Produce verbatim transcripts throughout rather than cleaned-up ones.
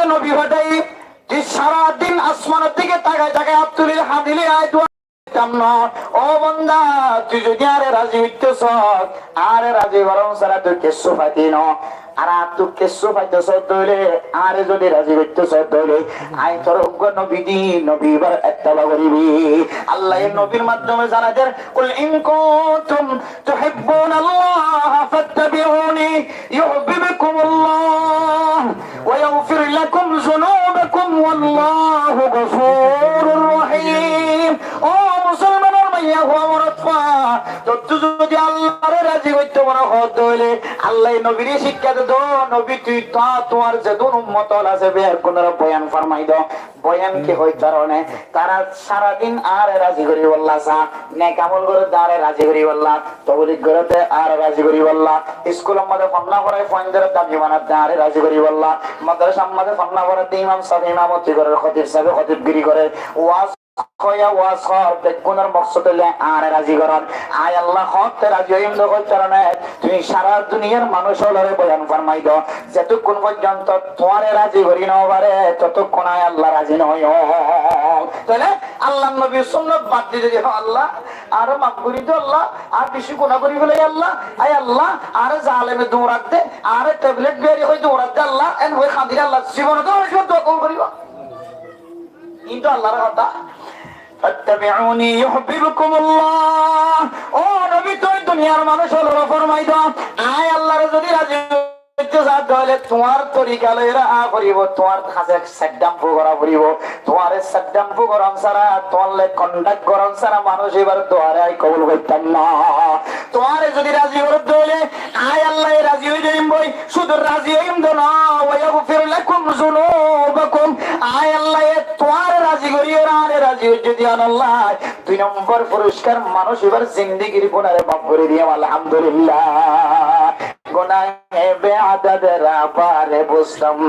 nobi fathái, tui sara din asmanor dike takai takai át tulí hañdilé, añí duwa goittam no. Ó banda, tui zodi añáre razi goitto sós, añáre razi goron sára tui kessú faití no. Ar añáttu kessú faitó sós de óile, añáre zodi razi goitto sós de óile, añí tor uggwá nobi di, nobi íbar etteba goribi. Allaye nobir maddome zanai der, قل إن كنتم تحبون الله فاتبعوني يحببكم الله ويغفر لكم ذنوبكم والله غفور رحيم. Ó musolmanor maiyafua morotfua, tottú zodi Allaré razi goitto mone hoó de óile, Allaye nobiré cíkka de, nobi tui tuáñr zedún ummot ól asé, beggúnore boyan formai do. Boyan ki hoói tará ne? Tará sara din añáre razi goríbolla saá, nek amol goré de añáre razi goríbolla, toblig goré de añáre razi goríbolla, iskulor mazé fonná forai fuaindóre dami banai de añáre razi goríbolla, madrasar mazé fonná forai de imam sábe imamoti goré, hótib sábe hótibgiri goré, waz hoiya waz hoór, beggúnor moksod óilde añáre razi goron. Añí Alla hoótte razi óiyum de hoói tará ne, tui sara duniyar manúic ólore boyan formai do, zetukkún foijjonto tuáñre razi gorí no fare, totukkún añí Alla razi no óiyum. Tóile Allar nobir sunnot bad di de, Alla, añáre maf gorí do Alla, añí beci guná gorí felai Alla, ai Alla, añáre zaleme duñrat de, añáre teblet biyari hoi duñrat de Alla, en hoi hañdile Alla, zibonot añár duwa kobul goríba. Kintu Allar hotá, فاتبعوني يحببكم الله. Ó nobi, tui duniyar manúic ólore formai do, añí Allaré zodi razi goitto saá de óile tuáñr torika loiyóre aá foribo, tuáñr hásé saddam fugora foribo, tuáñre saddam fugoron sára, tuáñr loi kondak goron sára manúic íbar duare añí kobul goittam no. Tuáñre zodi razi gorí de óile, añí Allaye razi ói zaiyum boi, cúdu razi óiyum de no, ويغفر لكم ذنوبكم. Añí Allaye tuáñre razi gorí, añáre razi ói zodi añí Allaye dui nombor furiskar manúic íbar zindigir gunáre maf gorí diyum, alhamdulillah. گناہ بی‌عدد را بار بستم،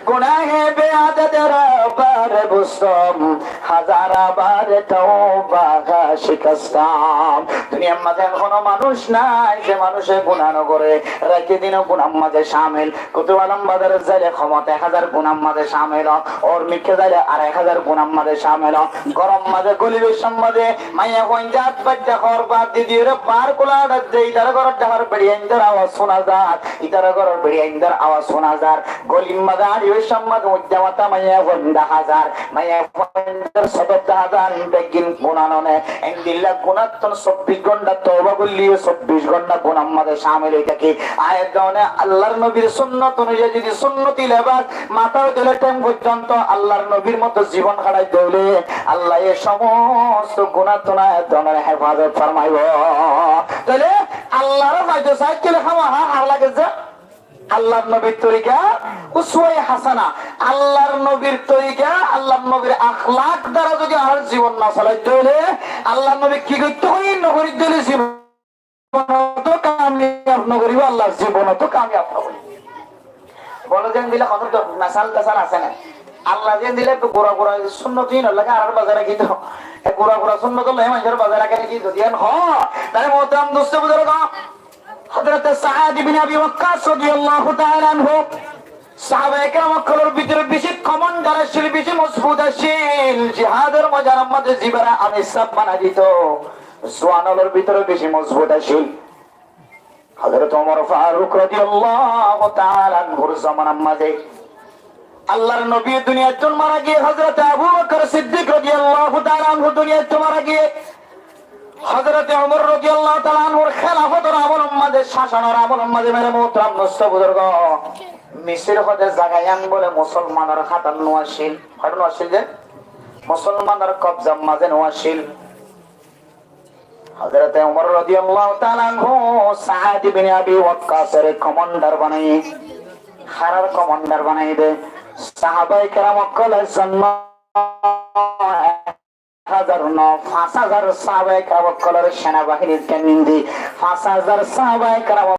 گناہ بی‌عدد را بار بستم، ہزار بار توبہ شکستم. Duniyar mazé ehón manúic nái ze manúice guná no goré, raite dine gunar mazé camil. Kutub Alom bazarot zaile homot ek házar gunar mazé camil ó, ór mikká zaile arai házar gunar mazé camil ó. Góror mazé golibar somot de maiyafuain de át baidda hoór bad di diyóre baár kúla añçat de, itará góror dháhar beçiyaindor awaz fúna zar, itará góror beçiyaindor awaz fúna zar. Golir mazé añçibar somot de uñidda matá maiyafuain dahá zar, maiyafuaindor sodor dahá zar, beggín guná no né. Endilla gunáttun sobbic gónta toba goilleyó sobbic gónta gunar mazé camil ói táke. Añí de óne Allar nobir sunnot onuyai zodi sunnoti lebas, matá óite lé théng foijjonto Allar nobir moto zibon hárai de óile, Allaye somosto gunáttun añí de ónore hefazot formaibo. Tóile Allaré faito saáikkile hámaha har lage ze Allar nobir torika, uswaye hasana, Allar nobir torika, Allar nobir akhlak dara zodi añár zibon no solai de óile, Allar nobi ki goitto hoiye no gorí de óile zibon Zibonot kamiyab no goribo, Allah zibonot kamiyab no goribo. Bole zen dile hono to mesal tesal asé na. Allah zen dile ekku gura gura sunnot in lage ar bazar rakí to. E gura gura sunnot loi manjor bazar rakí naki? Zodi en ho, tale muhtaram dost buzurg, Hazrat Saad ibn Abi Waqqas radiyallahu ta'ala anhu, sahabaye keram okkolor bútore beci commander accíl, beci mozbut accíl. Jihador moidanor maze zibare amir sab banai dito. Zuwan ólor bútore beci mozbut accíl. Hazrat Umar Faruk radiyallahu ta'ala anhur zomanar maze Allar nobi duniyaittun mara giye, Hazrat Abu Bakar Siddik radiyallahu ta'ala anhu duniyaittun mara giye. Hazrat Umar radiyallahu ta'ala anhur khilafotor amolor maze, sasonor amolor maze, mere muhtaram dost buzurg, Misir hoide zaga iyan bole musolmanor hátot no accíl. Hátot no accíl de? Musolmanor kobzar maze no accíl. Hazrat Umar radiyallahu ta'ala anhu Saad ibn Abi Waqqasore commander banaiye. Harar commander banaiye de? Sahabaye keram okkol ek zon no, ek házar no, fañs házar sahabaye keram okkolore senabahinir training di, fañs házar sahabaye keram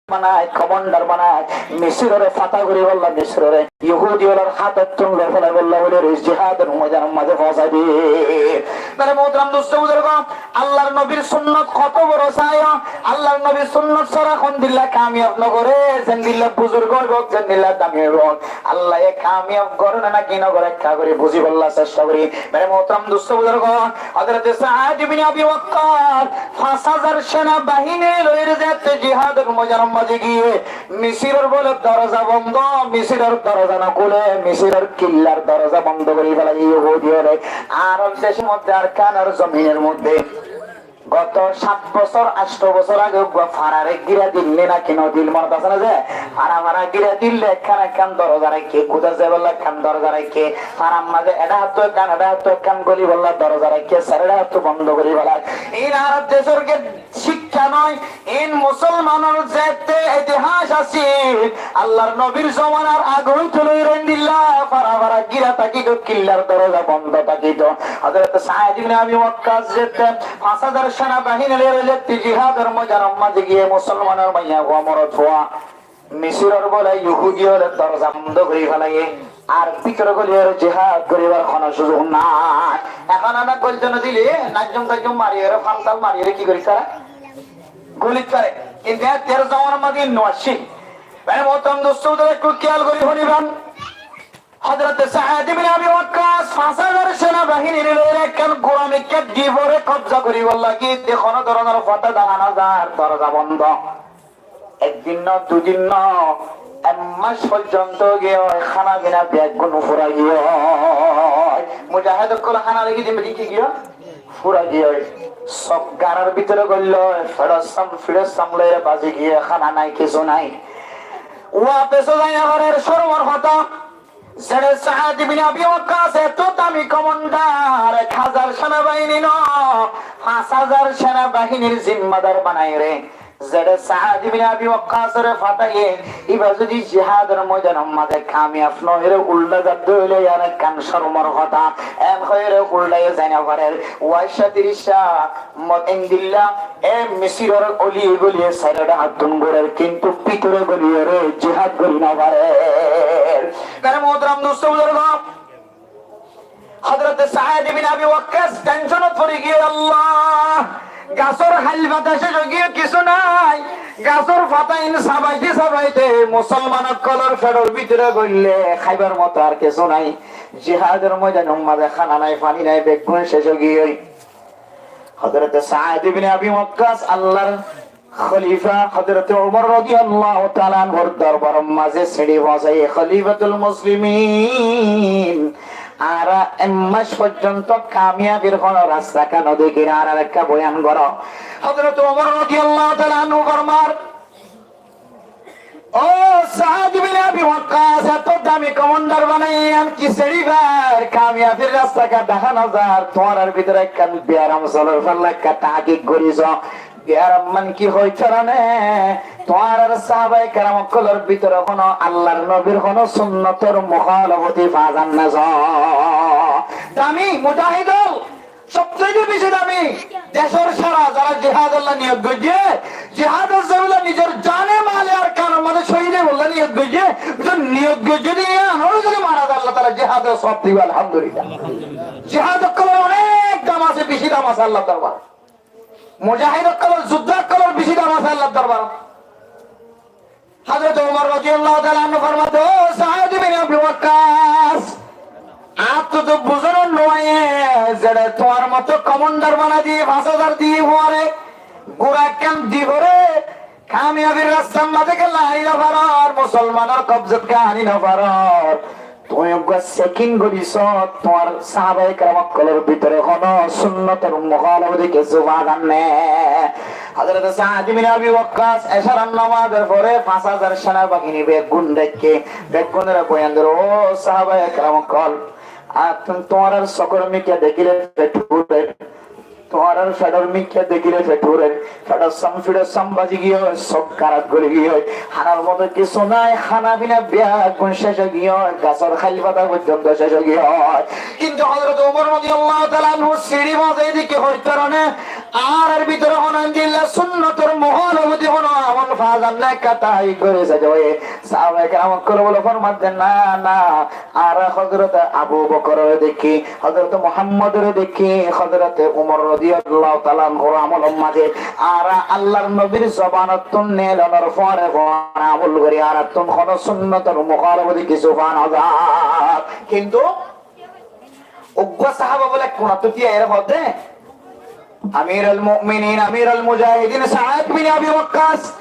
banai, komandar banai, Misirore fata goríbolla, Misirore Yahudi ólor hátottún loi félaibolla buli jihador moidanor mazé fosai diye. Mere muhtaram dustó buzurgó, Allar nobir sunnot hoto boro saiyo, Allar nobir sunnot sára hondilla kamiyab no goré, zendilla buzurg óibo, zendilla dami óibo. Allaye kamiyab goré né naki no goré, ekka gorí buzíbolla cesta gorí. Mere muhtaram dustó buzurgó, Hozrote Saad ibne Abi Wakkas fañs házar sena bahini loi zette jihador moidanor mazé giyé, Misiror bole doroza bondo, Misiror doroza no kúle, Misiror killar doroza bondo gorí félaiye Yahudi óle. Arab decor modde, Arkanor zominor modde goto sát bosór, ancto bosór age uggwá farare gíra dil né naki no dil, monot asé né ze? Fara fara gíra dil de, ekkán ekkán doroza raikké, kúda zaibolla ekkán doroza raikké, farar mazé eçé háttú ekkán, eçé háttú ekkán golibolla doroza raikké, sairó háttú bondo gorí félaiye. Iín Arab decor ge cikka no, iín musolmanor zette itihas asé, Allar nobir zomanar age óito loi endilla fara fara gíra tákito, killar doroza bondo tákito. Hozrote Saad ibne Abi Wakkas zette fañs házar sena bahini loi zette jihador moidanor mazé giyé, musolmanor maiyafua morotfua Misiror bole Yahudi óle doroza bondo gorí félaiye, ar bútore goliyore jihad goríbar hono suzug nai. Ehón añára golit no dile, najjum tajjum mariyore, fantal mariyore ki gorí tará? Golit fare. Kintu e tero zomanar mazé no accíl. Mere muhtaram dustó buzurgó, ekku kiyal gorí fúniban. Hozrote Saad ibne Abi Wakkas fañs házar sena bahini loi ekkán gura mikká dibore kobza goríbolla giyé, hono dóronor fata dahá no zar, doroza bondo. Ek din no, dui din no, ek mac foijjonto giyé, hána fina beggún fúrai giyé. Mujahid ókkol hána reki din bedi ki giyé? Fúrai giyé. Sób garar bútore goillé, feçor sam, feçor sam loi bazi giyé, hána nai, kessú nai. Wafes zai no farer, cormor hotá. Zeçé Saad ibne Abi Wakkas eto dami komandar, ek házar sena bahini no, fañs házar sena bahinir zimmadar banaiyore, zeçé Saad ibne Abi Wakkasore fataiye, iba zodi jihador moidanor mazé kamiyab no óiyore uldha zar de óile, iyan ekkán cormor hotá. En hoiyore uldhaiye zai no farer. Uwaic ca tiríc ca Mo-, endilla e Misiror oliye goliye sairó dháhattún gorer, kintu bútore goliyore jihad gorí no farer. Mere muhtaram dustó buzurgó, Hozrote Saad ibne Abi Wakkas tenshonot fori giyé, Allah, gasór hail fata cec ói giyé, kessú nai. Gasór fata in sabaite sabaite musolman ókkolor feçor bútore goille háibar moto ar kessú nai. Jihador moidanor mazé hána nai, faní nai, beggún cec ói giyé. Hozrote Saad ibne Abi Wakkas Allar holifa Hozrote Umar rodiyallahu taala anhur dorbaror mazé siñçi foóñsaiye, "Holifatul Muslimin, añára ek mac foijjonto kamiyabir hono rasta no dekír, añárare ekká boyan goró." Hozrote Umar rodiyallahu taala anhu formar, "Ó Saad ibne Abi Wakkas, eto dami komandar banaiye, yián ki siñçi far, kamiyabir rasta dahá no zar, tuáñrar bútore ekkán biyaram solor, falla ekká tahkik gorí só, biyaram mane ki hoitó né, tuáñrar sahabaye keram ókkolor bútore hono Allar nobir hono sunnotor muhalafati fa zar né só." Dami mujahid ól, sobsaite beci dami decór sára zará jihadolla niyot goijjé, jihadot zaibólla nizor jane male Arkanor mazé cóhid óibolla niyot goijjé, to niyot goijjé de yián óile zodi mara zai Allah taala jihador sowab dibo, alhamdulillah. Jihad ókkolor onek dam asé, beci dam asé Allar dorbarot. Mujahid ókkolor, juddá ókkolor beci dam asé Allar dorbarot. Hozrote Umar rodiyallahu taala anhu formar de, "Ó Saad ibne Abi Wakkas, añáttu to buzón no aiyé, zeçé tuáñr moto komandar banai diyé, fañs házar diyé, fuare gura ekkán dibore kamiyabir rastar mazé kiyólla aní no faror, musolmanor kobzat kiyólla aní no faror. Tuñí uggwá sekin gorí só, tuáñr sahabaye keram ókkolor bútore hono sunnotor muhalafati kessú fa zar né." Hozrote Saad ibne Abi Wakkas ecarar nomazor fore fañs házar sena bahini beggún dháikke, beggúnore boyan der, "Ó sahabaye keram ókkol, añáttu tuáñrar sokor mikká dekíle fet furer, tuáñrar feçor mikká dekíle fet furer, feçor sam, feçor sam bazi giyói, sób garat goli giyói, hánar moto kessú nai, hána fina beggún cec ói giyói, gasór hail fata foijjonto cec ói giyói." Kintu Hozrote Umar rodiyallahu taala anhu siñçi foóñsaiye de ki hoitó né, Añárar bútore honó endilla sunnotor muhálafati honó amol faa zar né, ekkán taákik gorí saiyó. Sahabaye keram ókkole bóle, formaiyé de, na, na, añára Hozrote Abu Bokorore dekí, Hozrote Muhammodore dekí, Hozrote Umor rodiyallahu taala anhur amolor mazé añára Allar nobir zobanottún neelonor fore fore amol gorí, añárattún honó sunnotor muhálafati kissú faa no zar. Kintu uggwá sahaba bóle ek kunattú tíyai ere hoó de, Amir al-Mu'minin, Amir al-Mujahidin, Saad bin Abi Waqqas,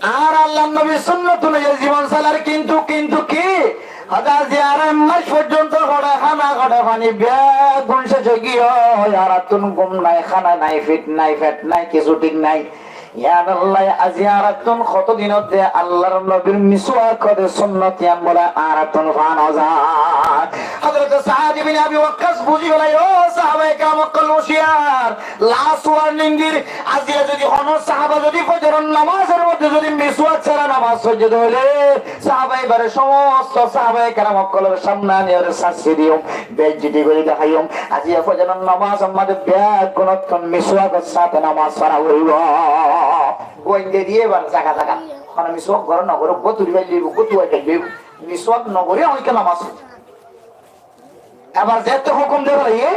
añára Allar nobir sunnot onuyai zibon salar, kintu, kintu ki? Hoó de aijja añára ek mac foijjonto hoçé hána, hoçé faní, beggún cec ói giyói, añárattún gúm nai, hána nai, fit nai, fet nai, kissú thík nai. Yá Allah, aijja añárattún hoto din de Allar nobir miswak de sunnot yián bóle añárattún faa no zar. Hozrote Saad ibne Abi Wakkas buzí félaiye, ó sahabaye keram ókkol huciyar, last warning dir, aijja zodi honó sahaba zodi fozoror nomazor modde zodi miswak sára nomaz foijje de óile, sahabaye ibare somosto sahabaye keram ókkolor samne ani ibare sasti diyum, beizzoti gorí deháiyum. Aijja fozoror nomazor modde beggúnottún miswakor sáte nomaz fora foribo. Goinde diye ibar zaga zaga. Honó miswak goró no goró, uggwá turi faille óibo, uggwá tuwai faille óibo. Miswak no gorí honikka nomaz foribo. Ebar zeéttu hukum de félaiye,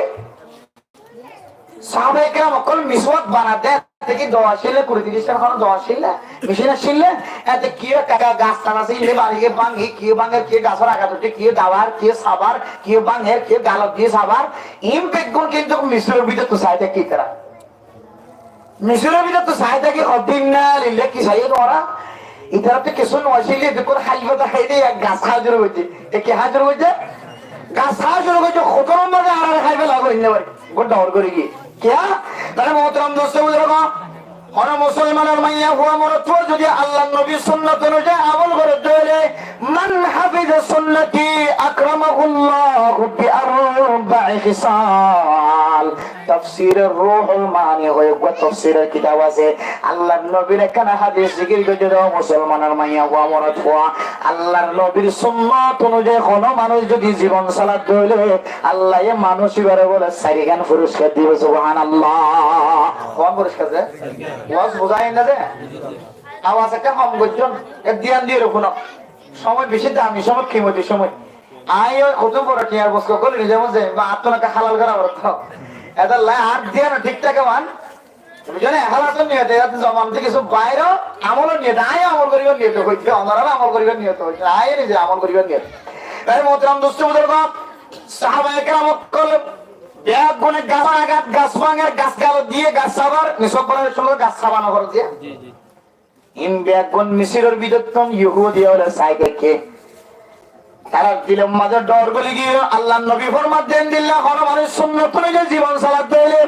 sahabaye keram ókkol miswak banadde, ete ki do accíl né, kuri tiríc tán honó do accíl né, mecin accíl né, ete kiyó ekka ga-, gas tan asé, inde bari giyé báñgi, kiyó báñger, kiyó gasór agat uthé, kiyó dabar, kiyó sabar, kiyó báñger, kiyó galot diyé sabar, iín beggún kintu misiror bútottu sai táke itará. Misiror bútottu sai táke hoddin na lille ki saiyó tuáñra? Itarattu kissú no accíl, beggún háiba de háiye, ek gas há cúru goijjé. E ki há cúru goijjé? Gas há cúru goijjé, hotór mazé añárar háiba lagói ne bari. Uggwá dor gorí giyé. Kiyá? Tóile muhtaram dost buzurg, honó musolmanor maiyafua morotfua zodi Allar nobir sunnot onuyai amol gorér de óile, "Man hafiza sunnati akramahullahu bi arba'i khisal." Tafsire Ruhul Maani hoi uggwá tafsiror kitab asé. Allar nobir ekkán hadis zikir goijjé de, musolmanor maiyafua morotfua, Allar nobir sunnot onuyai honó manúc zodi zibon salar de óile, Allaye manúc ibare bóle sairgán furiskar dibo, subhanallah. Hoón furiskar de? Waz buzá zaiyé né de? Awaz ekkán hom goijjón, ek diyan diyóre fúno. Somoi beci dami somoi, kimoti somoi. Añí ói hoddúr boro tiyar bosku gorí nizamot zaiyum, ba añáttun ekká halal gorá foribó. Etolla añár diyan thík táke man. Buijjó né? Ehlasor niyote, iyót zoban de kissú baáre, amolor niyote, añí amol goríbar niyote hoitté, onorá amol goríbar niyote hoitté, añí nize amol goríbar niyote. Tóile muhtaram dost buzurg, sahabaye keram ókkol beggúne gasór agat, gas báñger, gas galot diyé, gas sabar, miswak goráre cómot gas saba no foribó. Iín beggún misiror bútottún Yohudi ókkole sai táke. Tarár dilor mazé dor goli giyé, Allar nobi formaiyé de endilla honó manúc sunnot onuyai zibon salar de óile,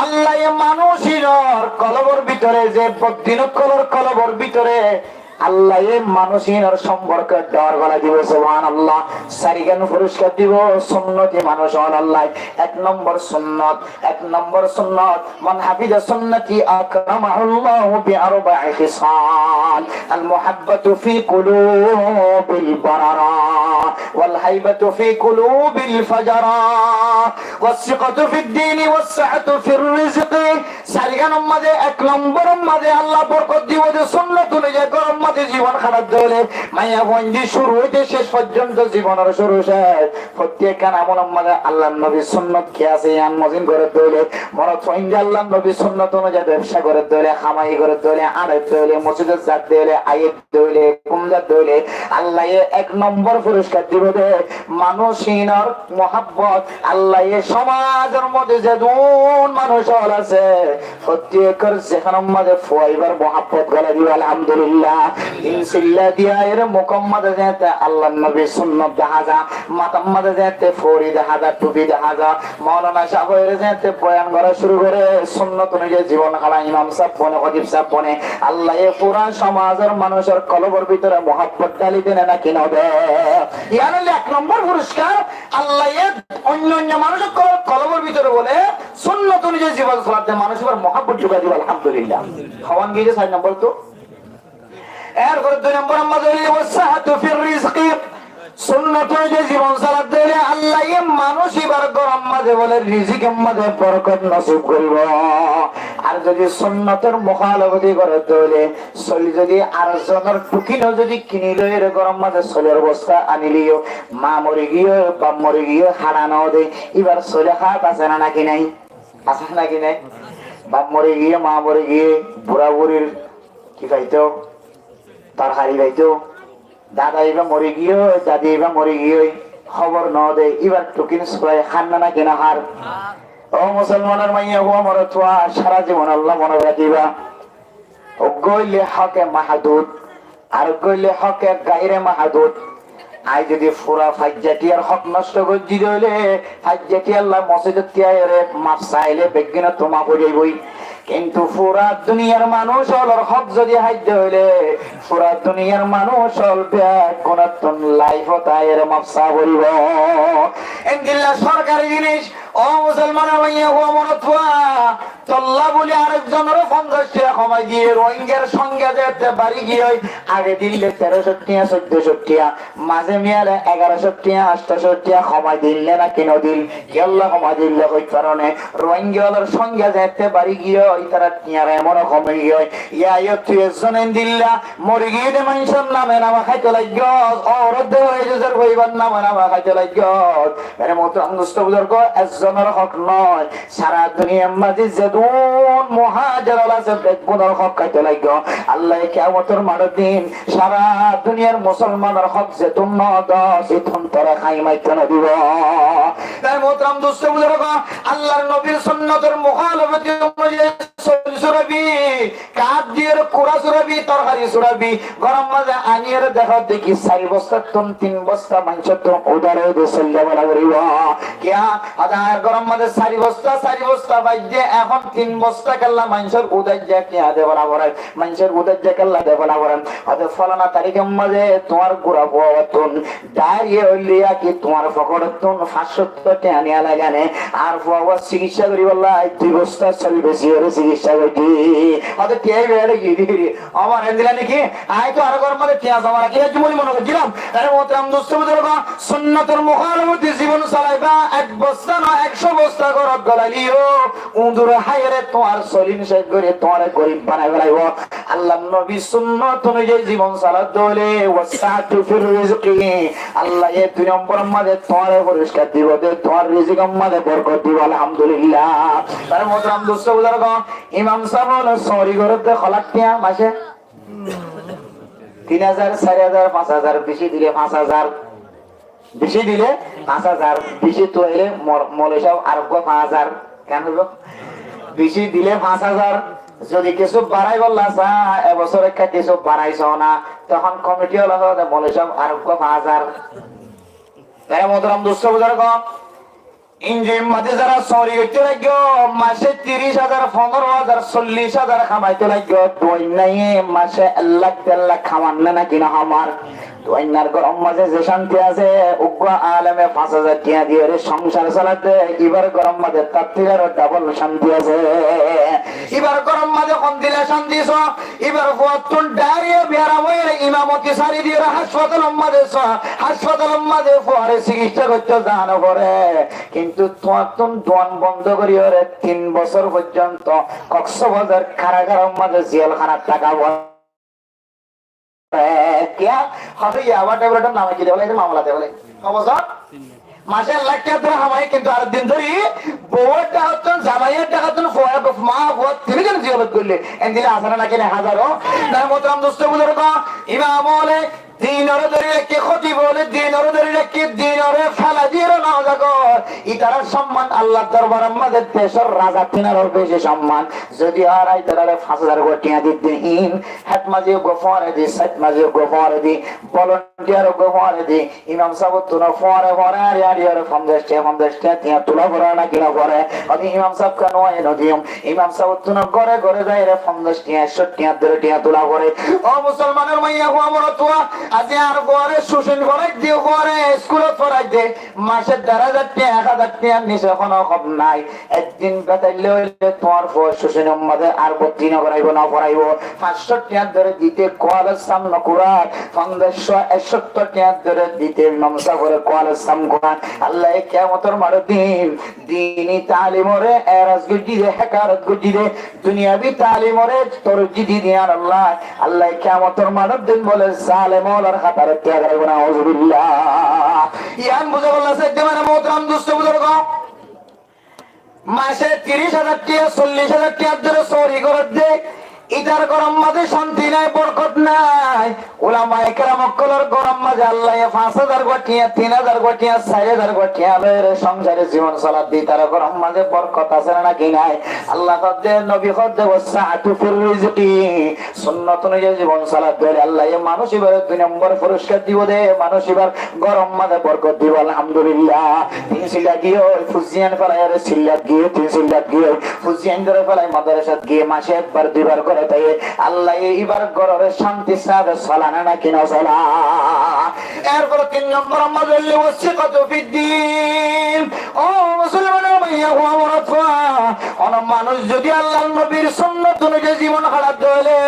Allaye manúc inor kolbor bútore, ze boddin ókkolor kolbor bútore, Allaye manúc inor somporke dor golai dibo, subhanallah. Sairgán furiskar dibo, sunnoti manúc ókkololla. Ek nombor sunnot, ek nombor sunnot, "Man hafiza sunnati akramahullahu bi arba'i khisal. Al-muhabbatu fi qulubil barara, wal haybatu fi qulubil fajara, was siqatu fid dini was sa'atu fir rizqi." Sairgánor mazé ek nomboror mazé Allah borkot dibo de sunnot onuyai góror mazé zibon hátar de óile, maiyafuain de cúru óite céc foijjonto zibonor cúru céc. Fottí ekkán amolor mazé Allar nobir sunnot ki asé, yián mozin gorér de óile, morotfuain de Allar nobir sunnot onuyai bebsa gorér de óile, hamai gorér de óile, añçer de óile, mosjidot zar de óile, aiyér de óile, gúm zar de óile, Allaye ek nombor furiskar dibo de, manúc inor muhabbot, Allaye somazor modde zedún manúc ókkol asé, fottí ekkor zehánor mazé fua ibar muhabbot golai dibo, alhamdulillah. Iín silla diya ere mukor mazé zeéñtte Allar nobir sunnot dehá za, matar mazé zeéñtte fori dehá za, tupi dehá za, Moulana sáb ókkole zeéñtte boyan gorá cúru goré, sunnot onuyai zibon hára, imam sáb bone, hótib sáb bone, Allaye fura somazor manúcor kolbor bútore muhabbot dháli de né náki no de? Yián óilde ek nombor furiskar, Allaye oinno oinno manúc ókkolor kolbor bútore bóle sunnot onuyai zibon salar de manúc ibar muhabbot dhugai dibo, alhamdulillah. Hoón giyé de sair nombor ttu. Erfore dui nomboror mazé óilde, "Was sa'atu fir rizqi." Sunnot onuyai zibon salar de óile Allaye manúc ibar góror mazé bóle rizikor mazé borkot nosib goríbo. Ar zodi sunnotor muhalafati goré de óile, sóil zodi ar zonor thukin zodi kini loi góror mazé sóilor bosta anileyó, ma mori giyói, baf mori giyói, hára no de, ibar sóile hak asé né naki nai? Asé né naki nai? Baf mori giyói, ma mori giyói, bura burir ki faito? Torkari faito. Dada iba mori giyói, dadi iba mori giyói, hóbor no de, ibar thukin sóile hár né naki no hár? Ó musolmanor maiyafua morotfua, sára zibon olla monot rakíba. Uggwá óile hóke mahdud, ar uggwá óile hóke gaire mahdud. Añí zodi fura fañs zar tiyar hók nosto goijjí de óile, fañs zar tiyalla mosjidot tiyar maf saile beggúnottú maf ói zaibói. Kintu fura duniyar manúic ólor hók zodi háidde óile, fura duniyar manúic ól beggúnottún laifot aiyóre maf saa foribó. Endilla sorkari jinis, ó musolmanor maiyafua morotfua, tolla buli arek zonoré fonzaic tiya homai diye, Rohingyar songya zeéte bari giyói, age dille teró cót tiya, sóiddo cót tiya, mazé miyale egaró cót tiya, añctó cót tiya homai dil né naki no dil? Kiyólla homai dil de hoi faro né? Rohingya ólor songya zeéte bari giyói, ítarar tiyar emon hom ói giyói. Yá, yá, tui ezzon endilla mori giyé de maincór name name háito laiggós, óuroddé ói zar foribar name name háito laiggós. Mere muhtaram dustó buzurgó, ezzonor hók no, sára duniyar mazé zedún muhájer ól asé, beggúnor hók háito laiggó. Allaye kiyamotor maçor din sára duniyar musolmanor hók zedún no dos, ítun tore hái maito no dibo. Mere muhtaram dustó buzurgó, Allar nobir sunnotor muhalafati onuyai sóil surabi, kát diyóre kura surabi, torkari surabi, góror mazé aniyóre dekó deki sair bostattún tin bosta maincóttún udár ói de sóil de bála foribó. Kiyá? Hode añár góror mazé sair bosta, sair bosta baijjé, ehón tin bosta kiyólla maincór udár za kiyá de bála foribó, maincór udár za kiyólla de bála foribó. Hode fólana tarikor mazé tuáñr gura fuattún Dariya óile yá ki tuáñr foketottún fañs cót tiya niya lage né? Añár fuawa sikissá goríbolla dui bosta sóil besi óre sikissá goijjí. Óde tiya beçe giyé de. Ómar endilla niki? Añí to añár góror mazé tiya zoma rakí raikkum buli mone goijjílam. Are muhtaram dustó buzurgó, sunnotor muhalafati zibon solaiba, ek bosta no, ekcó bosta górot golaileyó, uñdur háiyore tuáñr solin céc gorí tuáñre gorib banai félaibo. Allar nobi sunnot onuyai zibon solat de óile, wasa'tu fir rizqi. Allaye dui nombor mazé tuáñre foriskar dibo de, tuáñr rizikor mazé borkot dibo, alhamdulillah. Tare muhtaram dustó buzurgó, imam sáb ókkole sóori goré de hollak tiya mace? Tin házar, sair házar, fañs házar, beci dile fañs házar. Beci dile fañs házar, beci tuaile mor-, moloi sáb areggwá fañs házar. Ken hoibo? Beci dile fañs házar, zodi kessú barai bolla sa, e bosór ekká kessú barai so na, tohón komiti ola hoó de moloi sáb areggwá fañs házar. Mere muhtaram dustó buzurgó, inji mazé zara sóori goittó laiggó, mace tiris házar, fondoro házar, sollic házar kamaitó laiggó, duainnaye mace ek lak, der lak kaman né naki no kamar? Duainnar góror mazé ze cánti asé, uggwá aleme fañs házar tiya diyóre songsar solat de, ibar góror mazé tar ttu aró dabol cánti asé. Ibar góror mazé hondilla cánti so, ibar fuattún dariya biyaram óiyore imamoti sári diyóre háspatálor mazé so, háspatálor mazé fuare sikissá goittó zaa no fore. Kintu tuáñttún duan bondo goríyore tin bosór foijjonto Koksbazar karagaror mazé jelhanat táka fore. Kiyá? Hoó de yaba tablet or name ki de bóle, ede mamela de bóle. Ko bosór? Mace ek lak tiya dóri hamai, kintu ar din dóri bouwor dhakattún, zamaiyor dhakattún, fua, ma fua, tin zon jelot goille. Endilla asé né naki no? Házaro. Tare muhtaram dustó buzurgó, imam ókkole dinore dóri rakké, hótib ókkole dinore dóri rakké, dinore félai diyóre no zagói. Itarar somman Allar dorbaror mazé decór raza ttu aró beci somman. Zodi añára itarare fañs házar gori tiya di de, in het mazi uggwá fuare di, sait mazi uggwá fuare di, volunteer uggwá fuare di, imam sáb ottún fuare fuare añçi añçi óre fonzaic tiya, fonzaic tiya, tiya tula fore naki no fore? Óde imam sáb ken no diyum? Imam sáb ottún góre góre zaiyóre fonzaic tiya, ekcó tiya, der cót tiya tula fore. Ó musolmanor maiyafua morotfua, Aijja añár fuare tucon foraidde, fuare iskulot foraidde, mace der házar tiañ, ek házar tiañr nice hono hom nai. Ek din betaille óile tuáñr fua tuconor maze ar botti no goraibo, no foraibó. Fañs cót tiañ dóri dite kualor sam no kurar, fonzaic cót, ek cót tiañ dóri dite imam sábore kualor sam kurar. Allaye kiyamotor maçor din dini talimore eraz goijjé de, hekarot goijjé de, duniyabi talimore torji di diyan Allah. Allah kiyamotor maçor din bole zalem ókkolor hátarot tiya goraibo, nauzubillah. Yián buzaibolla saidde mane muhtaram dusto buzurgo, mace tiríc házar tiya, sollic házar tiya dóri sóri gorer de, ítar góror maze cánti nai, borkot nai. Ulamaye keram ókkolor góror maze Allaye fañs házar gua tiya, tin házar gua tiya, sair házar gua tiya loiyóre songsari zibon solar de, ítar góror maze borkot asé né naki nai? Allah hoódde, nobi hoódde, "Wassaatu fir rizqi." Sunnot onuzai zibon solar de óile Allaye manúc ibare dui nombor furiskar dibo de, manúc ibar góror maze borkot dibo, alhamdulillah. Tin silla giyói, fuain felaiyóre silla giyói, tin silla giyói, fuain dóri felai madrasat giyói, mace ekbar duibar góre táiye, Allaye ibar górore cántir sáte sola né naki no sola? Erfore tin nombor maze óilde "Wassiqatu fiddin." Ó musolmanor maiya fua, morot fua, hono manúc zodi Allar nobir sunnot onuzai zibon háçar de óile,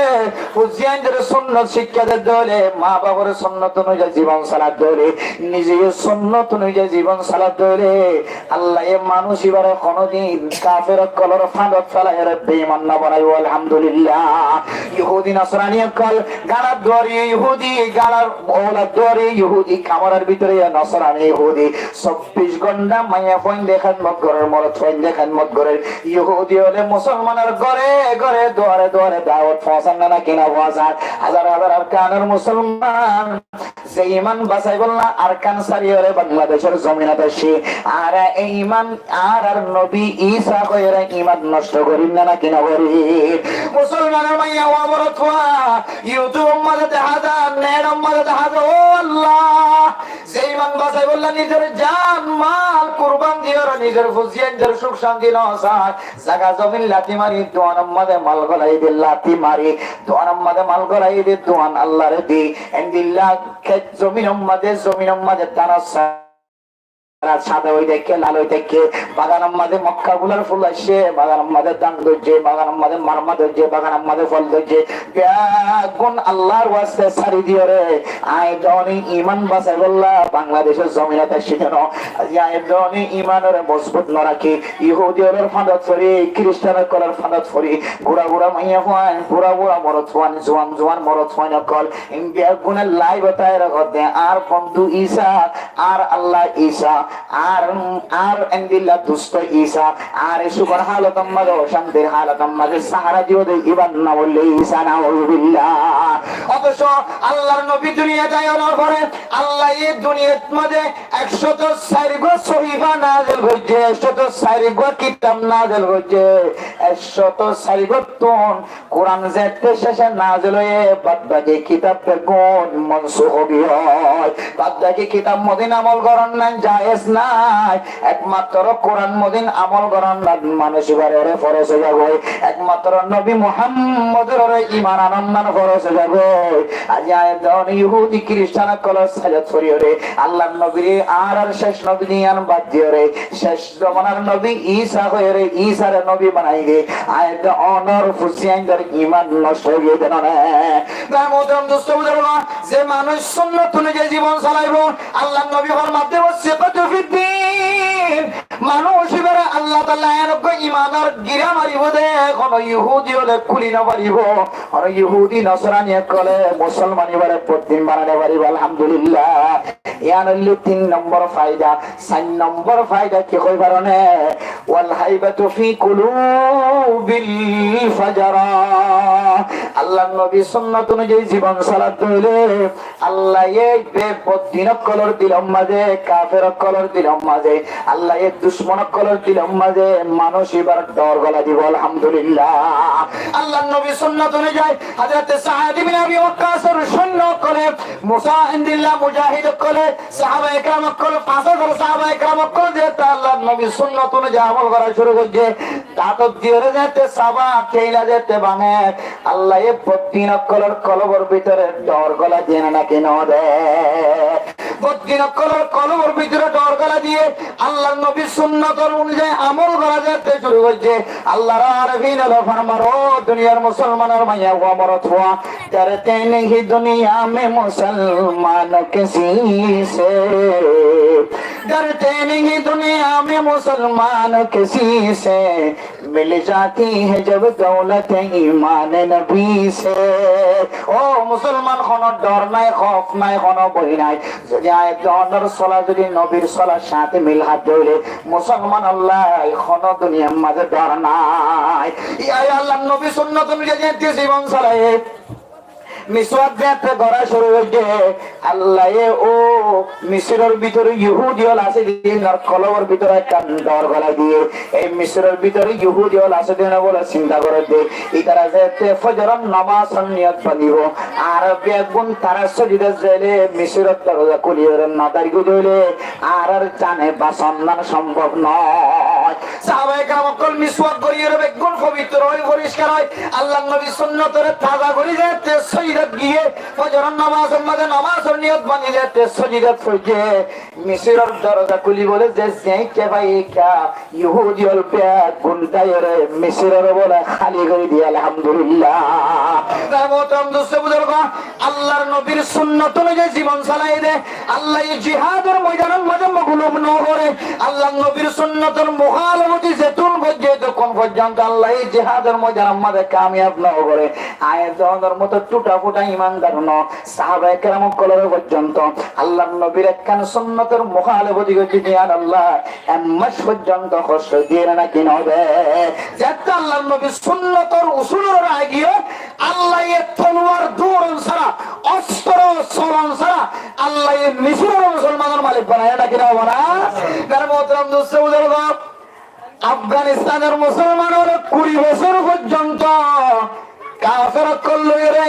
fuain dóre sunnot cíkka der de óile, ma bafore sunnot onuzai zibon solar de óile, nize sunnot onuzai zibon solar de óile, Allaye manúc ibare honodin kafer ókkolor fañdot felaiyóre beiman no banaibo, alhamdulillah. Yohudi nosrani ókkol, galar duari yohudi, galar oulad duari yohudi, kamarar bútore nosrani yohudi, sobbic gónta maiya fuainde hédmot gorer, morot fuainde hédmot gorer. Yohudi ókkole musolmanor góre góre, duare duare dawot foóñsan né naki no foóñsan? Házar házar Arkanor musolman ze iman basaibolla Arkan sáriyoré Bangladecor zominot aiccé, añára e iman añárar nobi Isa hoiyóre iman nosto gorir né naki no gorir? Musolmanor maiya fua, morot fua, YouTube or maze deháza, net or maze deháza, ó Allah, ze iman basaibolla nizor jan mal kurban diyoré nizor fuain dóre suk cánti no sai, zaga zomin lati mari, duanor maze mal golai de, lati mari, duanor maze mal golai de, duan Allare di, endilla khet zominor maze, zominor maze dán asé, sáda ói táikke, lal ói táikke, baganor maze mokka gular ful aiccé, baganor maze dán dóijje, baganor maze marma dóijje, baganor maze fol dóijje, beggún Allar waste sári diyoré, añí dóni iman basaibolla Bangladecor zominot aiccí de no. Aijja añí dóni imanore mozbut no rakí, yohudi ókkolor fañdot fori, kiristan ókkolor fañdot fori, gura gura maiya fuain, gura gura morot fuain, zuan zuan morot fuain ókkol, in beggúne live ot aiyóre hoódde, añár bondu Isa, añár Allah Isa, añár, añár endilla dusto Isa, añáre cúkor halotor maze, ocántir halotor maze sahara dibo de, ibar nam óilde Isa, nauzubillah. Otoco Allar nobi duniyat aiyonor fore Allaye duniyat maze ek cót sair gua sohifa nazil goijje, ek cót sair gua kitab nazil goijje, ek cót sair gua tún Kuran zette cece nazil óiye, bad baki kitab beggún mansuk ói giyói. Bad baki kitab modin amol goron nai, jaiz nai. Ekmatro Kuran modin amol goron nai, manúc ibare foroz ói zagói. Ekmatro nobi Muhammodor uore iman anon nai foroz ói zagói. Aijja añí dóni yohudi kiristan ókkolor sáñdot foriyóre, Allar nobire, añárar cec nobi de iyan bad diyoré, cec zomanar nobi Isa hoiyóre, Isare nobi banai de, añí dóni onor fuain dóre iman nosto ói giyé de no né? Muhtaram dusto buzurgo, ze manúc sunnot onuzai zibon solaibo, Allar nobi formadde, "Wassiqatu fiddin." Manúc ibare Allah taala enekká imanor gira maribo de, hono yohudi ókkole kúli no faribo, hono yohudi nosrani ókkole musolman ibare boddin banai no faribo, alhamdulillah. Iyan óilde tin nombor faida. Sair nombor faida ki hoi faro né? "Wal haibatu fi qulubil fajara." Allar nobi sunnot onuzai zibon solar de óile, Allaye be boddin ókkolor dilor maze, kafer ókkolor dilor maze, Allaye ducmon ókkolor dilor maze manúc ibar dor gola dibo, alhamdulillah. Allar nobir sunnot onuzai Hazrate Saad ibne Abi Waqqasor sóinno ókkole, Musa endilla mujahid ókkole, sahaba ekram ókkol, fañs házar sahaba ekram ókkol zeéte Allar nobir sunnot onuzai amol gora cúru goijje, tatot diyóre zeéte saba keila zeéte báñge, Allaye boddin ókkolor kolbor bútore dor gola diye né náki no de? Boddin ókkolor kolbor bútore dor gola diye, Allar nobir sunnotor onuzai amol gora zeéte cúru goijje, Allar arefin ókkole formar, ó duniyar musolmanor maiyafua morotfua, ڈرتے نہیں دنیا میں مسلمان کسی سے، ڈرتے نہیں دنیا میں مسلمان کسی سے، مل جاتی ہے جب دولت ایمان نبی سے۔ Ó musolman, hono dor nai, hóf nai, hono boi nai. Zodi aññí donor sola zodi nobir solar sáñte mil há de óile, musolman olla hono duniyar maze dor nai. Yá Allar nobir sunnot onuzai zeéte zibon solaiye, miswak zeéte gora cúru goijje, Allaye ó Misiror bútore Yahudi ókkol asé de, inor kolbor bútore ekkán dor gola diye. Ei Misiror bútore Yahudi ókkol asé de, ine bóle sinta goró de. Itara zeéte fozoror nomazor niyot bañdibo, añára beggún tarar sójidat zaile Misiror doroza kúliyóre no dárgoi de óile, añárar zane basan sombob no. Sahaba ekram ókkol miswak goríyore beggún fobitro ói, foriskar ói, Allar nobir sunnotore taza gorí zeéte sójidat giyé, fozoror nomazor maze nomazor niyot bañdí zeéte sójidat foijje, Misiror doroza kúli bóle ze zeéñkka faiyé éñkka Yahudi ókkol beggún dáiyore Misirore bóle háli gorí diye, alhamdulillah. Tar muhtaram dustó buzurgo, Allar nobir sunnot onuzai zibon solaiye de, Allaye jihador moidanor maze maglub no gore, Allar nobir sunnotor muhalefoti zetún goijje, etokkún foijjonto Allaye jihador moidanor maze kamiyab no gore. Aññí donor moto tuta futa imandar no, sahaba ekram ókkolore foijjonto Allar nobir ekkán sunnotor muhalefoti goijje, yián Allah, ek mac foijjonto hocto diye né náki no de? Zeéte Allar nobir sunnotor usulor age Allaye toluwar dóron sára, ostro solon sára, Allaye Misirore musolmanor malik banaiye náki no banaiye? Tar muhtaram dustó buzurgo, Afganistanor musolmanore kuri bosór foijjonto kafer ókkol loiyóre,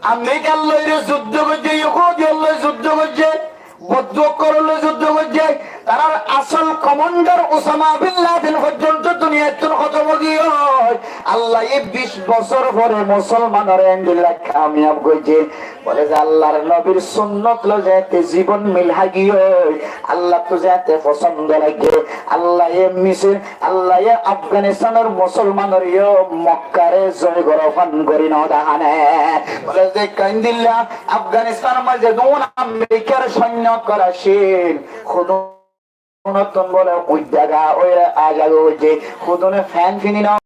Amerikar loiyóre juddó goijje, Yahudi ókkol loi juddó goijje, Boddu ókkol loi juddó goijje, tarar asol komandar Usama bin Laden foijjonto duniyattún hótom ói giyói. Allaye bic bosór fore musolmanore endilla kamiyab goijje. Bóle ze Allar nobir sunnot loi zeéte zibon mil há giyói, Allattu zeéte fosón lage, Allaye Misir Allaye Afganistanor musolmanore yó Mokkare zoi gora fán gorí no dahane. Bóle ze endilla Afganistanor maze zedún Amerikar sóinno ókkol accíl, hodúnottún bóle uidda ga óire azaga óiye, hodúne fent fini no,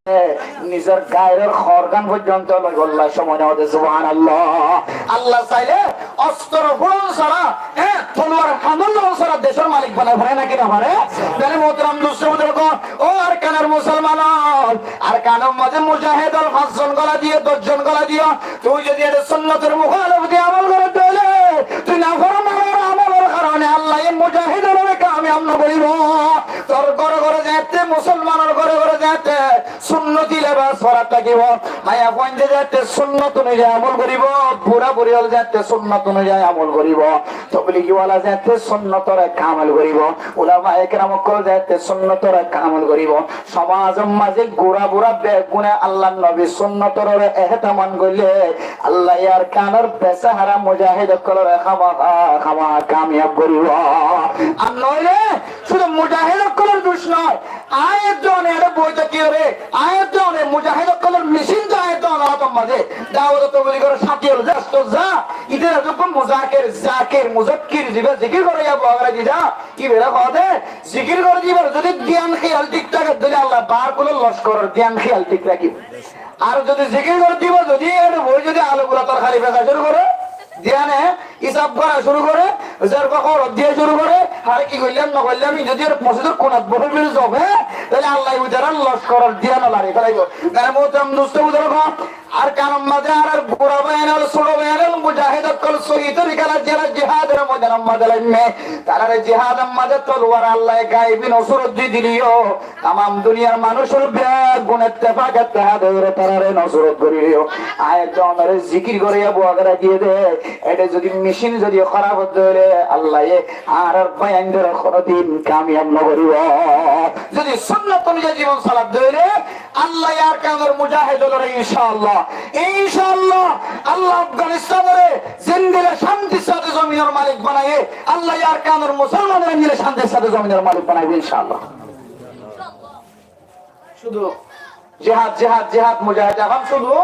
nizor gairor horgán foijjonto loi bolla somoi no de, subhanallah. Allah saile ostro furon sára, e, toluwar hamol lon sára decor malik banai fare náki no fare? Tar muhtaram dustó buzurgo, ó Arkanor musolman ókkol, Arkanor maze mujahid ókkol fañs zon gola diye, doc zon gola diye, tui zodi ede sunnotor muhalefoti amol goros de óile, tui naformanor amolor karone Allaye mujahid ókkolore kamiyab no goribo. Tor góre góre zaite, musolmanor góre góre zaite sunnoti lebas fora tákibo. Maiyafuainde zaite sunnot onuzai amol goribo, bura buri ókkol zaite sunnot onuzai amol goribo, tobligi wala zaite sunnotore kamil goribo, ulama ekram ókkol zaite sunnotore kamil goribo. Somazor maze gura bura beggune Allar nobir sunnotor ehtemam goille, Allaye Arkanor besahara mujahid ókkolore hámaha, hámaha kamiyab goribo. Ar noile cúdu mujahid ókkolor duc no, aññí edde one ere boi tákiyore, aññí edde one mujahid ókkolor micin to aññí edde one ator maze dawot tobligor sáti ókkol za, to za, itara to muzakir, zakir, muzakkir, ziba zikir gore ya bogara di za, ibare hoó de, zikir gore de ibare zodi diyan hiyal thík táke, toile Allah bar kulo loskor diyan hiyal thík rakibo. Ar zodi zikir gore de ibare zodi ere boi zodi alu gula torkari beka cúru gore, diyane Isab gora cúru gore, zerba hóros diya cúru gore, hare ki goillám no goillám, in zodi ar mosjidor kunat bohói bili zobe, Tóile Allah ítarar lockor diyá no lari félaibo. Mere muhtaram dustó buzurgo, Arkanor maze añárar bura báiyain ol, sóro báiyain ol, mujahid okkol, sóhi torikar zara jihador moidanor maze laimme, tarare jihador maze toluwar Allah ye gaibi nosrot di dile yó, tamam duniyar manúc ol beggún ettefak ettehad ói tarare nosrot gorí dile yó. Añí ekzonore zikir gorí bua gorí diyé de, ete zodi mecin zodi hóraf ói de óile Allah ye añárar báiyaindore honodin kamiyab no goríbo. Zodi sunnot onuyai zibon salai de óile, Allah ye Arkanor mujahid ólore inshaAllah, inshaAllah, Allah Afganistanore zendilla cántir sáte zominor malik banaiye, Allah ye Arkanor musolmanore endilla cántir sáte zominor malik banaibo inshaAllah. Cúdu jihad, jihad, jihad, mujahid. Ehón cúdu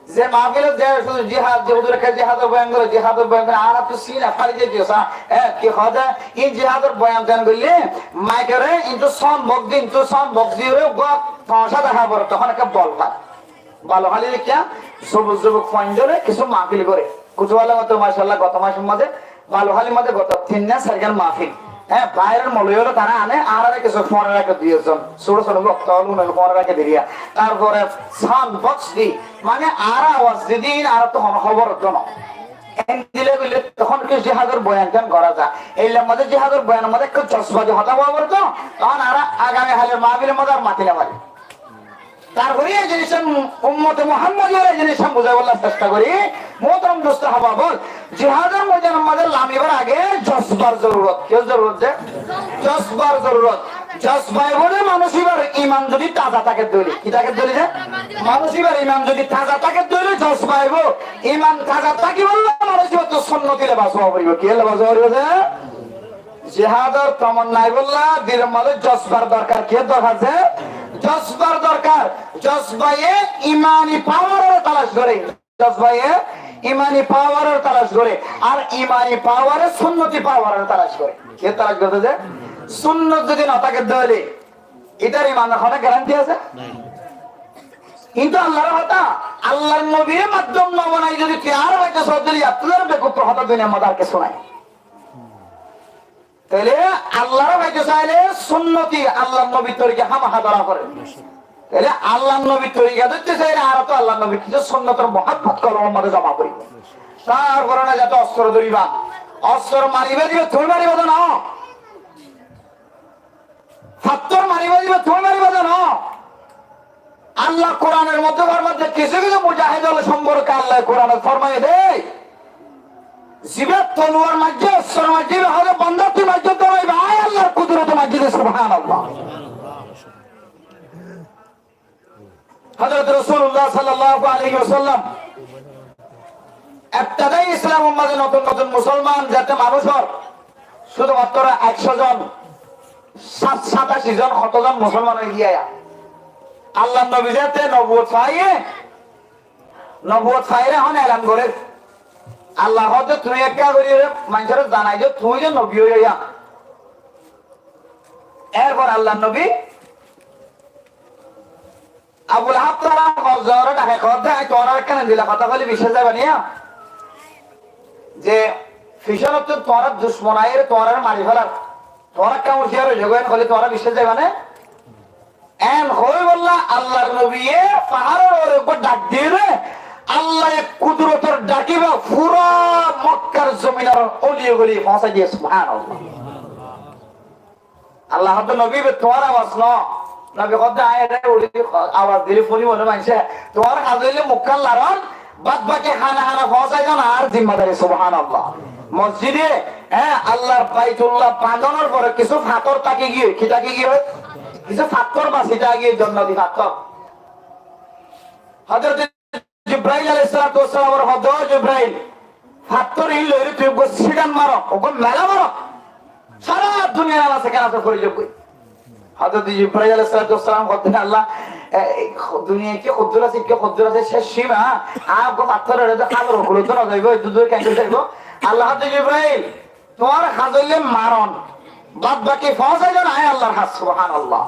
ze mahfilot ze cúdu jihad, ze huzure jihador boyan gore, jihador boyan gore, añára to sina fari zaito, sa, e, ki hoó de, in jihador boyan toyan goille, maikore, intu sound box di, intu sound box diyore, uggwá tamacá dahá fore, tohón ekká bol fai. Baluháli lekká, zubuk zubuk fuain dóre, kissú mahfil gore. Kutuwala moto, mashallah, goto masor maze Baluhálir maze goto tin na sairgán mahfil. Há, bairor moulovi ókkole tará ane, añárare kissú fone raikké dui ekzon. Sóro sóro bokta ókkol, unore fone raikké diriya. Tarfore sound box di, mane añára awaz di di, añárattú hono hóbor óito no. Endilla goille tohón ki jihador boyan toyan gora za. Eilla maze jihador boyanor maze ekká jozba di hotá hoó foribó to, tohón añára agami haile mahfilor maze ar mati no fari. Tarfore e jinissan ummote Muhammadiyor e jinissan buzáibolla cesta gorí, muhtaram dustó ahbab ókkol, jihador moidanor maze lamibar age jozbar zorurot. Kiyór zorurot de? Jozbar zorurot. Jozba aibó de manúc íbar iman zodi taza táke de óile. Ki táke de óile de? Manúc íbar iman zodi taza táke de óile jozba aibó. Iman taza tákibolla manúc íbar to sunnoti lebas ówa foribó. Ki lebas ówa foribó de? Jihador tomonna aibólla dilor maze jozbar dorkar. Kiyór dorkar de? Jozbar dorkar. Jozbaye imani power ore talac gore. Jozbaye imani power ore talac gore. Ar imani power e sunnoti power ore talac gore. Kiyór talac gore de? Sunnot zodi no táke de óile, itar imanor hono guarantee asé? Kintu Allar hotá, Allar nobire maddom no banai zodi tui añáre faito só de óile, iyattú bekuffor hotá duniyar maze ar kissú nai. Tóile Allaré faito saile sunnoti Allar nobir torika hámaha dóra fore. Tóile Allar nobir torika dórte saile añára to Allar nobir kissú sunnotor muhabbot kolbor maze zoma goribo. Tarfore na zate ostro dóriba, ostro mariba diba, tuñí mariba de no. Fattór mariba diba, tuñí mariba de no. Allah Kuranor modde formar de, kissú kissú mujahid ol somporke Allah Kuranot formaiye de, ziba toluwar maijje, ostro maijje, hoó de banda tui maijje de, bái, Allar kudurotor maijje de, subhanallah. Hozrot Rosulullah sallallahu alaihi wasallam ebtedai Islamor maze notun notun musolman zete manúc ór, cúdu matro ekcó zon, sat, sataci zon, hoto zon musolman ói giyé. Allar nobi zete nobuwot faiye, nobuwot faiyóre ehón elan gorer. Allah hoó de, tuñí ekká gorí manúcore zanai do, tuñí ze nobi óiya. Erfor Allar nobi Abu Lahab tará hozoré dhake hoó de, añí tuáñrare ekkán endilla hotá hoilé biccác zaiba niya? Ze fisónottú tuáñrar ducmon aiyóre tuáñrare mari félar. Tuáñra ekkán uciyar ói zagói, en hoilé tuáñra biccác zaiba né? En hoibolla Allar nobiye faháror uore uggwá dhak diyé de, Allaye kudurotor dhak íba fura Mokkar zominor óliye goli foóñsai diyé, subhanallah. Allah hoó de, nobi, íba tuáñr awaz no. Nobi hoó de, añí ere uri awaz dile fúnibo né maincé. Tuáñr ham óilde mukkán laron, bad baki hána hána foóñsai zon añár zimmadari, subhanallah. Mosjide, e, Allar Baitullah bañdonor fore kissú fattór táki giyé, ki táki giyé? Kissú fattór basi táki giyé, jonnoti fattór. Hozrot Jibrail alaihissalatu wassalamore hoó de, "Ó Jibrail, fattór ín loiyóre tui uggwá sidan maro, uggwá mela maro. Sára duniyar ala sekan asé fori zagói." Hozrot Jibrail alaihissalatu wassalam hoó de, "Allah, e, e, duniyai ki hoddur asé, ki hoddur asé, céc sima, a uggwá fattór ere de halor uore to no zaibo, eddur dure keñgori zaibo?" Allah hoó de, Jibrail, tuáñr ham óilde maron. Bad baki foóñsai zon añí Allar ham, subhanallah.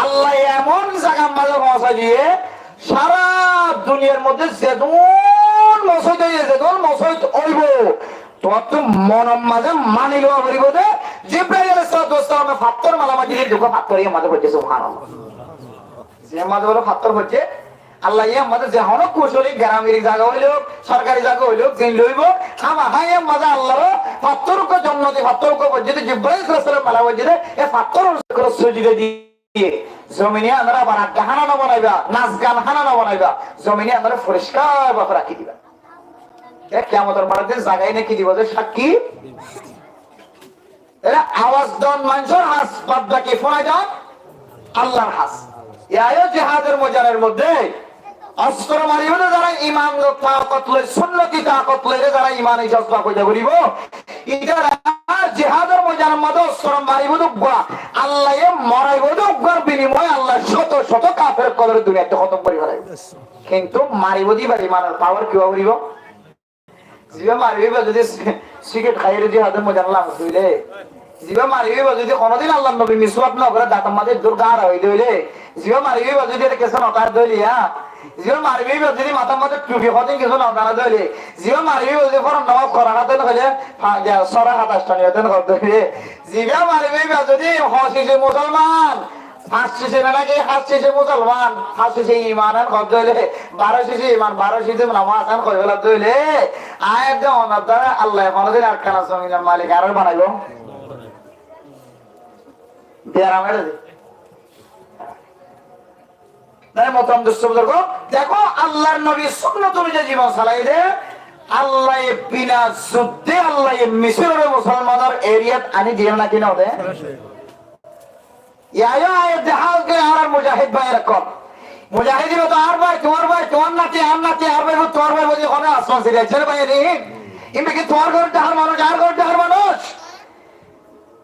Allaye emon zagar maze foóñsai diyé, sára duniyar modde zedún mosóit óiye, zedún mosóit óibo, tuáñrttú monor maze mani lowa foribo de, Jibrail alaihissalatu wassalame fattór mela maijjé de, dukká fattór iyan maze foijjé, subhanallah. Ze mazé bóle fattór foijjé, Allah ye mazé ze hono kucoli, gramir zaga óilok, sorkari zaga óilok, zin loibo, hámaha ye mazé Allahr fattór uggwá jonnoti fattór uggwá foijjé de, Jibrail aláihis salam mala foijjé de, e fattór uggwá sujida diye, zomine añára abar adda hána no banaiba, nasgan hána no banaiba, zomine añára foriskar bábe rakí diba. E kiyamotor maidane zaga ine ki dibo de sakki? Ere awaz don manúcor has, bad baki fúnai don Allahr has. Yá yó jihador moidanor modde ostro maribó de zará iman takot loi, sunnoti takot loi re zará iman jozba foida goribo, itará jihador moidanor modde ostro maribó de uggwá, Allah ye moraibo de uggwár binimoye Allah cóto cóto kafer ókkolore duniyat tú hótom gori félaibo. Kintu maribó de ibar imanor pawar ki óibo? Ziba maribo iba zodi si-, sigaret hái re zodi jihador moidanot lami dile, ziba maribo iba zodi honodin Allahr nobi miswak no gore, dator mazé dur gara ói dile, ziba maribo iba zodi ere kessú no tare dile, ya, ziba maribo iba zodi matar mazé tufi hodin kessú no tare dile, ziba maribo iba zodi foron namaz kora hatan hoile, fa-, ya, sora hata astani hatan hor dile, ziba maribo iba zodi ho cici musolman, fañs cici na naki, háñt cici musolman, háñt cici iman an hoó de óile, baró cici iman, baró cici namaz an hoi fela de óile, aññí de onor dara Allah honodin Arkanor zominor malik añáre banaibo? Biyaram ere de. Mere muhtaram dustó buzurgo, dekó Allahr nobir sunnot onuzai zibon salai de, Allah ye bina zudde, Allah ye Misirore musolmanor eriyat ani diye naki no de? Yá yó ayat de hál ke añárar mujahid báiyor ókkol. Mujahid iba to añár bái, tuáñr bái, tuáñr nati, añár nati, añár bái, tuáñr bái buli hone asman siri aiccé bái ni. Imbe ki tuáñr gór dahar manúic, añár gór dahar manúic.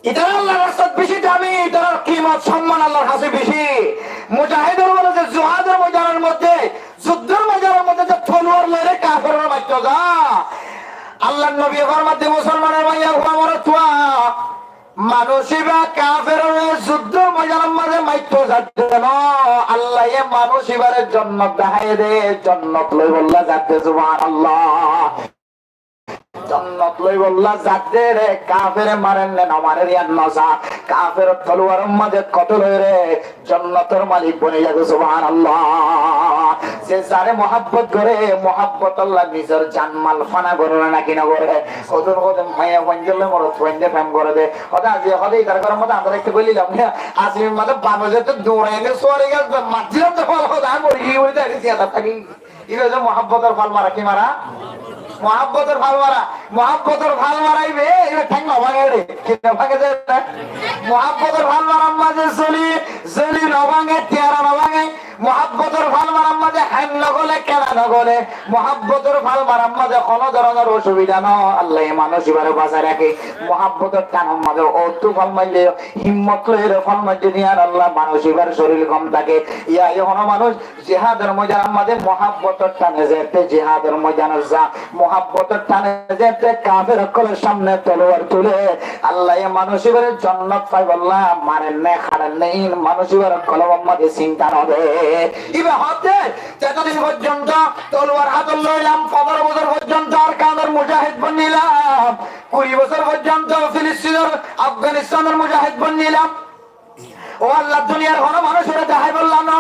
Itará Allahr rastat beci dami, itarar kimot somman Allahr hañse beci. Mujahidor bole ze jihador moidanor modde, zuddor moidanor modde ze toluwar loi re kaferore maitto za. Allahr nobi formar de, musolmanor bái, añára tuá Manúic iba kaferore zuddor moidanor mazé maitto zadde no, Allah ye manúic ibare jonnot dahái de, jonnot loibolla zadde, subhanallah. Jonnot loibolla zadde re, kafere marer ne no marer iyan no sa, kaferor toluwaror mazé kotol ói re, jonnotor malik boni zaibo, subhanallah. Ze zare muhabbot gore, muhabbotolla nizor janmal fana gore na naki no gore? Hodún hodún maiyafuain dóilla morotfuain de fem gore de. Hode aijja hode itar gorór modé añára ekká goillám na. Asimi modé banor zette durai ene suwari gas mazé matti zette fal hode añí mori giyí buli deri siya ta taki. Iba hoi ze muhabbotor fal mara, ki mara? Muhabbotor fal mara. Muhabbotor fal mara ibe, ibe theng no bhange re. Ki no bhange de na? Muhabbotor fal marar mazé zoli, zoli no bhange, tiyara no bhange. Muhabbotor fal marar mazé hán no gole, kena no gole. Muhabbotor fal marar mazé hono dóronor osubida no. Allah ye manúic ibare basai raké. Muhabbotor thanor mazé ottú fal maille, himmot loi re fal maille de, ar Allah manúic ibar córir gom táke. Yá, yá hono manúic jihador moidanor mazé muhabbotor thane zette jihador moidanot za, muhabbotor thane zette kafer ókkolor samne toluwar tule, Allah ye manúic ibare jonnot faibolla marer ne, hárer ne, in manúic ibar kolbor mazé sinta no de. Iba hode, zetodin foijjonto toluwar hátot loilam, fondoro bosór foijjonto Arkanor mujahid bonilam, kuri bosór foijjonto Filistinor, Afganistanor mujahid bonilam. Ó Allah, duniyar hono manúic ore dahái bolla no.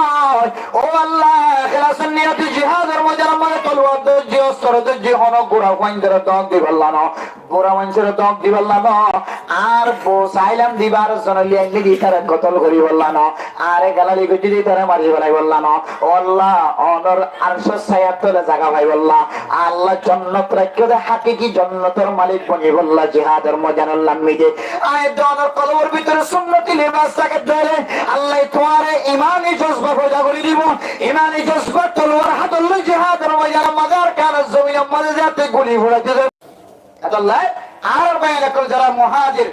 Ó Allah, ekhlasor niyoti jihador moidanor mazé toluwar dóijje, ostro dóijje, hono gura fuain dore dók di bolla no. Bura maincóre dók di bolla no, ar bou sailam dibar zone loi ainné de ítare kotol gori bolla no, are galali goijjé de ítare mari felai bolla no. Ó Allah, onor arcor sayar tole zaga fai bolla, Allah jonnot raikké de, hakiki jonnotor malik boni bolla jihador moidanot lammi de. Añí de onor kolbor bútore sunnoti libas táke de, Allah tuáñre imani jozba foida gori dibo, imani jozba toluwar hátot loi jihador moidanor mazé Arkanor zominor mazé zate guli furaité de. Etolla añárar bái ókkol zará muhajir,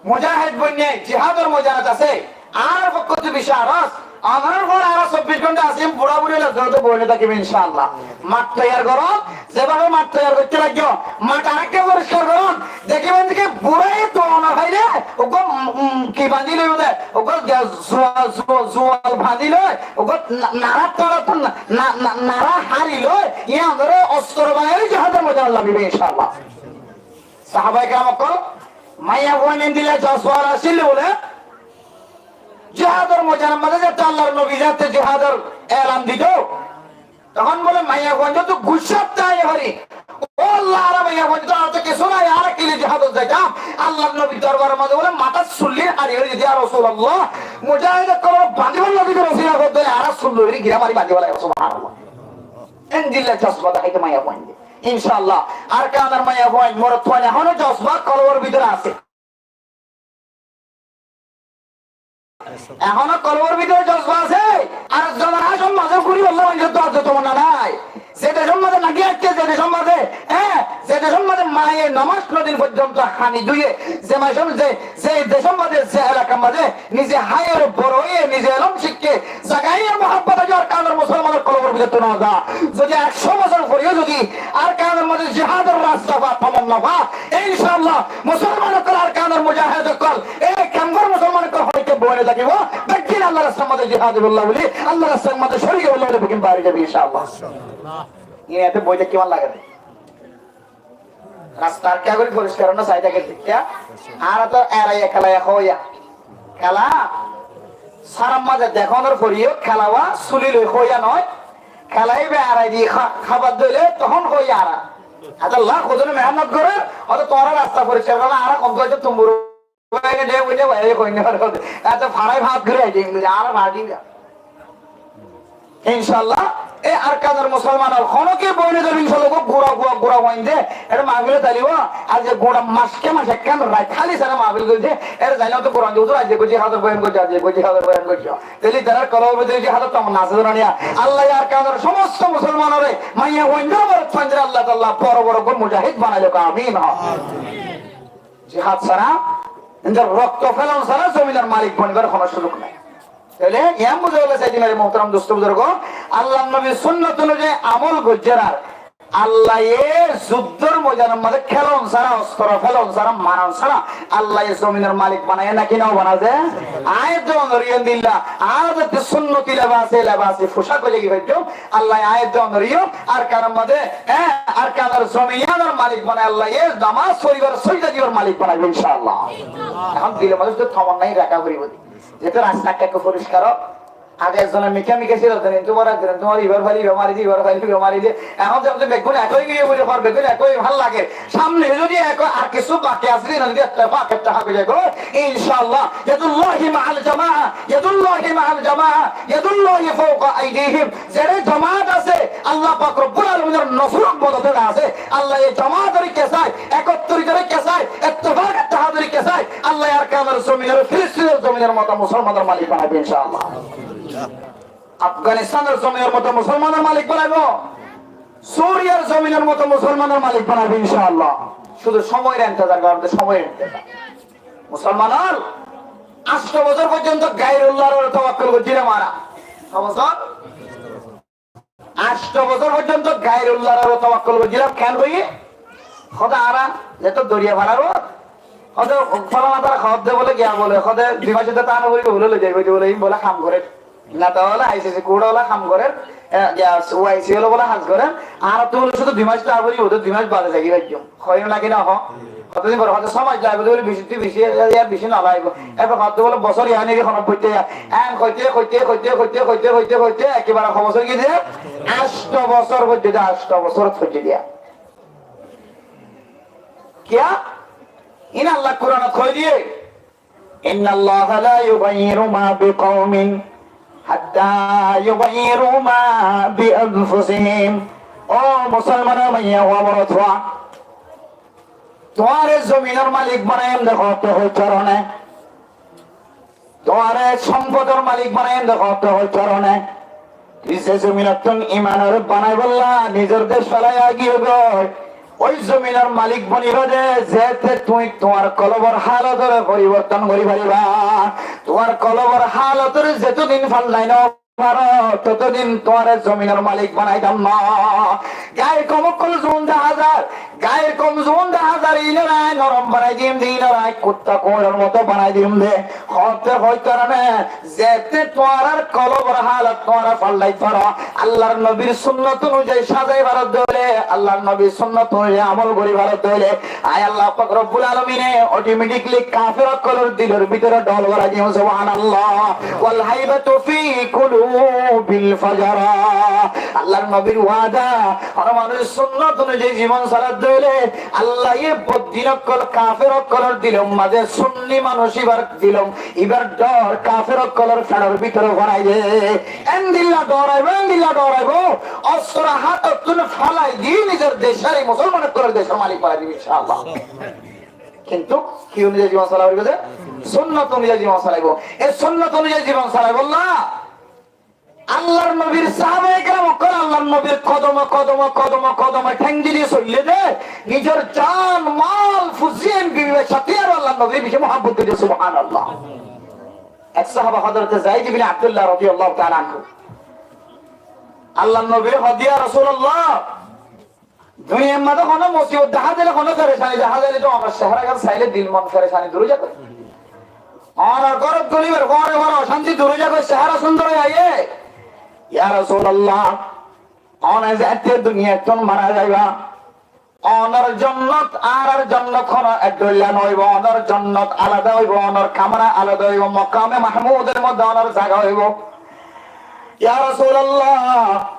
mujahid boinné jihador moidanot asé, añárar fokkottú beci aros, añárar fore aró sobbic gonta asé, bura buri loi zoroto boine tákibá incaallah. Mat toiyar goron, zebábe mat toiyar goittó laiggó, mat arekka foriskar goron, dekíba de ki bura e to no faile, uggwá, um, um, ki bandí loibo de, uggwá zuwa-, zuwa-, zuwal bandí loi, uggwá na-, nara tara to na-, na-, na-, nara hári loi, iyanore ostro banai jihador moidanot lamibo incaallah. Sahabaye keram ókkol, maiyafuain endilla joswar asíl bóle, Jihador moidanor mazé zeto Allar nobi zeto jihador elan dito, tohón bóle maiyafuain to guccát táki fari, "Ó Allah, añára maiyafuain to, añára to kessú nai, añára kile jihadot zaitam?" Allar nobir dorbaror mazé bóle matár sul loi hári ói zodi, "Ya Rosulallah, mujahid ókkolore bandibálla zodi rosí no fore, añára sul loi girá mari bandibálla." Subhanallah. Endilla jozba deháito maiyafuain de. Incaallah, Arkanor maiyafuain, morotfuain, ehóno jozba kolbor bútore asé. Ehóno kolbor bútore jozba asé. Ar zomanor mazé gúribolla maincór dua tamanna nai. Ze decór mazé naki aiccé, ze decór mazé, e, ze decór mazé maye nomaz no din forzonto hani duiye, ze maicór, ze, ze decór mazé, ze elakar mazé nize háiye boro óiye, nize elóm cikké, zaga iín or muhábbot aijjó Arkanor musolmanor kolbor bútore no za. Zodi ekcó bosór foreyó zodi Arkanor mazé jihador rasta fa, tamanna fa, incaallah, musolman ókkol, Arkanor mujahed ókkol, e kemfor musolman ókkol honikka boi no tákibo, beggín Allar rastar mazé jihad óibolla buli, Allar rastar mazé córik óibolla buli beggín bari zaibo, incaallah. Iín ete boi táki kemon lage de? Rasta ar kiyá gorí foriskar no sai táke de kiyá? Añára to eraiya kelaiya hoóiya. Kela sárar mazé dekónor foreyó kelawa suli loi hoóiya noó. Kela íba erai di há-, hábar dóile tohón hoóiya añára. Añára lak hozone mehénnot gorér, óto tuáñra rasta foriskar goró, añára hom to tumbur Báire de bóle báire hoói no fare. Eto farai faat gorí aijjé, añára faat diyum. Incaallah, e Arkanor musolmanor hono kiyé boi no zaibo, incaallah, gura, gura, gura fuain de. Ere mahfile talibo, aijjé gura mac ke mac ekkán rait háli sára mahfil goijjé. Ere zaino to gura de, huzur, aijjé goijjé, jihador boyan goijjé, aijjé goijjé, jihador boyan goijjé. Tóile tarár kolbor bútore jihador tamanna asé né nai? Allah Arkanor somosto musolmanore, maiyafuain dóre, morotfuain dóre Allah taala boro boro gori mujahid banailok, amin. Jihad sára, nizor rokto felon sára zominor malik bonibar hono cúzuk nai. Tóile yián buzá óile saidinare muhtaram dustó buzurgo, Allar nobir sunnot onuzayi amol goijjé ar Allaye zuddor moidanor mazé kelon sára, ostro felon sára, maron sára Allaye zominor malik banaiye naki no banaze? Añí edde onoriyo endilla, añára zedde sunnoti lebase, lebase focak ói zagi faijjum, Allaye añí edde onoriyo Arkanor mazé, e, Arkanor zominor malik banaiye, Allaye nomaz foribar, sóijda dibar malik banaibo, incaallah. Ehón dilor mazé to tamanna raka foribo de. Zeto rasta ekka foriskar ók. Age ekzone mika mika cíl, ekzone hintu mara, ekzone hintu mara, ibar faile iba mari de, ibar faile iba mari de. Ehón zeto beggún ek ói giyé buli hoór, beggún ek ói bála lager. Samne zodi ek ói, ar kessú baki asé de, zodi ettefak, ettehad ói zagói, incaallah, yadullahi ma'al jamaa, yadullahi ma'al jamaa, yadullahi fawqa aydihim. Zere jamaat asé, Allah pak Robbul Alaminor nosrot modot asé. Allaye jamaat ókkol ke sai, ekotrit ókkol ke sai, ettefak ettehad ókkol ke sai. Allaye Arkanor zominor, Filistinor zominor moto musolmanor malik banaibo, incaallah. Afganistanor zominor moto musolmanor malik banaibo. Suriyar zominor moto musolmanor malik banaibo, incaallah. Cúdu somoyor intezar goró de, somoyor intezar. Musolman ókkol, ancto bosór forzonto gairullahor uore tawakkul goijjílam añára. Ko bosór? Ancto bosór forzonto gairullahor uore tawakkul goijjílam. Kiyá goijjí? Hóde añára zeto doriya farar uore, hóde falana tara hóde bóle giya bóle, hóde dui mac de táka foribo bóle, loi zaibo de bóle, iín bóle ham gorer. Neta ókkole, I C C code ókkole ham gorer, e, giya Y C ókkole bóle ham gorer. Añára to bóle cúdu dui mac táka foribo de, dui mac bade zai faijjum. Hoói né naki no hoó? Hoto din fore hoó de só mac laibo de bóle, beci, tui beci, yar beci no laibo. Erfore hoó de bóle bosór yián eri hono boitte ya. En hoite, hoite, hoite, hoite, hoite, hoite, hoite, ekkebare ho bosór giyé de? Ancto bosór foijjé de, ancto bosór foijjé de. Kiyá? Iín Allah Kuranot hoi diye. إن الله لا يغير ما بقوم حتى يغيروا ما بأنفسهم. Ó musolmanor maiya fua, morot fua, tuáñre zominor malik banaiyum de hoótte hoóitte faro né? Tuáñre sompodor malik banaiyum de hoótte hoóitte faro né? Tui ze zominottún imanore banaibolla nizor dec felai giyói, ói zominor malik boniba de, zeéte tui tuáñr kolbor halotore foriborton gorí fariba. Tuáñr kolbor halotore zetodin faltai no faro, totodin tuáñre zominor malik banaitam no. Gair koum ókkol zun dehá zar, Gair komzun daházar, ínore norom banai diyum de, ínore kutta kuñiror moto banai diyum de. Hoóte hoóitarane, zeéne tuáñrar kolbor halot tuáñra faldai faro, Allar nobir sunnot onuzai sazai farodde óile, Allar nobir sunnot onuzai amol gori farodde óile, añí Allah pak Robbul Alamine otometikli kafer ókkolor dilor bútore dhol gorai diyum. Subhanallah. Wal haibatu fi kulubil fujara. Allar nobir wada, hono manúc sunnot onuzai zibon saladde óile, Allaye boddin ókkol, kafer ókkolor dilor maze sunni manúc ibar dilor, ibar dhor kafer ókkolor feçor bútore fonai de. Endilla dhoraibo, endilla dhoraibo, ostro hátottún félai di nizor decor, e musolman ókkolor decor malik banai dibo, inshaAllah. Kintu ki onuzai zibon sala foribo de? Sunnot onuzai zibon salaibo. E sunnot onuzai zibon salaibolla Allar nobir sahabaye keram ókkol Allar nobir kodome kodome kodome kodome théng di di soille de, nizor jan, mal, fuziyen, bibi bacca ttu aró Allar nobire beci muhabbot goijje. Subhanallah. Ek sahaba Hozrote Zaid ibne Abdullah rodiyallahu taala anhu. Allar nobire hoó de, "Ya Rosulallah, duniyar maze hono musibot dahá zaile, hono ferecani dahá zaile to onor ceharagan saile dil mon ferecani dur ói zagói. Onor górot golibar fore fore ocánti dur ói zagói, cehara cúndor ói aiyé. Ya Rosulallah, one zeéñtte duniyattún mara zaiba, onor jonnot añárar jonnot hono ek dhoilla no óibo, onor jonnot alada óibo, onor kamra alada óibo, makame Mahmudor modde onor zaga óibo." Ya Rosulallah,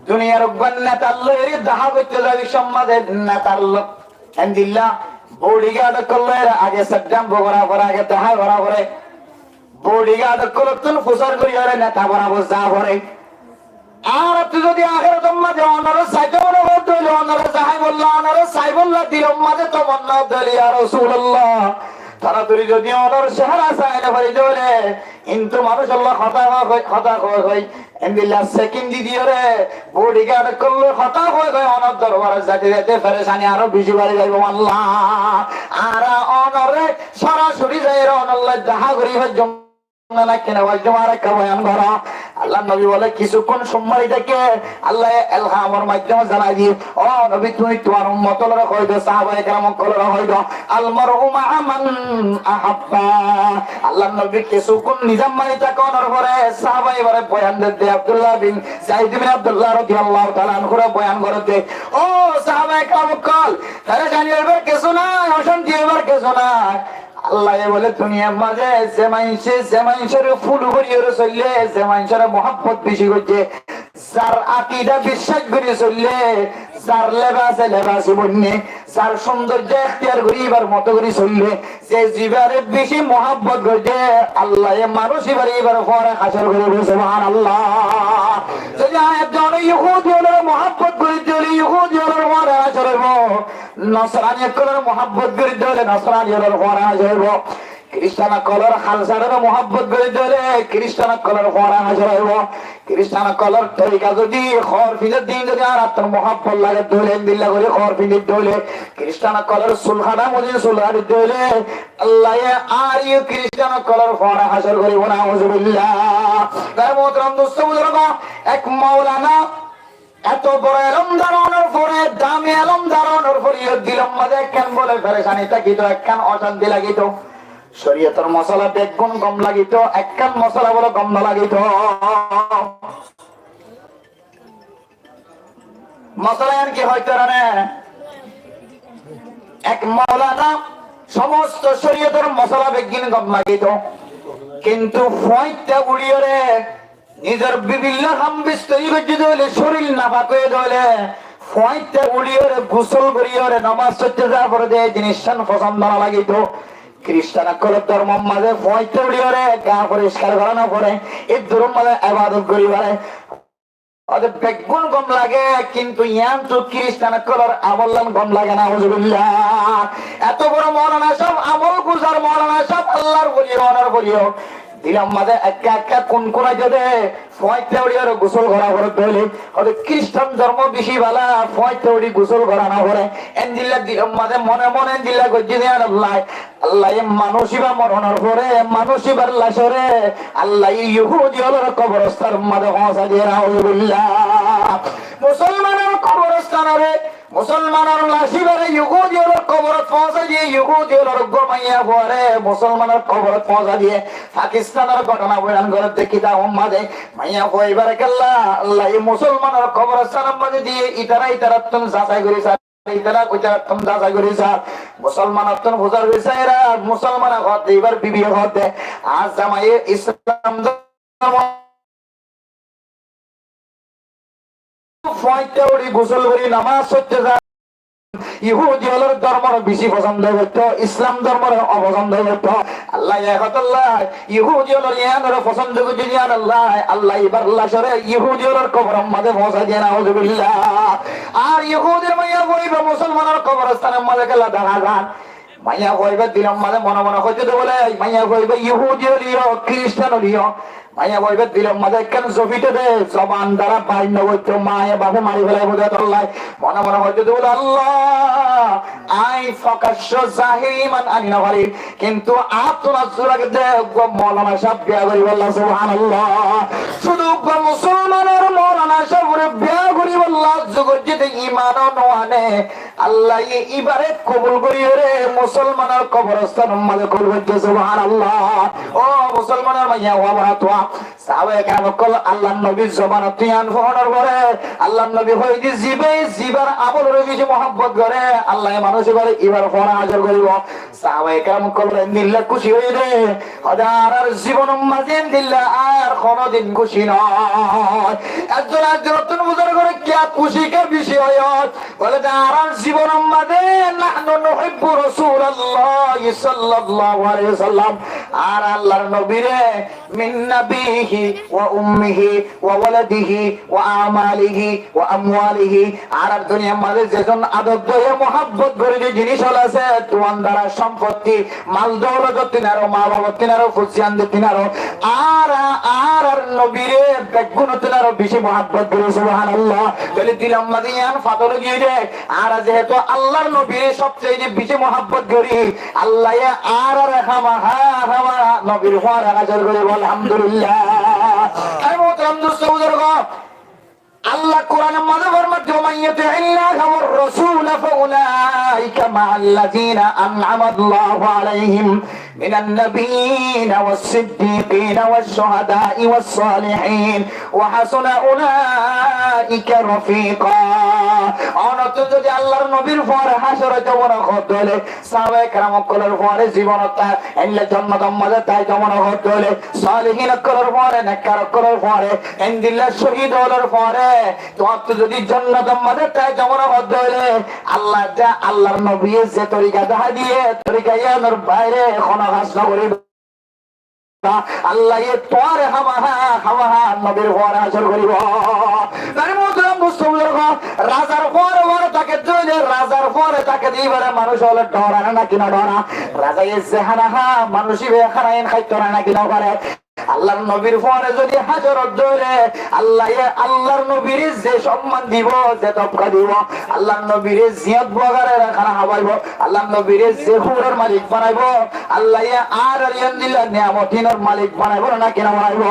duniyar uggwá netar loi eri dahá goitto zai, sommaze netar loi endilla bodyguard ókkol loi eri age seddam gora fore, age dahá gora fore, bodyguard ókkolottún fusar gori eri neta borabor za fore. Ar tui zodi ahérator maze onore saito mone goitte óile, onore zahaibolla, onore saibolla dilor maze tamanna óile, ya Rosulallah, toratori zodi onor cehara sai no fari de óile, kintu manúcor loi hotá hoi, hotá hoi hoi, endilla sekin di di ore, bodyguard ókkol loi hotá hoi hoi, onor dorbarot zaite zaite ferecani aró beci bari zaibo. Allah, añára onore sorasori zai ere onor loi dahá gori faijjum na, na kene faijjum, añáre ekka boyan goro. Allar nobi bole, kisukkun cúm mari táke, Allaye elhamor maiddome zanai diye, "Ó nobi, tui tuáñr ummotor loi hoi do, sahabaye keram ókkolore hoi do, al mar'u ma'a man ahabba." Allar nobi kisukkun nizam mari tákonor fore sahabaye ibare boyan der de, Abdullah bin Zaid bin Abdullah rodiyallahu taala anhure boyan gorer de, "Ó sahabaye keram ókkol, ferecani óibar kessú nai, ocánti óibar kessú nai." Allaye bole, duniyar maze ze maincé, ze maincóre ful gori ore soille, ze maincóre muhabbot beci goijje, zar akida biccác gori soille, zar lebase lebasi boinne, zar cúndorjo ektiyar gori ibar moto gori soille, ze zibare beci muhabbot goijje, Allaye manúc ibare ibar fore hácor goribo. Subhanallah. Zodi añí ekzone Yahudi ókkolore muhabbot gori de óile, Yahudi ókkolor fore hácor óibo. Nosrani ókkolore muhabbot gori de óile, nosrani ókkolor fore hácor óibo. Kiristan ókkolore, Kalcarore muhabbot gori de óile, Kiristan ókkolor fore hácor óibo. Kiristan ókkolor torika zodi hór findor din zodi añárattún muhabbot lage de óile, endilla gori hór findi de óile, Kiristan ókkolor sul hata modi sul hati de óile, Allaye añáre yó Kiristan ókkolor fore hácor goribo, nauzubillah. Mere muhtaram dustó buzurgó, ek Maulana eto boro elomdar ónor fore, dami elomdar ónor fore yó dilor maze ekkán bole ferecani tákito, ekkán ocánti lagito. Coriyotor mosala beggún gom lagito, ekkán mosala bole gom no lagito. Mosala yián ki hoito fare né? Ek Maulana somosto coriyotor mosala beggún gom lagito, kintu fuáñitta uçiyóre nizor bibir loi ham bistoi goijje de óile, córir nafak óiye de óile, fuáñitta uçiyóre, gusól goriyóre, nomaz foitto za fore de, e jiniscán fosón no lagito. Kiristan ókkolor dormor maze fuáñitta uçiyóre ga foriskar gora no fore, e duror maze ebadot gori fare. Óde beggún gom lage, kintu yiántu Kiristan ókkolor amollan gom lage, nauzubillah. Eto boro Maulana sáb, amol guzar Maulana sáb, Allar woli, ónor woli, dilor maze ekka ekka kun kun aide de, Fuáñitta uçí aró gusól gorá foré dóile, hoóde Kiristan dormo bicí bála, fuáñitta uçí gusól gorá no foré. Endilla dilor mazé mone mone endilla goijjé de, yá Allah, Allah, e manúic íba moronor fore, e manúic íbar lacoré, Allah, e yuhudi ólor koborostan mazé foóñsai diyé, nauzubillah. Musolmanor koborostánoré, musolmanor lac íbaré yuhudi ólor koborot foóñsai diyé, yuhudi ólor uggwá maiyafuaré musolmanor koborot foóñsai diyé. Pakistanor gótona boyan gorér de kitabor mazé, maiyafua íbaré kiyólla, Allah, e musolmanor koborostan mazé diyé, itará itarattún zasai gorí saár, itará itarattún zasai gorí saár, musolmanottún fusár gorí saár, musolmane hoódde, íbar bibiye hoódde, añár zamaye Islam dormo fuáñitta uçí gusól gorí nomás foittó za. Yuhudi ólor dormoré bicí fosóndo goittó, Islam dormoré ofosóndo goittó. Allah, e hotá Allah, yuhudi ólor yiánoré fosóndo goijjé de, yá Allah, Allah, íbar lacoré yuhudi ólor koboror mazé foóñsai diyé, nauzubillah. Ar yuhudir maiyafua íba musolmanor koborostan mazé kiyólla dahá zar. Maiyafua íba dilor mazé mone mone hoitó de bóle, maiyafua íba yuhudi óileyo, Kiristan óileyo, maiyafua íba dilor mazé ekkán zofito de, zoban dara bair no goittó, maye bafe mari félaibo de tolla. Mone mone hoitó de bóle, Allah, añí fokaccó zahiri iman ani no farir, kintu añáttu azzur age de uggwá molana sáb biya goríbolla, subhanallah. Cúdu uggwá musolmanor molana sábore biya goríbolla azzur goijjé de, iman ó no ane, Allah, e íbaré kobul goríyore musolmanor koborostan mazé kobul goijjé, subhanallah. Ó musolmanor maiyafua, baratua, sahabaye keram ókkol, Allar nobir zobanottú yián fúnonor fore, Allar nobi hoiyé de, zibe zibar amoloré bicí muhabbot goré, Allah, e manúic íbaré íbar fuare hácor goríbo. Sahabaye keram ókkol endilla kúci óiye de, hoóde, añárar zibonor mazé endilla ar honodin kúci no ói. Ekzon ekzonottún fusár goré, kiyá kúci, kiyá bicí óiyo? Bóle de, añárar zibonor mazé, nahnu nuhibbu Rasulallahi sallallahu alaihi wasallam, añára Allar nobiré, min abihi wa ummihi wa waladihi wa amalihi wa amwalihi. Añárar duniyar mazé zezon ador dóriya muhabbot gorí de jinis ól asé, tuáñdara, somfottí, mal doulot tínaro, ma baf tínaro, fuain tínaro, añára, añárar nobiré beggún tínaro bicí muhabbot gorí, subhanallah. Tóile dilor mazé yián fata lagi de, añára zehetu Allar nobiré sobsaite bicí muhabbot gorí, Allaye añárare hámaha, hámaha nobir fuare hácor goríbo, alhamdulillah. Ai muhtaram dustó buzurgo, Allah Kuranor mazé formar de, "ومن يطع الله والرسول فأولئك مع الذين أنعم الله عليهم من النبيين والصديقين والشهداء والصالحين وحسن أولئك رفيقا." Onottún zodi Allar nobir fuare hácor óito mone hoó de óile, sahabaye keram ókkolor fuare zibonot tái, endilla jonnotor mazé táito mone hoó de óile, solihin ókkolor fuare, nekkar ókkolor fuare, endilla cóhid ólor fuare, tuáñttu zodi jonnotor mazé táito mone hoó de óile, Allah, Allar nobiye ze torika dahái diye, torika yiánor baire hono ham no goríba. Allaye tuáñre hámaha, hámaha nobir fuare hácor goríbo. Añárar muhtaram dustó buzurgo, razar fuare fuare táke de óile, razar fuare táke de íbare manúic ókkole dhorane náki no dhora? Razaye ze hána há, manúic íba e hána iín háito fare náki no fare? Allar nobir fuare zodi hácor ói de óile, Allaye Allar nobiré ze somman dibo, ze tobka dibo, Allar nobiré ziyót buagaré hána háwaibo, Allar nobiré ze húror malik banaibo, Allaye añárar endilla niyamotinor malik banaibo né náki no banaibo?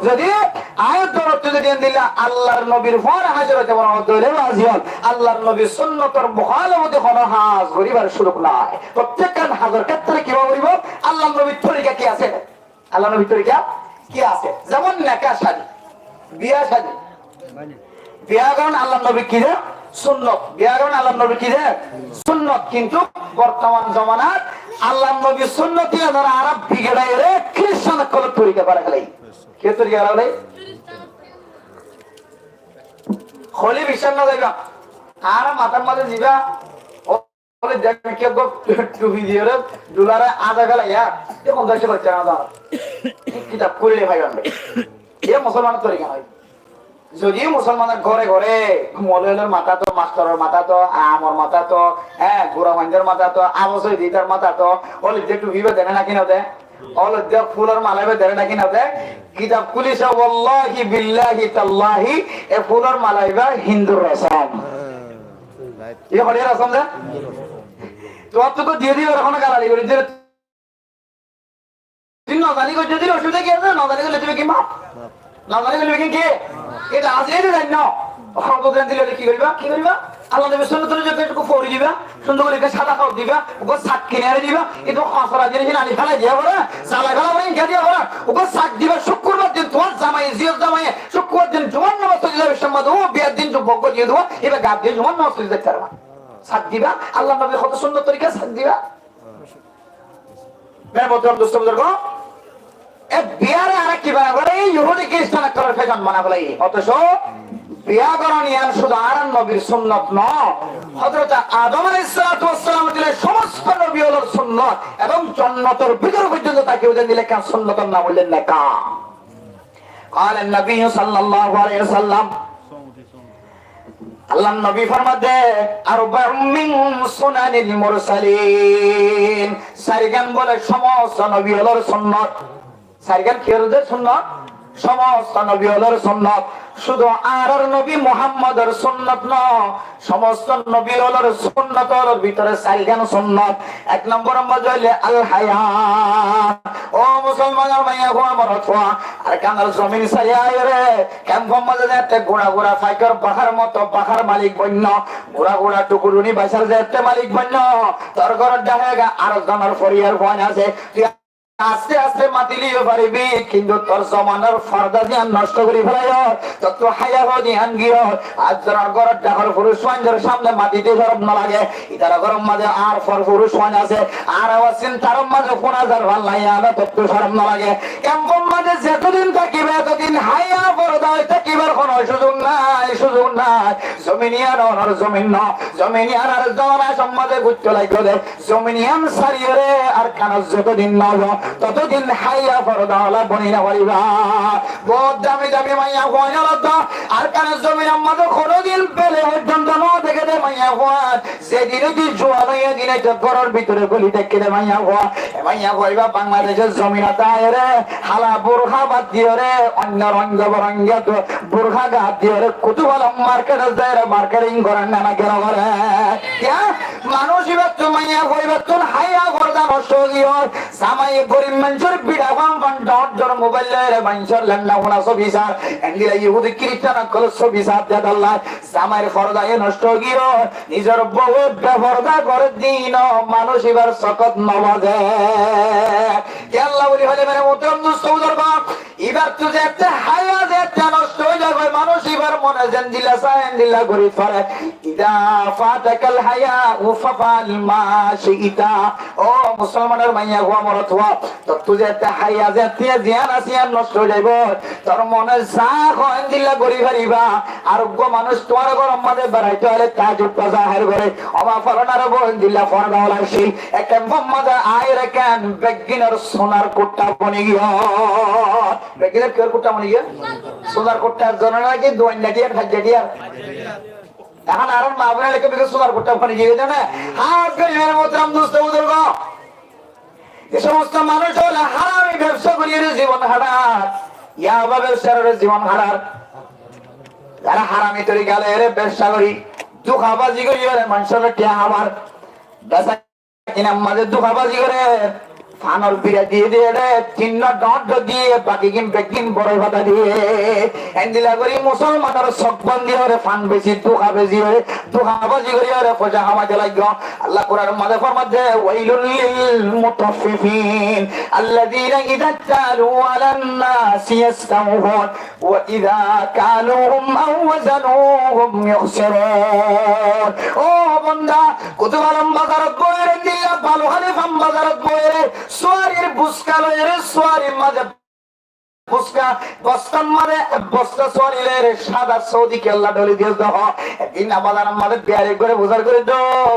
Zodi añárar toroftú zodi endilla Allar nobir fuare hácor óite mone hoó de óile, bazi ól, Allar nobir sunnotor muhalafoti hono ham goríbar cúzug nái. Fottekkán hamor kétre ki óibo? Allar nobir torika ki asé? Allar nobir torika ki asé? Zemon nekah cádi, biya cádi. Biya goron Allar nobir ki de? Sunnot. Biya goron Allar nobir ki de? Sunnot. Kintu bortoman zomanat Allar nobir sunnot iín añára bigeçaiyóre Kiristan ókkolor torika banai félaiyi. Ki torika banai félaiyi? Hoile biccác no zaiba. Añárar matár mazé ziba, ó, hoile de ki eggúa tufi diyóre, dulare aza félaiya, e hondilla goittó na zano. Kitab kúlile faiba de. E musolmanor torika no. Zodi musolmanor góre góre moloi ólor matá tó, mastoror matá tó, amor matá tó, hé, gura fuaindor matá tó, Abu Soid itar matá tó, hoile de tufi ba de né náki no de? Óloidde fúlor mala ibá dere naki no de? Kitab kúli só, wallahi, billahi, tallahi, e fúlor mala ibá Hindur rosom. Ki hoór rosom de? Tuáñttú diyé dibar, hono galali gorí dibar. Tui no zani goijjó de osubida ki asé? No zani goille tui ki maf? No zani goille ki, ki? Ita asé de zani no. Hotó zani dile ki goríba? Ki goríba? Allah nobir sunnot onuzai ekku fori diba, cúndor gorí ekku sada kafor diba, uggwá sak kini ani diba, idu hosora jinis ani félai diya fore, zalai félai fore, inka diya fore, uggwá sak diba, cúkkurbar din tuáñr zamai, ziyór zamai, cúkkurbar din Jumar nomaz fori diba, biccór mazé, ó biyar din jubbok gori diba, iba gat diya Jumar nomaz fori diba, sak diba, Allah nobir hotó sunnot torika sak diba. Mere muhtaram dustó buzurgo, e biyare añára ki bana félaiyi? Yahudi Kristan ókkolor fejon bana félaiyi. Otoco biya goron iyan cúdu añárar nobir sunnot no, Hozrot Adam alaihissalatu wassalam ótile somosto nobi ókkolor sunnot, ebong jonnotor bútore foijjonto táke, óden dile ekkán sunnotor nam óilde neka. قال النبي صلى الله عليه وسلم, Allar nobi formadde, أربع من سنن المرسلين, sairgán bole somosto nobi ókkolor sunnot. Sairgán ki ókkolor sunnot? Somosto nobi ókkolor sunnot. Cúdu añárar nobi Muhammador sunnot no, somosto nobi ókkolor sunnotor bútore sairgán sunnot. Ek nombor mazé óilde al haya. Ó musolmanor maiyafuwa, morotfuwa, Arkanor zomin sári aiyóre, kemfor mazé zeéñtte gura gura faikor bahár moto bahár malik boinno, gura gura tukuruni baisar zeéñtte malik boinno, tor góror dháke ar zonor foriyar fuain asé, tui aste aste mati loi faribi, kintu tor zobanar forda ziyán nosto gori félaiyo, tottú haya hoó ziyán giyó, ar zonor góror dhákor furuc fuaindor samne matite corom no lage. Itar góror mazé ar for furuc fuain asé, ar awaz sintar mazé fúna zar falla, iyan tottú corom no lage. Kemfor mazé zetodin tákiba, etodin haya forda ói tákibar hono cuzuk nai, cuzuk nai. Zomin iyan onor zomin no, zomin iyan ar zonor asam mazé guitto laiggó de. Zomin iyan sári óre Arkanot zetodin no zo, totodin haya forda ola boni no fariba. Bout dami dami maiyafuwa ókkol Arkanor zominor mazé honodin fele foijjonto no deké de maiyafuwa. Ze din oti juwan óiye, e din oti góror bútore goli táke de maiyafuwa. E maiyafuwa ibá Bangladecor zominot aiyóre hala burka bad diyóre, oinno rong berongi burka gat diyóre, Kutufalong marketot zaiyóre marketing gorer né, na kiyá no gorer? Kiyá? Manúic ibáttu, maiyafuwa ibáttu haya forda nosto ói giyói. Zamai gorib maincór bida fan fan, dhoóñr dhoóñr mobail loiyóre maincór lenda fúna sobi sar. Endilla Yahudi Kiristan ókkolor sobi sar de dallai. Zamair forda ye nosto ói giyói. Nizor bouwe beforda gorer de no, manúic ibar sokot no baze. Kiyólla buli hoile mere muhtaram dustó buzurgo, ibar tu zeéñtte haya zeéñtte nosto ói zagói, manúic ibar mone zendilla saá endilla gori fare. إذا فاتك الحياء فافعل ما شئت. Ó musolmanor maiyafuwa morotfuwa, tottú zeéñtte haya zeéñtte ziyán asé yían nosto ói zaibói, tor mone za hoó endilla gori fariba. Ar uggwá manúic tuáñr góror mazé beraito aile taajjud zahér gore, ó ba, folonar bou endilla forda ola asé, e kemfor mazé aiyóre ekkán beggínor sunar kuththá boni giyói. Beggínor kiyór kuththá boni giyói? Sunar kuththá. Zone naki duainna diyar, haijja diyar. Ehón añárar maa boinor leká beggín sunar kuththá boni giyói, zane? Hás gorí mere muhtaram dustó buzurgo, ze somosto manúic ókkole harami bebsa gorí zibon hátar, yaba bebsa gorí zibon hátar, zará harami torika loi bebsa gorí, dukabazi gorí maincór tiañ hábar, besa kinar mazé dukabazi gorer, fanor bira diye diye de, tinno dhoóñr dhoóñr diye, bakigin beggín boroi fata diye. Endilla gorí musolmanor sók bandi óre, fan beci, duka beci óre, dukabazi gorí óre foisa hamaito laiggó. Allah Kuranor mazé formadde, ويل للمطففين الذين إذا اكتالوا على الناس يستوفون وإذا كالوهم أو وزنوهم يخسرون. Ó banda, Kutufalong bazarot boiyóre, endilla Baluhali fan bazarot boiyóre, suwarir buska loiyóre, suwarir mazé buska, bostar mazé bosta suwari loiyóre, sada sóudi kiyólla dhóli diyós de hoó. Ek din bazaror mazé biyari gorí buzar gorí de,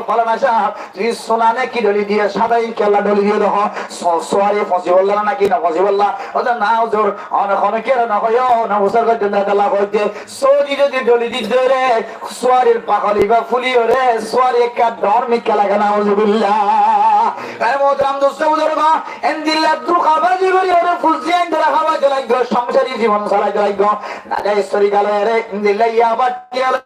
fólana sáb, tui suna né ki dhóli diyó, sada ín kiyólla dhóli diyó de hoó, su-, suwari fosibólla naki no fosibólla? Ó de na huzur, one hono kiyóre no hoiyó, no fusar goijjón de, etolla hoóidde, sóudi zodi dhóli di dóre, suwarir fakol ibá fúli óre, suwari ekká dhoóñr mikká lage, nauzubillah. Mere muhtaram dustó buzurgo, endilla dukabazi gorí ore fuziya endilla hábaito laiggó, songsari zibon solaito laiggó. Najaiz torika loi ore endilla yaba tiya loi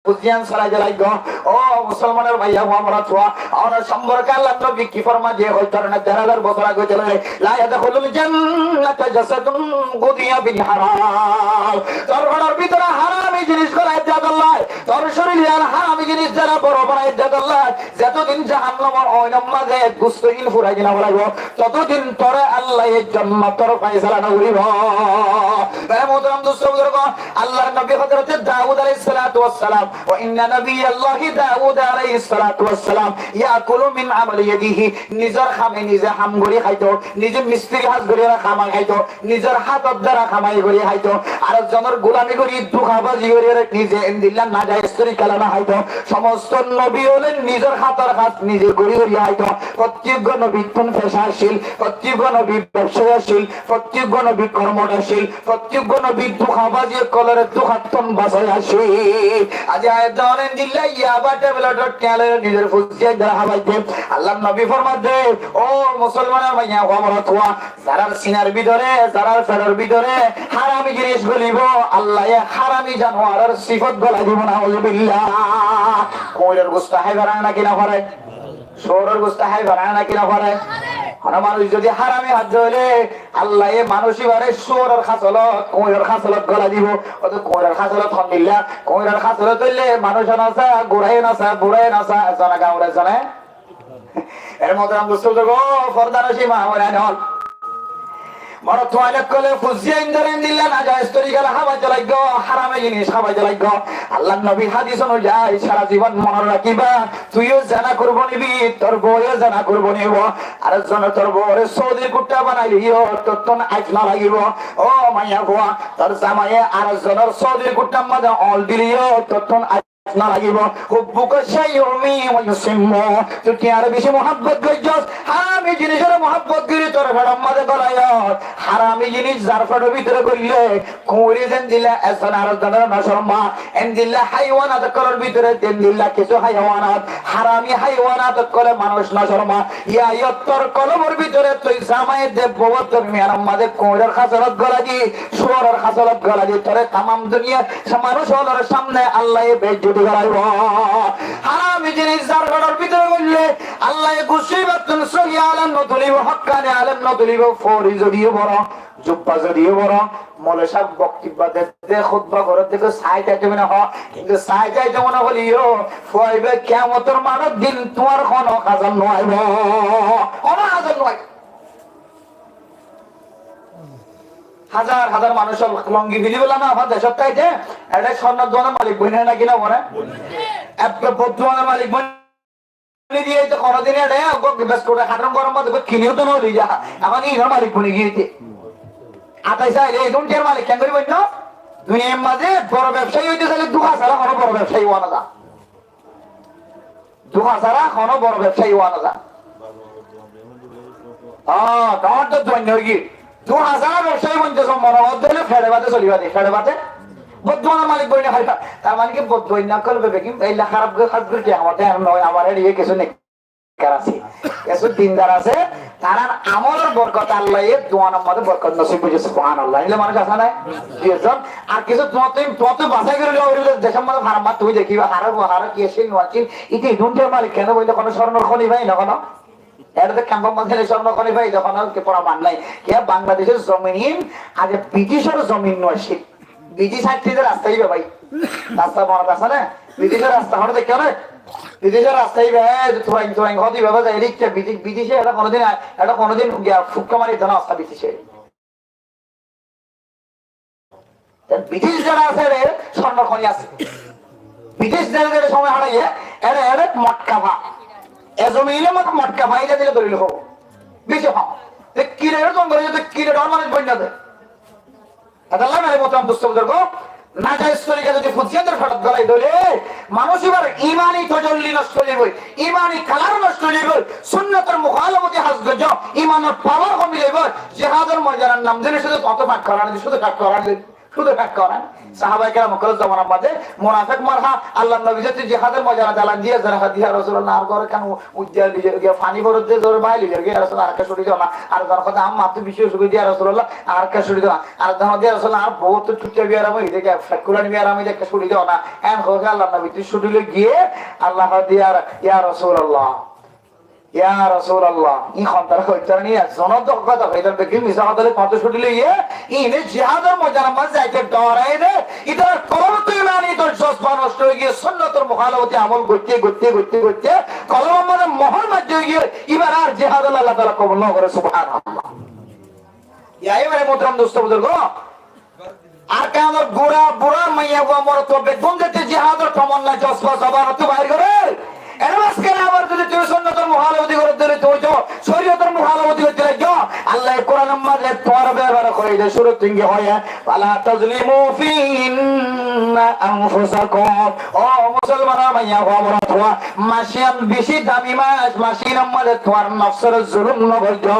fuziyan solaito laiggó. Ó musolmanor bái, ó morotfuwa, añárar somporke Allar nobi ki formaiyé, hoito na der házar bosór age hoito lage, "لا يدخل الجنة جسد غذي بالحرام." Tor feçor bútore harami jinis gola edde Allah. Tor córilottú harami jinis zara boro boro edde Allah. Zeto din jahannamor oinor maze gusto in furai di no faribo, toto din tore Allaye jonnotor faisala no goribo. Mere muhtaram dustó buzurgo, Allar nobi Hozrote Dawud aláihis salatu wassalam, "وإن نبي الله داود عليه الصلاة والسلام يأكل من عمل يده", nizor hame nize ham gori háito, nize mistiri ham gori hamai háito, nizor hátor dara hamai gori háito, ar zonor gulami gori, dukabazi gori, ar nize endilla najaiz torika loi háito. Somosto nobi ókkole nizor hátor ham nize gori gori háito. Fottiyoggua nobittún feca accíl, fottiyoggua nobi bebsai accíl, fottiyoggua nobi kormot accíl, fottiyoggua nobi dukabazi ókkolore dukattún basai accíl. Aijja aiyér de endilla yaba tablet or tiya loi nizor fuziya endilla hábaito. Allar nobi formaiyé, ó musolmanor bái, ó morotfuwa, zarar sinar bútore, zarar feçor bútore harami jinis golibo, Allaye harami januaror sifot golai dibo, nauzubillah. Kuñiror gusto hái fare né ki no fare? Cuoror gusto hái fare né ki no fare? Hono manúc zodi harami hádde óile, Allaye manúc ibare cuoror hásolot, kuñiror hásolot golai dibo. Óto kuñiror hásolot hondilla? Kuñiror hásolot óile manúc no sa, gura no sa, bura no sa, zona gaur zona Ere muhtaram dustó buzurgo, ó fordanocin maa boin ókkol, morotfuwa ókkole fuziya endilla endilla najaiz torika loi hábaito laiggó, harami jinis hábaito laiggó. Allar nobi hádis onuzai sara zibon mone rakiba, tuiyo zena goribi, tor bouye zena goribo. Ar zone tor boure sódir kuthá banaileyo tottún aib no lagibo. Ó maiyafuwa, tor zamaiye ar zonor sódir kuthár maze oñl dileyo tottún aib no lagibo. حبك الشيء يعمي ويصم. Tui tiyare beci muhabbot goijjos, harami jinisore muhabbot gori tor feçor maze golayos. Harami jinis zar feçor bútore goille, kuñire zendilla ekzone ar ekzonore no corma, endilla haiwanot ókkolor bútore zendilla kessú haiwanot harami haiwanot ókkole manúc no corma, yá yó tor kolbor bútore tui zamai de bouwor dormiyanor maze kuñiror hásolot golai di, cuoror hásolot golai di, tore tamam duniyar manúc ókkolor samne Allaye beizzoti goraibo. Harami jinis zar feçor bútore goille, Allaye gussá óibo, tui sóhi alem no tulibo, hókkani alem no tulibo, fori zodiyo boro, jubba zodiyo boro, moloi sáb boktibbo de, de hutba gorer de, sai tai tui mone hó, kintu sai tai tui mone hoileyo, fuaiba kiyamotor maçor din tuáñr hono házot no aibo, hono házot no aibo. Házar házar manúc sób longi fili bolla no, abar decót táite, ere córnor duanor malik boine né ki no boine? Ebbe bor duanor malik boine diye to honodin ere, ugga biskut or karton gorom mode kiniyo to no loi za. Ehón inor malik boni giyé de. Atai saile e duniyar malik keén gori boinno? Duniyar maze boro bebsayi óite saile duha sára hono boro bebsayi ówa no za. Duha sára hono boro bebsayi ówa no za. Ah, tomar to duain ói giyé. Duha sára bebsayi bonto sommon ódde óile fede bate soliba de, fede bate. Bodduanor malik boni haiba. Tar mane ki bodduan na korbe begim, eilla harap goi haj goi kiyamot e ar noi, amar eriye kessú nekkar asé. Kessú dindar asé, tarar amolor borkot Allaye duanor maze borkot nosib goijje, subhanallah. Eilla manúc asé na? Dui ekzon, ar kessú tuáñttú, tuáñttú basai gori loi, decór maze haram mat tui dekiba, haro, haro ki asé, no asé, ite duniyar malik keén boille hono córnor khoni fai na hono. Ere to kemfor maze córnor khoni fai, hono ki proman nai. Kiyá Bangladecor zomin in age British or zomin no accíl. British aitté de rasta iba bái. Rasta monot asé na? British or rasta hono dekó na? British or rasta iba, e, turain, turain hoó de iba bái, e rikka British, British e ere honodin, ere honodin giya fukka mari de no, rasta British e. Te British zara asé re, córnor khoni asé. British zara zara somoi haraiye, ere, ere Motka fa. E zomine mot-, Motka fa, ita dile dolil hobo. Beci hom. Te kile ere zongol, te kile dor manúc boinna de. Etolla mere muhtaram dustó buzurgo, najaiz torika zodi fuziyantor feçot golai dile, manúc ibar imani tojalli nosto ói zaibo, imani kalar nosto ói zaibo, sunnotor muhalafoti haj goijjó, imanor pawar homi zaibo, jihador moidanor nam zani cúdu tuáñttú fak gorani, cúdu fak gorani. Cúde fek goré. Sahabaye keram ókkolor zomanar mazé munafek mara Allar nobi zeto jihador moidanot elan diye, zara há diye, "Ya Rasulullah, añár gór ekkán u-, uijja loi zar goi, faní forer de zor bái loi zar goi, ya Rasulullah, añáre ekkán cúri do na." Ar zar hoó de, "Añár mattu beci ocúk óiye de, ya Rasulullah, añáre ekkán cúri do na." Ar zar hoó de, "Ya Rasulullah, añár bout tucca biyaram óiye de, fek kulani biyaram óiye de, ekkán cúri do na." Eén hoó hoó Allar nobi tu cúri loi giyé, Allah hoó de, "Ya, ya Rasulullah." Ya Rasulullah, ín hontara hoitar ni, ekzonor dor hotá hoitar, beggún misá hotá loi hontara cúri loiye, íne jihador moidanor mazé zaite doraiyé de, ítarar kolbot iman, ítarar jozba nosto ói giyé, sunnotor muhalafoti amol goitte, goitte, goitte, goitte, kolbor mazé mohór bazi ói giyé, íbar ar jihad Allah Taala kobul no goré, subhanallah. Ya, ibare muhtaram dost buzurg, Arkanor gura, bura, maiya, fua, morot, fua, beggún zeto jihador tamanna, jozba, zoban ottu bair gorer. Ere mazé kene abar zodi tuñí sunnotor muhalafoti gorer de óile, tuñí to coriyotor muhalafoti gorer de óile, Allaye Kuranor mazé tuáñr bepare hoiyé de, cúruttu hoiyé, "Fala tazlimu fihinna anfusakum." Ó musolman maiya, fua, morot, fua, mac yián beci dami mac, mac yiánor mazé tuáñr nofsore zulum no goijjo.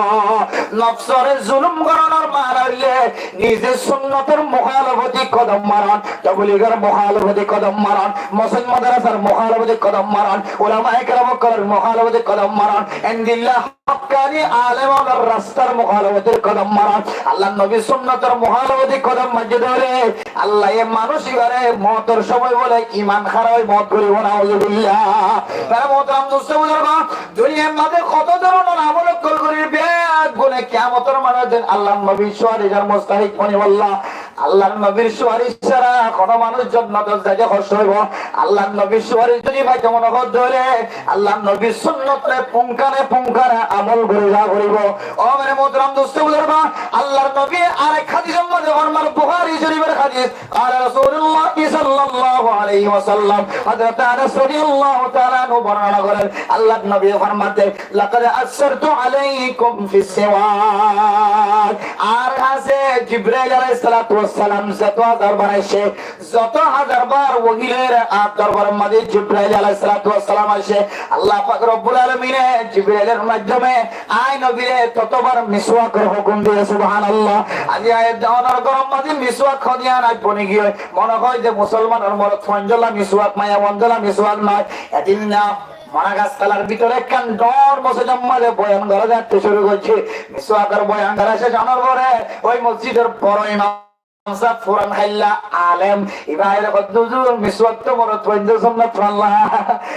Nofsore zulum goronor mana óilde, nize sunnotor muhalafoti kodom maron, tobligor muhalafoti kodom maron, mosjid madrasar muhalafoti kodom maron, ulamaye keram ókkolor muhalafoti kodom maron, endilla hokkani alem ókkolor rastar muhalafoti kodom maron, Allar nobi sunnotor muhalafoti kodom maijje de óile, Allaye manúc ibare moutor somoi bole iman hára ói mout goribo, nauzubillah. Mere muhtaram dost buzurg, duniyar mazé hoto dóronor amol ókkol gorir, beggúne kiyamotor maidan Allar nobir sufaricor mustahik bonibolla. Allar nobir sufaric sára hono manúc jonnotot zaite hosto óibo. Allar nobir sufaric zodi faito mone hoó de óile, Allar nobir sunnotore punkane punkane amol gori za foribo. Ó mere muhtaram dost buzurg, Allar nobi arek hadisor mazé formar, Buhari Corifor hadis, قال رسول الله صلى الله عليه وسلم, Hazrot Anas radiyallahu taala anhu bornona gorer, Allar nobi formar de, لقد أثرت عليكم في السواك. Añár hañsé Jibrail aláihis salatu wassalam zeto házar bar aiccé, zeto házar bar wahi loiyóre añár dorbaror mazé Jibrail aláihis salatu wassalam aiccé, Allah pak Rabbul Alamine Jibrailor maiddome añí nobire totobar miswakor hukum diye, subhanallah. Aijja añí de onor góror mazé miswak hodiyán aijja boni giyói. Mone hoó de musolmanor morot fuain dólla miswak, maiya fuain dólla miswak noó. Edin na mora gas talar bútore ekkán dhoóñr mosjidor mazé boyan gora zaito cúru goijjé. Miswakor boyan gora céc ónor fore ói mosjidor boro imam sáb furan háilla alem. Ibá aiyóre hoó de, "Huzur, miswak to morot fuaindor sunnot falla."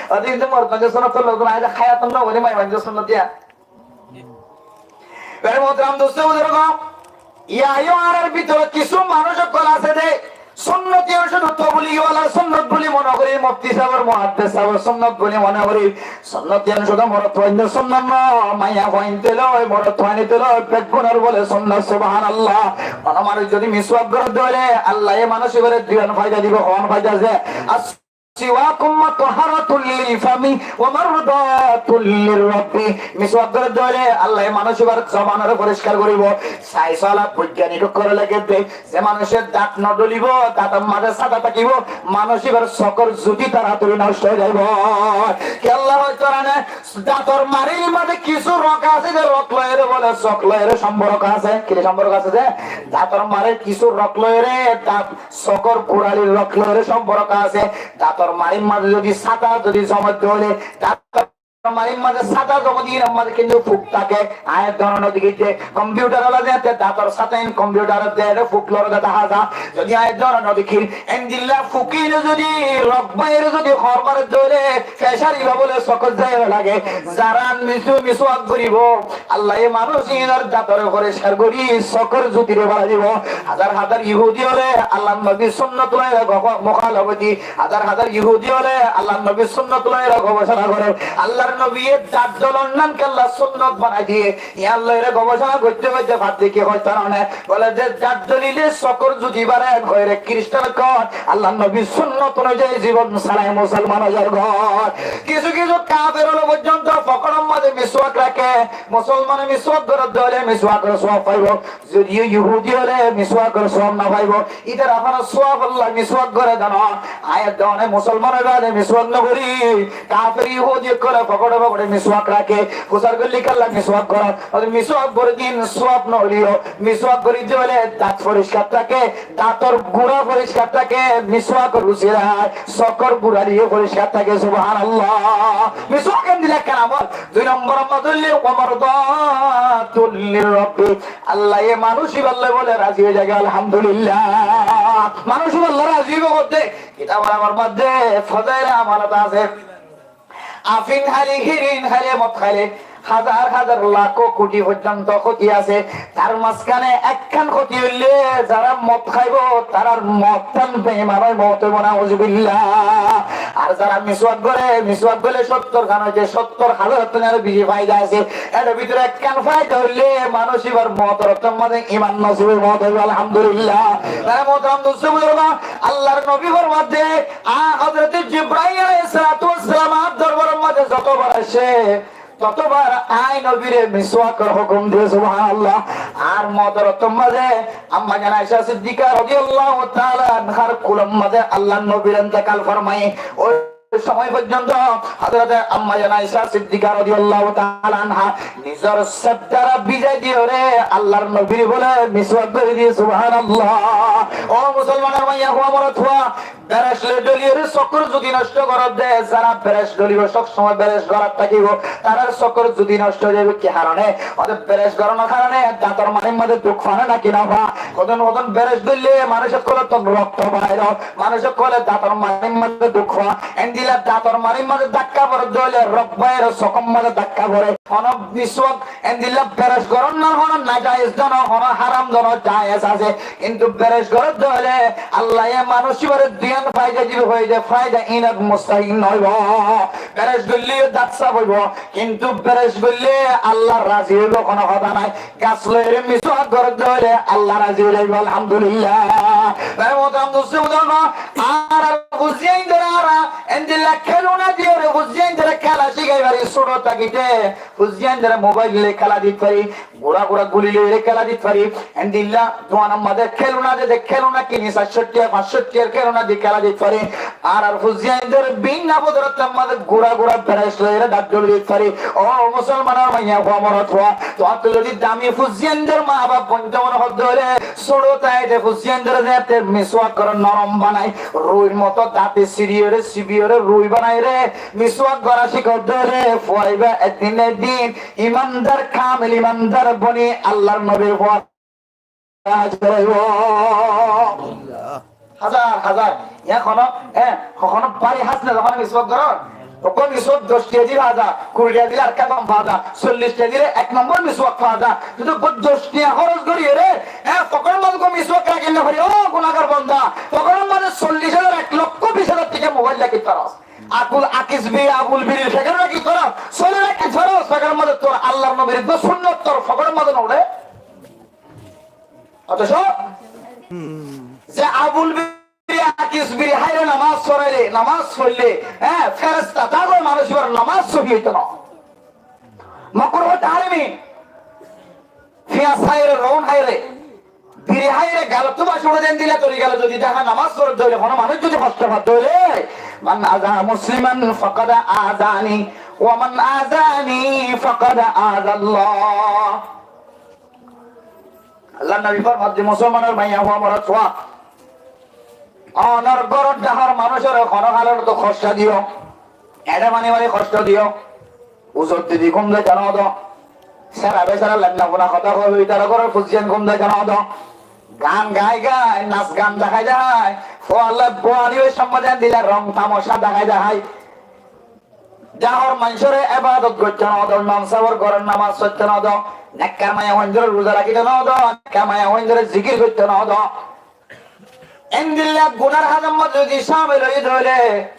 Odi kintu morot fuaindor sunnot falla, huzur, añí de háyat no fori, maiya fuaindor sunnot diya. Mere muhtaram dost buzurg, yá, yó añárar bútore kissú manúc ókkol asé de, sunnot yián cúdu tobligwalar sunnot buli mone gorí, mufti sábor, muhaddis sábor sunnot buli mone gorí, sunnot yián cúdu morot fuaindor sunnot no, maiya fuain tule, morot fuain tule, beggúnor bole sunnot, subhanallah. Hono manúc zodi miswak gorer de óile, Allaye manúc ibare duiyan faida dibo, hoón faida ze, as سواك مطهرة للفم ومرضاة للرب. Miswak gorer de óile Allaye manúc ibar zobanore foriskar goribo. Sainsola boigyanik ókkole lekér de, ze manúce dant no dholibo, dantor mazé sáta tákibo, manúc ibar sokor zuti toratori nosto ói zaibo. Kiyólla hoito zane? Dantor marir mazé kissú rok asé de, rok loiyóre bole sok loiyóre somporko asé. Ki somporko asé de? Dantor marir kissú rok loiyóre, dant sokor guralir rok loiyóre somporko asé. Dantor marir mazé zodi sáta zodi zomot de óile, dantor marir mazé sáta zomot de, iín or mazé kintu fuk táke. Añí ek dóron nodi giyé de, kompiutar ola de, te dantor sáta iín kompiutar de, ere fuk lore de dahá za. Zodi añí ek dóron nodi giyé, endilla fuk iín zodi rok baiyóre zodi hoor mare de óile, fecár ibá bole sokot zaiyóre lage. Zaran miswak, miswak goribo, Allaye manúc iínor dantore foriskar gorí sokor zutire barai dibo. Házar házar Yahudi óle Allar nobir sunnot loi muhalafoti. Házar házar Yahudi óle Allar nobir sunnot loi gobesona gorer. Allar nobiye dant dholon nan kiyólla sunnot banai diye. Yián loiyóre gobesona goitte goitte fadde ki hoito zane? Bole de dant dholile sokor zuti bare, hoire Kiristan ókkol Allar nobir sunnot onujayi zibon salai musolman ói zargói. Kissú kissú kafer ókkol forzonto fokoror mazé miswak raké. Musolmane miswak gorer de óile miswakor suwab faibo. Zodi Yahudi óle miswakor suwab no faibo. Ítara hono suwab olla miswak gore de no. Añí de one musolman ói bade miswak no gori. Kafer Yahudi ókkole Fokore fokore miswak raké, fusar goille kiyólla miswak goró, ar miswak gorí din suwab no óileyo, miswak gorí dé óile dant foriskar táke, dantor gura foriskar táke, miswakor usilai sokor gura diye foriskar táke, subhanallah. Miswak endilla ekkán amol. Dui nombor mazé óilde, wa mardatul lirrabbi, Allaye manúic ibálla bóle razi ói zagói, alhamdulillah. Manúic ibálla razi óibo hoddé, kitabor amol mazé fazaile amalot asé. Afin háile, heroin háile, mot háile, házar házar, lak, kuthi foijjonto hóti asé. Tar mazkáne ekkán hóti óilde, zará mot háibo, tarár mot tán beiman ói mot óibo, nauzubillah. Ar zará miswak goré, miswak goille sóttor kán óiye, sóttor házar tán aró beci faida asé. Ér bútore ekkán faida óilde, manúic ibár motor mazé iman nosib ói mot óibo, alhamdulillah. Mere muhtaram dustó buzurgo, Allar nobi formadde, a, Hozrote Jibrail alaihissalatu wassalam ar dorbaror mazé zotobar aiccé, totobar añí nobire miswakor hókum diyé, subhanallah. Ar motor mazé ammajan Aisha Siddika rodiyallahu taala anhar kulor mazé Allar nobir intekal formaiyé. Ói somoi foijjonto Hozrote ammajan Aisha Siddika rodiyallahu taala anha nizor sebdara bizai diyóre Allar nobire bóle miswak gorí diyé, subhanallah. Ó musolmanor maiya fua, morot fua, beres loi dóliyoré sokor zudi nosto goródde, zará beres dólibo sob somoi beres gorát tákibo, tarár sokor zudi nosto ói zaibo. Ki harone? Óde beres gorónor harone dantor manir mazé duk fa né náki no fa? Hodún hodún beres dóille manúic ókkolottu rokto bair ó, manúic ókkole dantor manir mazé duk fa. Endilla dantor manir mazé dakka foredde óile rok bair ó, sokor mazé dakka fore. Hono miswak endilla beres gorónna hono najaiz dóno, hono háram dóno, jaiz asé. Kintu beres goródde óile Allaye manúic ibáre duiyán faida dibo hoiyé dé, faida inor mustahik no óibo. Beres goilleyo dant saf óibo, kintu beres goille Allah razi óibo, hono hotá nai. Gas loiyóre miswak goródde óile Allah razi ói zaibo, alhamdulillah. Mere muhtaram dustó buzurgo, añára fuain dóre añára endilla kéluna diyóre fuain dóre kéla cíkai fari, cóto tákite fuain dóre mobail loi kéla dit fari, gura gura guli loiyóre kéla dit fari, endilla duanor mazé kéluna de, de kéluna kini sair cót tiya, fañs cót tiyar kéluna di kéla dit fari. Ar, ar fuain dóre bibinno fodorottor mazé gura gura beres loiyóre dhat dóli dit fari. Ó musolmanor maiya fua, morot fua, tuáñttu zodi dami fuain dór ma baf bointo mone hoó dé óile, cóto táite fuain dóre zeñtté miswak goré, norom banai, ruir moto dante siriyóre, sibiyóre, rui banaiyóre miswak gorá cíko dé óile, fua ibá ek din na ek din imandar, kamil imandar boni Allar nobir fua. Házar, házar. Yián hono, e, hono bari hás né zehón miswak goró. Uggwá miswak doc tiya di fa za, kuri tiya dile arekka gom fa za, sollic tiya dile ek nombor miswak fa za. Kintu uggwá doc tiya hóros gorí ere, e, fokoror mazé uggwá miswak rakí no fari, ó gunagar banda, fokoror mazé sollic házar, ek lokko bic házar tiya mobail rakí faros. Akul, akis biri, abul birir fekere rakí faros, sóli rakí faros, fokoror mazé tor Allar nobir uggwá sunnot tor fokoror mazé no uçé. Otoco ze abul biri, akis biri háire nomaz foraile, nomaz foille, e, feresta dagor manúic ibár nomaz sóhi óito no. Makruh tahrimin. Fiyas háire, rohun háire, biri háire, galottú baci uçé dé endilla torikale zodi dehá nomaz foredde óile, hono manúic zodi hosto fadde óile, man aza musliman faqad azani, wa man azani faqad azallah. Allar nobi formadde, musolmanor maiya fua, morot fua, onor góror dahór manúicoré hono halot hosto diyó, eçe mani mani hosto diyó, uzor didi gúm zaito no do, sera besera lenna funa hotá hoi hoi ítara góror fuain gúm zaito no do, gan gai gai, nas gan dahái dahái, fuain dóre buani oi sommadan dile rong tamaca dahái dahái. Dahór maincóre ebadot goitto no do, imam sábor góror nomaz foitto no do, nekkar maiyafuaindóre ruza rakitto no do, nekkar maiyafuaindóre zikir goitto no do. Endilla gunar házor mazé zodi camil óiye dé óile,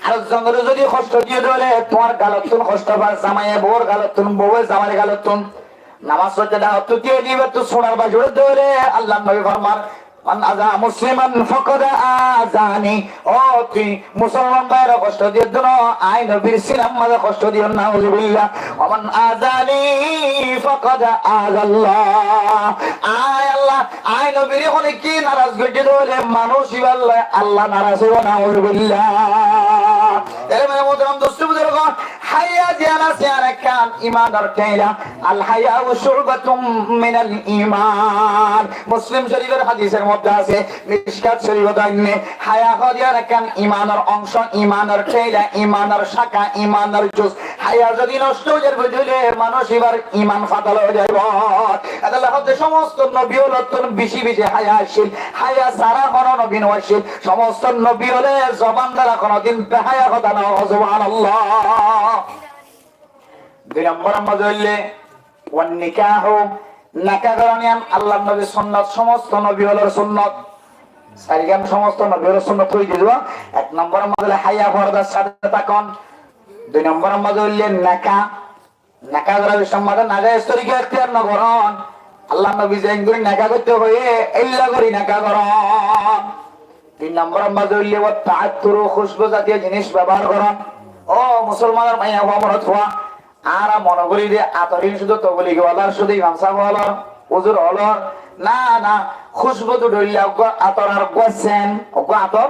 ar zonore zodi hosto diye dé óile, tuáñr galottún hosto far, zamaiye bour galottún, bouwe zamair galottún. Nomaz foitto dahóttu diye dibar tú sunar baci uçé dé óile, Allar nobi formar, man aza musliman faqad azani. Ó, tui musolman báire hosto diyós dé no, añí nobir sinar mazé hosto diyós, nauzubillah. Wa man azani faqad azallah. Añí Allah, añí nobire hone ki naraz goijjé dé óile, manúic ibár loi Allah naraz óibo, nauzubillah. Ere mere muhtaram dustó buzurgo, Háya ziyán asé, yián ekkán imanor théila. Al-haya'u shu'batun minal iman. Muslim Shorifór hadisor modde asé, Mishkat Shorifót ainné, háya hoó de yián ekkán imanor ongcó, imanor théila, imanor cáka, imanor juz. Háya zodi nosto ói zar, buzíle manúic íbar iman fatala ói zaibo. Etolla hoó de somosto nobi ókkolottu beci beci háya accíl, háya sára hono nobi no accíl. Somosto nobi ókkole zobán dara honodin beháya hotá no hoó, subhanallah. Dui nombor mazé óilde, wan nikahu, nikah goron yián Allar nobir sunnot, somosto nobi ókkolor sunnot. Sairgán somosto nobi ókkolor sunnot ói giyé. Ek nombor mazé óilde háya fordar sáte tákon. Dui nombor mazé óilde nikah, nikah gorar bicí mazé najaiz torika ektiyar no goron. Allar nobi zeén gorí nikah goitto hoiyé, éilla gorí nikah goron. Tin nombor mazé óilde, wat ta'atturu, kúcbu zatiyo jinis bebohár goron. Ó musolmanor maiyafua, morotfua, añára mone gorí de ator ín cúdu tobligwala, cúdu imam sáb ókkolor, huzur ókkolor. Na, na, kúcbu dui dhoilla, uggwá ator ar uggwá sent, uggwá ator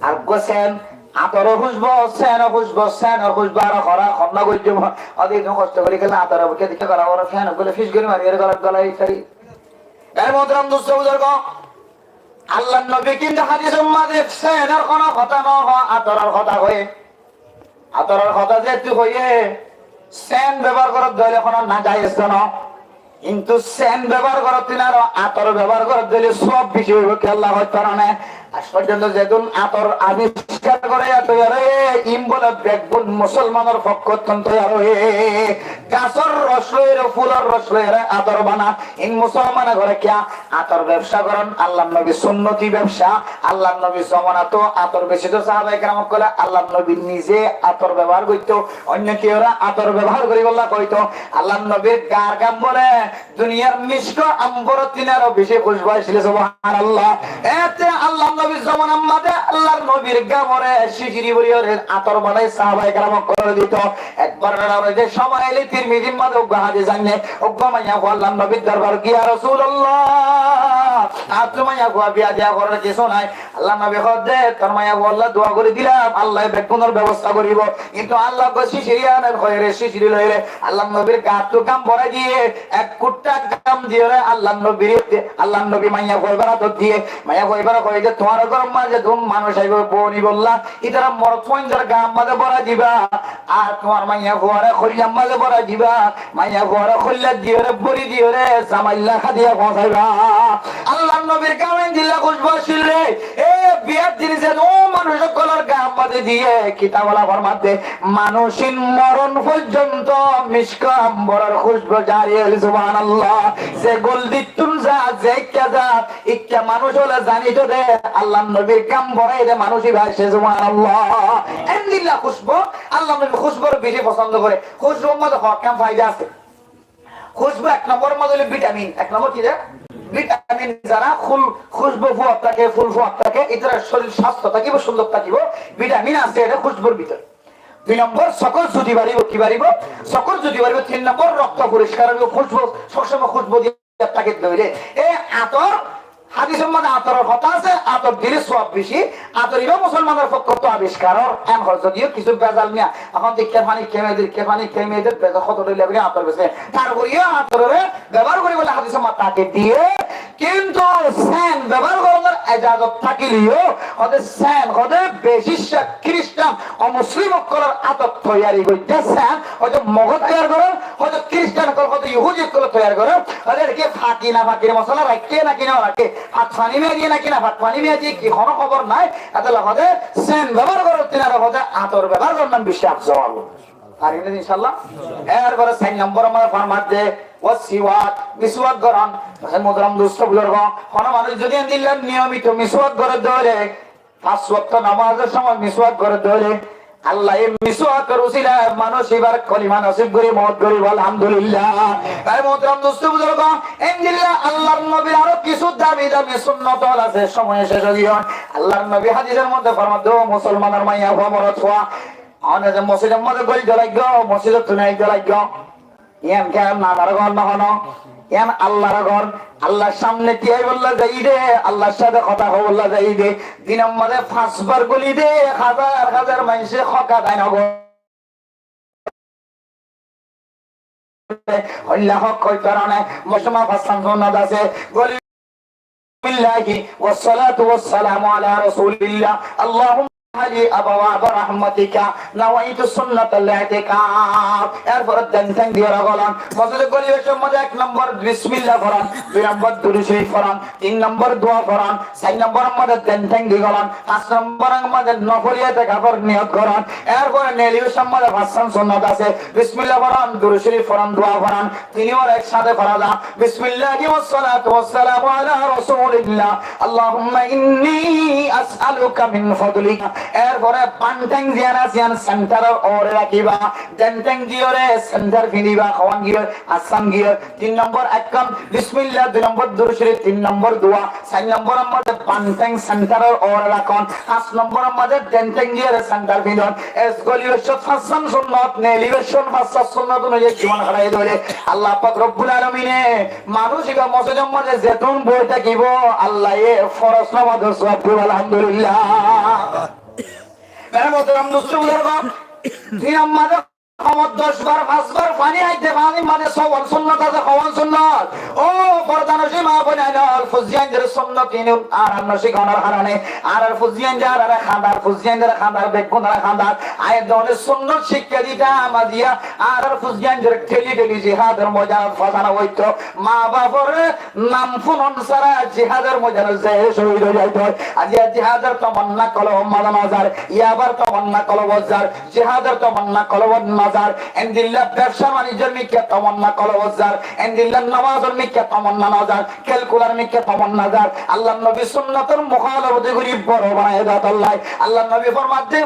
ar uggwá sent. Atoror kúcbu, sentor kúcbu, sentor kúcbu, ar hora honna goijjum. Óde tuñí hosto gorí gele ator ar uggwá dikká gola, ore sent uggwá fis gorí mari, ere gola gola ittari. Ere muhtaram dustó buzurgo, Allar nobi kintu hadisor mazé sentor hono hotá no hoó, atoror hotá hoiyé. Atoror hotá zehetu hoiyé, sent bebohár goródde óile hono najaiz no. Kintu sent bebohár goródde aro ator bebohár goródde óile sóab beci óibo, kiyólla hoitó faro né? Aij forzonto zedún ator abiskar goráiya toiyar óiye, ín bóle beggún musolmanor fokkóttun toiyar óiye. Gasór ros loiyóre, fulór ros loiyóre ator bana. Ín musolmane goré kiyá? Ator bebsa goron, Allar nobir sunnoti bebsa. Allar nobir zomanattu ator beci to, sahabaye keram ókkole Allar nobi nize ator bebohár goitto, oinno kiyóre ator bebohár goríbolla hoitó. Allar nobir gaar gám bóle duniyar misk amborottu aró beci kúcbu accíl, subhanallah. Ete Allar nobir zomanar mazé Allar nobir gámore cíciri bóri yóre ator banai sahabaye keram ókkolore dito. Ekbar berar de somoi aile Tirmizir mazé uggwá hadis ainné, uggwá maiyafua Allar nobir dorbar giyé, "Ya Rasulullah, añáttu maiyafua biya diya gorar kessú nai." Allar nobi hoódde, "Tor maiyafualla dua gorí dilam, Allaye beggúnor bebosta goríbo." Kintu Allaye uggwá cíciri aner hoiyóre, cíciri loiyóre Allar nobir gattú gám borái diyé, ek kuththá gám diyóre Allar nobir, Allar nobi maiyafua íbar átot diyé. Maiyafua íbare hoiyé de, "Tuáñr góror mazé zedún manúic aibó bou nibolla, ítara morotfuaindor gaar mazé borái diba, ar tuáñr maiyafuare kóillar mazé borái diba." Maiyafuare kóillat diyóre, bóri diyóre, zamailla hádiya foóñsaiba. Allar nobir gám endilla kúcbu accíl de. E biyar din zedún manúic ókkolor gaar mazé diyé, kitab ola formadde, manúicin moron forzonto misk amboror kúcbu jari óil, subhanallah. Ze goldittún za, ze ikká za, ikká manúic ókkole zanito de, Allar nobir gám boráiye de manúic íba aiccé, subhanallah. Endilla kúcbu, Allar nobir kúcbure beci fosóndo goré. Kúcbur mazé hokkán faida asé. Kúcbu ek nombor mazé óilde vitamin. Ek nombor ki de? Vitamin. Zara ful, kúcbu fuwat táke, ful fuwat táke, ítarar córir sásto tákibo, cúndor tákibo. Vitamin asé ede kúcbur bútore. Dui nombor, sokór zudi baribo, ki baribo? Sokór zudi baribo. Tin nombor, rokto foriskar óibo, kúcbu, sob somoi kúcbu diya táke de óile. E ator, hadisor mazé atoror hotá asé, ator dile sóab beci, ator ibá musolmanor fokkóttu abiskar, en hoó, zodiyo kessú bezal miya, ehón de ikká fani, ikká miyade, ikká fani, ikká miyade, bezal hoto dhoilla gorí ator bese. Tarfore yó atorore bebohár goríbolla hadisor mazé táke diye, kintu sent bebohár gorónor ejazot tákile yó, hoóde sent, hoóde beci cák Kiristan, omuslim ókkolor átot toiyari goijjé sent, hoito Mogór toiyar gorer, hoito Kiristan ókkol, hoito Yuhudi ókkol toiyar gorer, hoito ede ki faki nafakir mosola raikké naki no raikké, fak fani miya diye naki nafak fani miya diye ki hono hóbor nai, etolla hoito sent bebohár gorer ttu aró hoito ator bebohár goron beci afzol. Farim né inshallah? Erfore sair nombor mazé formadde, "Wa siwak", miswak goron. Muhtaram dustó buzurgo, hono manúic zodi endilla niyomito miswak gorer de óile, fañs wokto nomazor somoi miswak gorer de óile, Allah e miswakor usila manúic ibar kolima nosib gorí mout goríbo, alhamdulillah. Ere muhtaram dustó buzurgo, endilla Allar nobir aró kessú dami dami sunnot ókkol asé, somoi cec ói giyé. Allar nobi hadisor modde formadde, "Ó musolmanor maiyafua, morotfua, one ze mosjidor modde goli dolaiggo, mosjidottú nai dolaiggo." Yián ki ar namar gór no hono? Yián Allar gór. Allar samne tiyaibolla zaiyí de, Allar sáte hotá hoibolla zaiyí de. Dinor mazé fañs bar guli de, házar házar maincé hók adai no goré. hoilla hók hoitar ne, mosumá fañsán sunnot asé, goli بسم الله والصلاة والسلام على رسول الله. اللهم افتح لي أبواب رحمتك. نويت سنة الاعتكاف. Erfore den théng diyóre golon. Mosjidot golibar somot ek nombor bismillah foron, dui nombor durud corif foron, tin nombor dua foron, sair nombor or maze den théng di golon, fañs nombor or maze nofoli etekáfor niyot goron. Erfore nelibar somot fañsán sunnot asé. Bismillah foron, durud corif foron, dua foron, tinibar ek sáte fora za. بسم الله والصلاة والسلام على رسول الله. اللهم إني أسألك من فضلك. Erfore ban théng ziyan asé yián sentaror uore rakíba, den théng diyóre sentar fiñdiba, howan giyói, asán giyói. Tin nombor ekkán bismillah, dui nombor durud corif, tin nombor dua, sair nombor or maze ban théng sentaror uore rakón, fañs nombor or maze den théng diyóre sentar fiñdón. Golibar somot fañsán sunnot, nelibar somot fañsán sunnot onuzayi zibon hátai dile Allah pak Robbul Alamine manúic ibá mosjidor maze zetún boi tákibo, Allaye foroz nomazor sowab dibo, alhamdulillah. Mere muhtaram dustó buzurgo, dinor maze komse kom doc bar, fañs bar faní háite, fanír maze sówan sunnot asé, howan sunnot. Ó fordanocin maa boinain ol, fuainor sunnot iín añárar nocíb ónar harone, añárar fuain añárare kañdar, fuain añárare kañdar, beggúnore kañdar. Añí dóne sunnot cíkka ditam, aziya añárar fuain deli deli jihador moidanot fosana óito. Maa bafore nam fúnon sára jihador moidanot zai cóhid ói zaito. Aziya jihador tomonna kolbor maze no zar, yabar tomonna kolbot zar, jihador tomonna kolbot no zar, endilla bebsa banijjor mikká tomonna kolbot zar, endilla nomazor mikká tomonna no zar, kelkular mikká tomonna zar. Allar nobi sunnotor muhalafoti gorí boro banaiye de tolla. Allar nobi formaite,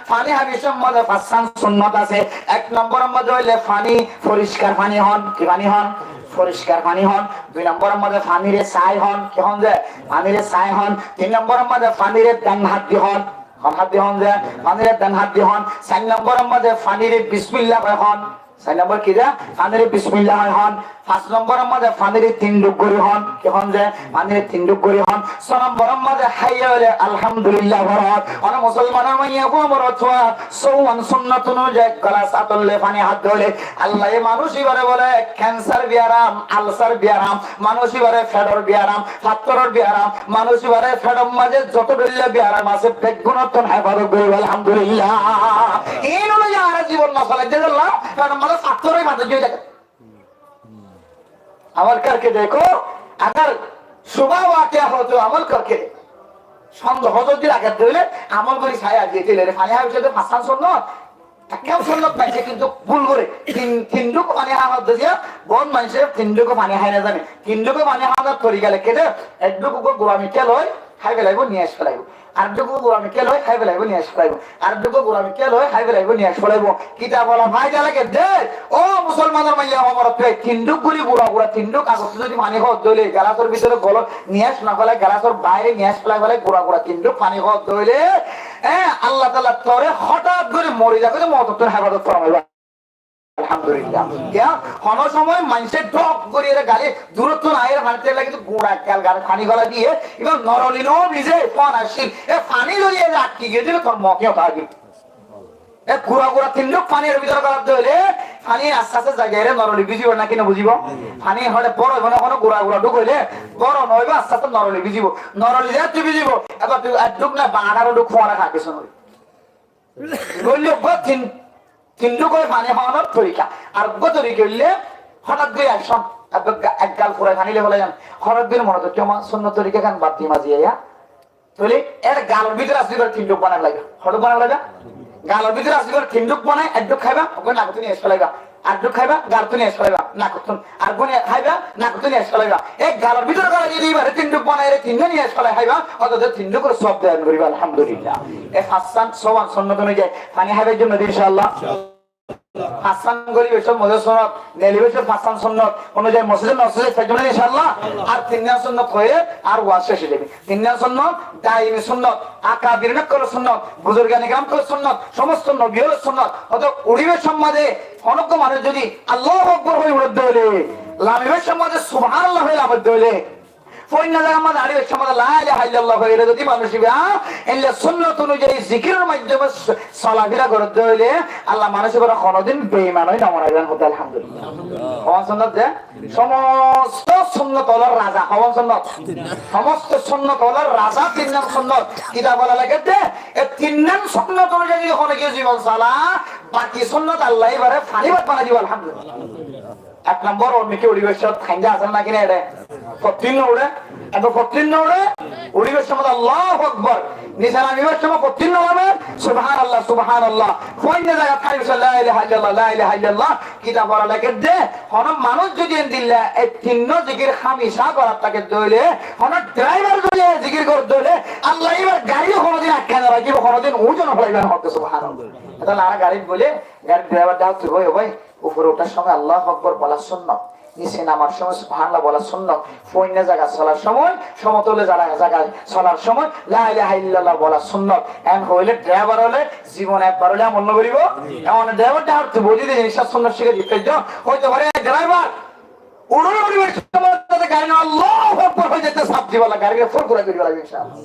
faní háibar somot fañsán sunnot asé. Ek nombor or maze óile faní, foriskar faní hon. Ki faní hon? Foriskar faní hon. Dui nombor or maze fanire sái hon. Ki hon ze? Fanire sái hon. Tin nombor or maze fanire den hát di hon. Hon hát di hon ze? Fanire den hát di hon. Sair nombor or maze fanire bismillah hoi hon. Sair nombor ki ze? Fanire bismillah hoi hon. Fañs nombor or maze fanire tin dhuk gorí hon. Ki hon ze? Fanire tin dhuk gorí hon. Só nombor or maze hayya ala alhamdulillah foron. Óne musolmanor maiya fua, morot fua, sówan sunnot onuzayi ek gelas át loi faní hát dile Allaye manúic ibáre bole kensar biyaram, alsar biyaram, manúic ibáre fedor biyaram, fattoror biyaram, manúic ibáre fedor maze zoto dóilla biyaram asé, beggúnottún hefazot goríbo, alhamdulillah. Iín óile añárar zibon no sole de tolla, fedor maze fattor ói maze zai táke. عمل کر کے دیکھو، اگر شبہ واقع ہو تو عمل کر کے دیکھو۔ Sondoh zodi lage de óile amol gorí sai, aijja de óile faní háibar somot fañsán sunnot, ekkán sunnot maze kintu bul goré. Tin, tin dhuk faní há hoó de ziya, bout maincé tin dhuk faní hái no zane. Tin dhuk faní hár torika leikké de, ek dhuk gura mikká loi hái felaibo, niyas felaibo. Ar dhuk gura mikká loi hái felaibo, niyas felaibo. Ar dhuk gura mikká loi hái felaibo, niyas felaibo. Kitab ola faida lage de, ó musolmanor maiya fua, morot fua, tin dhuk gorí gura gura, tin dhuk agottú zodi faní hoó de óile, gelasor bútore golot niyas no felai, gelasor baire niyas felai felai, gura gura tin dhuk faní hoó de óile, e, Allah taala tore hotát gorí mori zagói de moutottún hefazot formaibo. Alhamdulillah. Kiyá? Hono somoi maincé dhok gorí ere gali durottún aiyére faní tella, kintu gura ekgal gaçot faní golai diye, ibá noroli no bize, fán accíl. E faní zodi ere atki giyé de óile tor mout ói táibo. E gura gura tin dhuk faní ere bútore golar de óile, faní aste aste zai zai ere noroli bizibo naki no bizibo? Faní hoçé boro óibo na, hono gura gura dhuk óile boro no óibo, aste aste noroli bizibo. Noroli zehetu bizibo, ebar tui ek dhuk na ba añçáro dhuk fuañre há kessú no óibo. Óile uggwá tin, tin dhuk ói faní hánor torika. Ar uggwá torika óile hotát gorí aicón, ek ga-, ek gal furai faní loi felaiyon. Hotát gorí mone hoó de, "Kiyá, sunnot torika gán bad di mazi aiya." Tóile ere galor bútore asé gorí tin dhuk banai felaiba. Hó dhuk banai felaiba? Galor bútore asé gorí tin dhuk banai, ek dhuk háiba, uggwá nakottún niyas felaiba. Ar dhuk háiba, galor bútore niyas felaiba, nakottún. Ar uggwá háiba, nakottún niyas felaiba. E galor bútore gorí zodi ibáre tin dhuk banai, ere tin dhuk niyas felai háiba, ótode tin dhukor sowab doin goríba, alhamdulillah. E fañsán, sówan sunnot onuzai faní háibar zonno de, inshaAllah. Fañsán golibar somot sunnot, nelibar somot fañsán sunnot, onuzai mosjidot no sói faijjum na, inshaAllah. Ar tinnán sunnot hoile ar waz céc ói zaibo. Tinnán sunnot, daimi sunnot, akabirin ókkolor sunnot, buzurgane keram ókkolor sunnot, somosto nobi ókkolor sunnot. Ótode uçibar somot de hono uggwá manúc zodi Allahu Akbar hoi uçé de óile, lamibar somot de Subhanallah hoi lame de óile, foinna zagar maze añçí bessór maze la ilaha illallah hoiyóre zodi manúic ibá, eilla sunnot onuyai zikiror maiddome solafira goródde óile, Allah manúic ibáre honodin beiman ói no banaibo, hoó de alhamdulillah. Hoón sunnot de? Somosto sunnot ólor raza, hoón sunnot? Somosto sunnot ólor raza tinnán sunnot. Kitabe Allah lekédde, e tinnán sunnot onuyai zodi hono kiyé zibon sala, baki sunnot Allah ibáre fani bát banai dibo, alhamdulillah. Ek nombor, uçí ki uçíbar cómot hainda asé né, naki né? Ere fottíno uçé, ere fottíno uçé, uçíbar cómot Allahu Akbar. Nise namibar cómot fottíno name, Subhanallah, Subhanallah. Foinna zagat háli bessór la ilaha illallah, la ilaha illallah. Kitabe Allah lekédde, hono manúic zodi endilla e tinnán zikir hámica gorat táke de óile, hono draibar zodi e zikir goródde óile, Allah ibár gari honodin atkai no rakíbo, honodin uñço no félaibo, hoó de Subhanallah. Etolla añára garit boile, garir draibar dahá tuibo, "Ó bái, Ufore uthár cómot Allahu Akbar bola sunnot, nise namar cómot Subhanallah bola sunnot, foinna zagat solar cómot, somotol zaga, zaga solar cómot la ilaha illallah bola sunnot." En hoile draibar óle zibone ekbar óle amol no goribo. Emon draibar dahá tuibo de, de jinis sunnot cíkí dito, hoito fare draibar uçóre uçíbar cómot zate gari no Allahu Akbar hoi zaite saf dibolla, gari furfura goribolla, inshaAllah.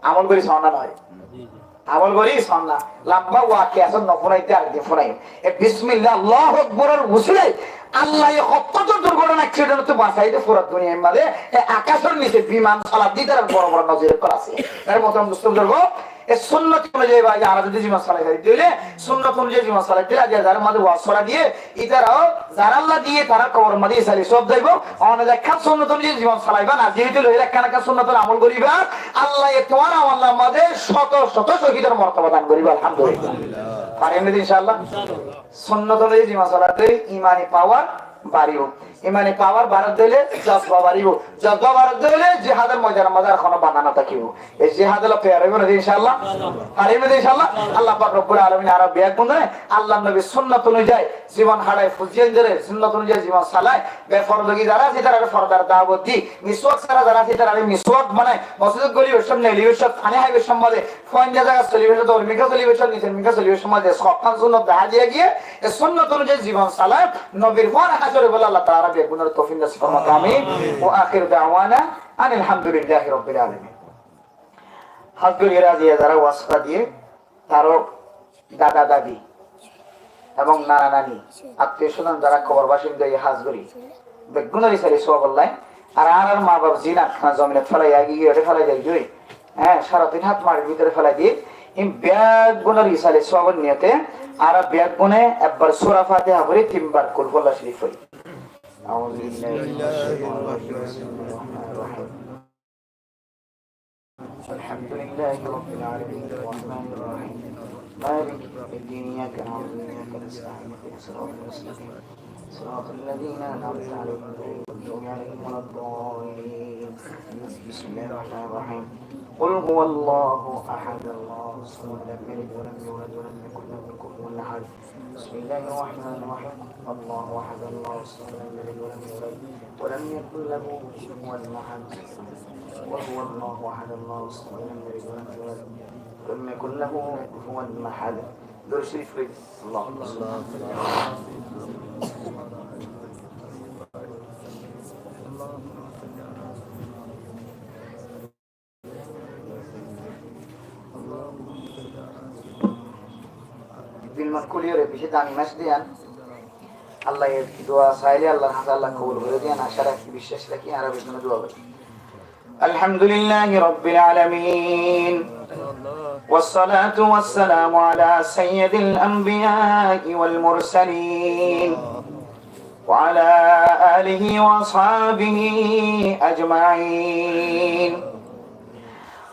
Amol gori sóna noó. Amol gori sóna. Lamba wakiya asé, no funaite arek din funaiyum. E bismillah, Allahu Akbaror usilai Allah ye hottó durgotona, accident ottú basai de fura duniyar maze. E akacor nise biman solar de ítarar boro boro nozir ókkol asé. Ere mohtorom dustó buzurgo, e sunnot onuyai bái añára zodi zibon solai fari de óile, sunnot onuyai zibon solai de óile, aijja zará maze waz sora diye, ítarao zaralla diye, tarár koboror maze isali sóab zaibo. One ekkán sunnot onuyai zibon solaiba, na ziyóto loi ekkán ekkán sunnot amol goriba, Allah ye tuáñr amolnamar maze cóto cóto cóhidor mortoba dan goribo, alhamdulillah. Farim de, inshaAllah. Sunnot onuyai zibon solai de óile imani pawar baribo. Imani pawar barar de óile jozba baribo. Jozba barar de óile jihador moidanor maze ar hono bada no tákibo. E jihad ot tiyar óibo né, inshaAllah? Farim né, inshaAllah? Allah pak Robbul Alamin añára beggúnore Allar nobir sunnot onuyai zibon hárai, fuain zara sunnot onuyai zibon solai, befordagi zara asé ítarare fordar dawot di, miswak sára zara asé ítarare miswak banai, mosjidot golibar cómot, nelibar cómot, faní háibar cómot, foinna zaga solibar cómot, uore mikká solibar cómot, nise mikká solibar cómot, e sokkán sunnot dahá diya giyé, e sunnot onuyai zibon solai, nobir fuain hácor óibolla Allah taala añára beggúnore toufik nosib formok, amin. Wa akhiru da'wana anil hamdulillahi rabbil alamin. Hás gorí aijja zará waz sora diye, taró dada dadi ebong nana nani, attiyo sozon zará kobor basinda, hás gorí beggúnor isali sóabolla. Ar añárar ma baf zin atkan zominot félai, agi giyóre félai diyé, há, sara tin hát maçir bútore félai diyé. Ín beggúnor isali sóabor niyote añára beggúne ekbar sura Fatiha fori, tinbar Kul Huwallahu Sharif fori. أعوذ بالله من الشيطان الرجيم. بسم الله الرحمن الرحيم. الحمد لله رب العالمين، الرحمن الرحيم، مالك يوم الدين، إياك نعبد وإياك نستعين، اهدنا الصراط المستقيم، صراط الذين أنعمت عليهم غير المغضوب عليهم ولا الضالين. بسم الله الرحمن الرحيم. قل هو الله أحد، الله الصمد، لم يلد ولم يولد ولم يكن له كفوا أحد. بسم الله الرحمن الرحيم. الله أحد، الله الصمد، لم يلد ولم يولد ولم يكن له كفوا أحد. قل هو الله أحد، الله الصمد، لم يلد ولم يولد ولم يكن له كفوا أحد. درود شريف পড়ি। اللهم صل على Dil mot kúliyóre beci dami mac diyan. Allah ye dua saile Allahr hañse Allah kobul gorí diyan, acá rakí, biccác rakí, añára beggúne dua gorí. الحمد لله رب العالمين، والصلاة والسلام على سيد الأنبياء والمرسلين، وعلى آله وأصحابه أجمعين.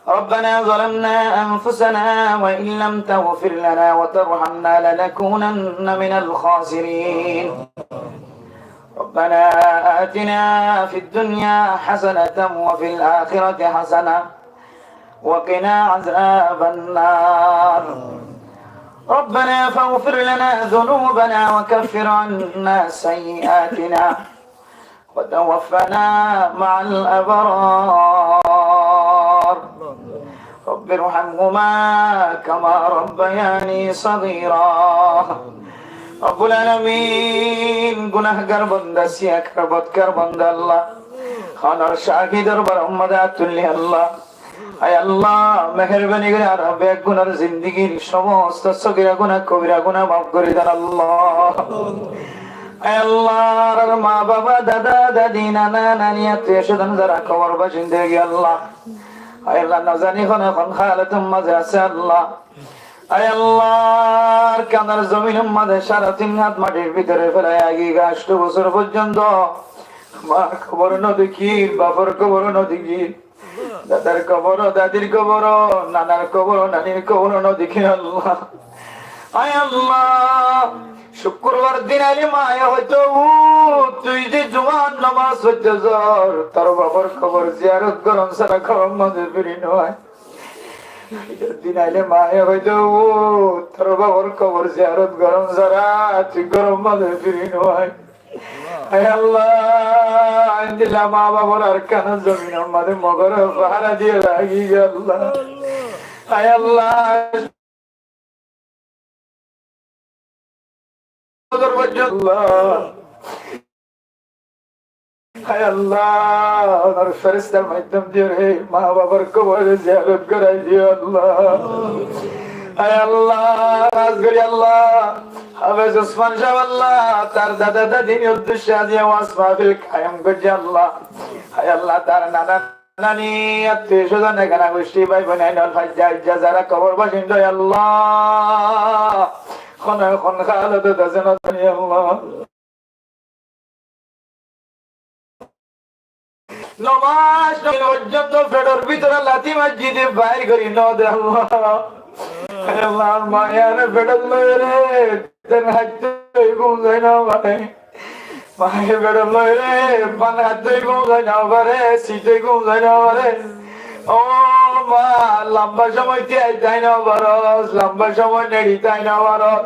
ربنا ظلمنا أنفسنا وإن لم تغفر لنا وترحمنا لنكونن من الخاسرين. ربنا آتنا في الدنيا حسنة وفي الآخرة حسنة وقنا عذاب النار. ربنا فاغفر لنا ذنوبنا وكفر عنا سيئاتنا وتوفنا مع الأبرار. رب ارحمهما كما ربياني صغيرا. Robbul Alamin, gunahgar banda, siyakar, bodkar banda Allah, Ónor cáhi dorbar or mazé át tullí Allah. Ai Allah, meherbani gorí añárar beggúnor zindigir somosto sogira guná, kobira guná maf gorí don Allah. Ai Allah, añárar ma baba, dada dadi, nana nani, attiyo sozon zará kobor basinda ói giyé Allah. Ai Allah, no zani hone hon halot or mazé asé Allah. Ai Allah, Arkanor zomin or mazé sáre tin hát matir bútore félai agigá ancto bosór forzonto ma kobor no dekír, bafor kobor no dekír, dadar kobor, dadir kobor, nanar kobor, nanir kobor no dekír Allah. Ai Allah, cukkurbar din aile maye hoito, "Ó, tui ze Jumar nomaz foitto zor, tor bafor kobor ziyarot goron sára kobor mazé firi no ai." Din aile maye hoito, "Ó, tor bafor kobor ziyarot goron sára tui goron mazé firi no ai." Ai Allah, endilla ma bafor Arkanor zomin or mazé Mogor e fahara diye ragí Allah. Ai Allah, Allah. Hai Allah, onor ferestar maiddom diyore ma babar kobor ziyarot gorai diyo Allah. Hai Allah, hás gorí Allah, Hafez Usman sáb Allah, tar dada dadin uddecce aijja waz mahfil kayem goijje Allah. Hai Allah, tar nana nani, attiyo sozon, egana gucthi, bái boin, ainol faijja aijja zara kobor basinda Allah, hone hon halot ot asé no zani Allah. Nomaz no foijjonto feçor bútore lati maijjé de bair gorí no de Allah. Hai Allah, maye feçot loiyore, den háitto gúm zai no fare. Maye feçot loiyore, ban háitto gúm zai no fare, sitto gúm zai no fare. Ó ma, lamba somoi tiyai tai no faros, lamba somoi neçi tai no faros.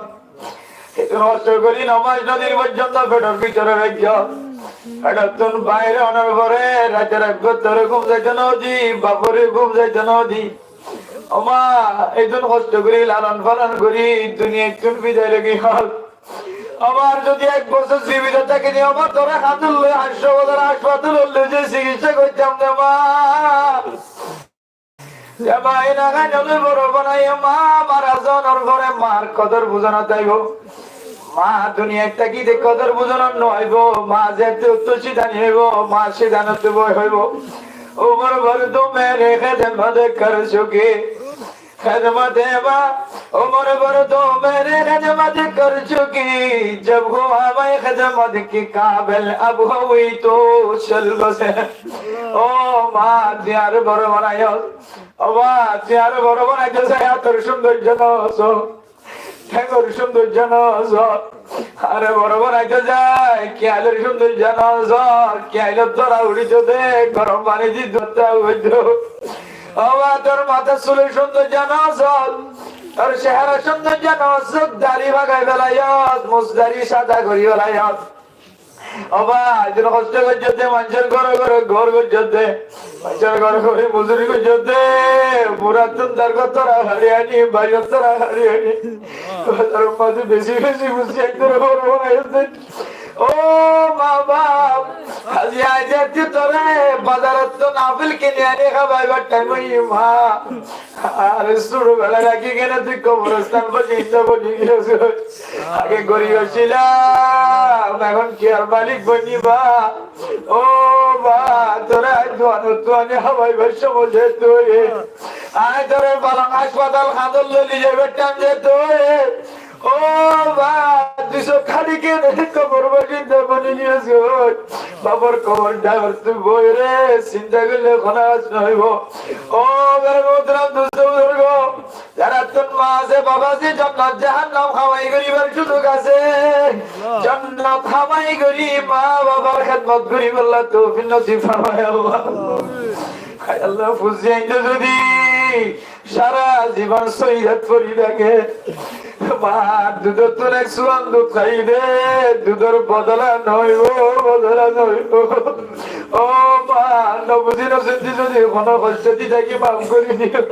Edún hosto gorí nomaz no dir foijjonto feçor bútore raikko. Feçottún bair onor fore raite raibor tore gúm zaito no di, bafore gúm zaito no di. Ó ma, edún hosto gorí lalon falon gorí duniyattún bidai loi giyol. Abar zodi ek bosór zibito táki de, ó ma, tore handul loi añcto bosór haspatal ot loi zai sikitsa goittam de ma. Ze maye nana nani boro banaiye, ma mara zonor fore mar kodor buza no táibo. Ma duniyait táki de kodor buza no aibo. Ma ze tu tu sidani aibo, ma sidani tu boi hoibo. عمر بھر تو میری خدمت کر چکی، خدمت ماں، عمر بھر تو میری خدمت کر چکی، جب ہوا میں خدمت کے قابل، اب ہوئی تو چل بسے۔ Ó ma, tui añáre boro banaiyo, ó ma, tui añáre boro banaito zai, ator sundorjo no só, thengor sundorjo no só, añáre boro banaito zai, kiyailor sundorjo no só, kiyailor dóra uçito de, gorom pani di dóra uçito. Ó ma, tor matar sulor sundorjo no só, tor seharar sundorjo no só, dari bagai felaiyos, mus dari sada gori felaiyos. Ó ma, edún hosto goijjós de, maincór góre góre gór goijjós de, maincór góre góre muzuri goijjós de, burattún dargót tora hári ani, bairot tora hári ani, bazaror mazé beci beci buzi aitó re boro banaiyós de. Ó ma baf, aijja aijja tore bazarottún afel kini ani hábaibar thaim óiye ma. Añáre cúru bela rakí kene tui koborostan basinda boni giyós. Age gorib accílam, ehón kiyar malik boni ba. Ó ba, tore añí duanottú ani hábaibar somot ze tui, añí tore falon haspatal handul loi zaibar thaim ze tui, ó ba, tui só hári kene kobor basinda boni giyós. Bafor kobor dhákor tui boi re sinta goille hono ham no óibo. Ó mere muhtaram dustó buzurgo, zarattún ma asé, baf asé, jonnot jahannam hamai goribar suzug asé, jonnot hamai gori ma bafor hédmot goribolla toufik nosib formai Allah. Hai Allah, fuain de zodi sára zibon sóidat fori táke, mar dudottún ek suan dud hái de, dudor bodola no óibo, bodola no óibo. Ó ma, no buzi no sinti zodi hono hosto di táki maf gori diyo.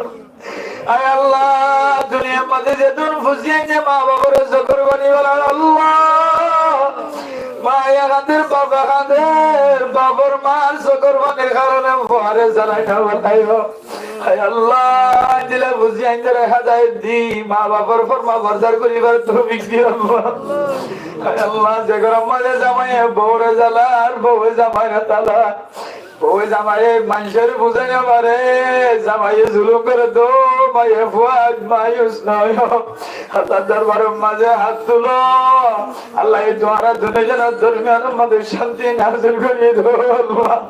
Ai Allah, duniyar mazé zedún fuain de ma bafore zokor boni felar Allah, Maye kandir, bafe kandir, bafor mar sokor fanir karone fuare zalai no felaiyó. Hái Allah, endilla buzí aindóre hedayot di, ma bafor forma bordar goribar toufik di Allah. Hái Allah, ze gorór maze zamaiye boure zalar, boue zamaire zalar, boue zamaiye maincóre buzai no fare, zamaiye zulum gore de, maye fua mayus no óiyo. Allar dorbaror maze hát tulo. Allah, ei tuáñra duní zonor dormiyanor maze cánti nazil gori do Allah.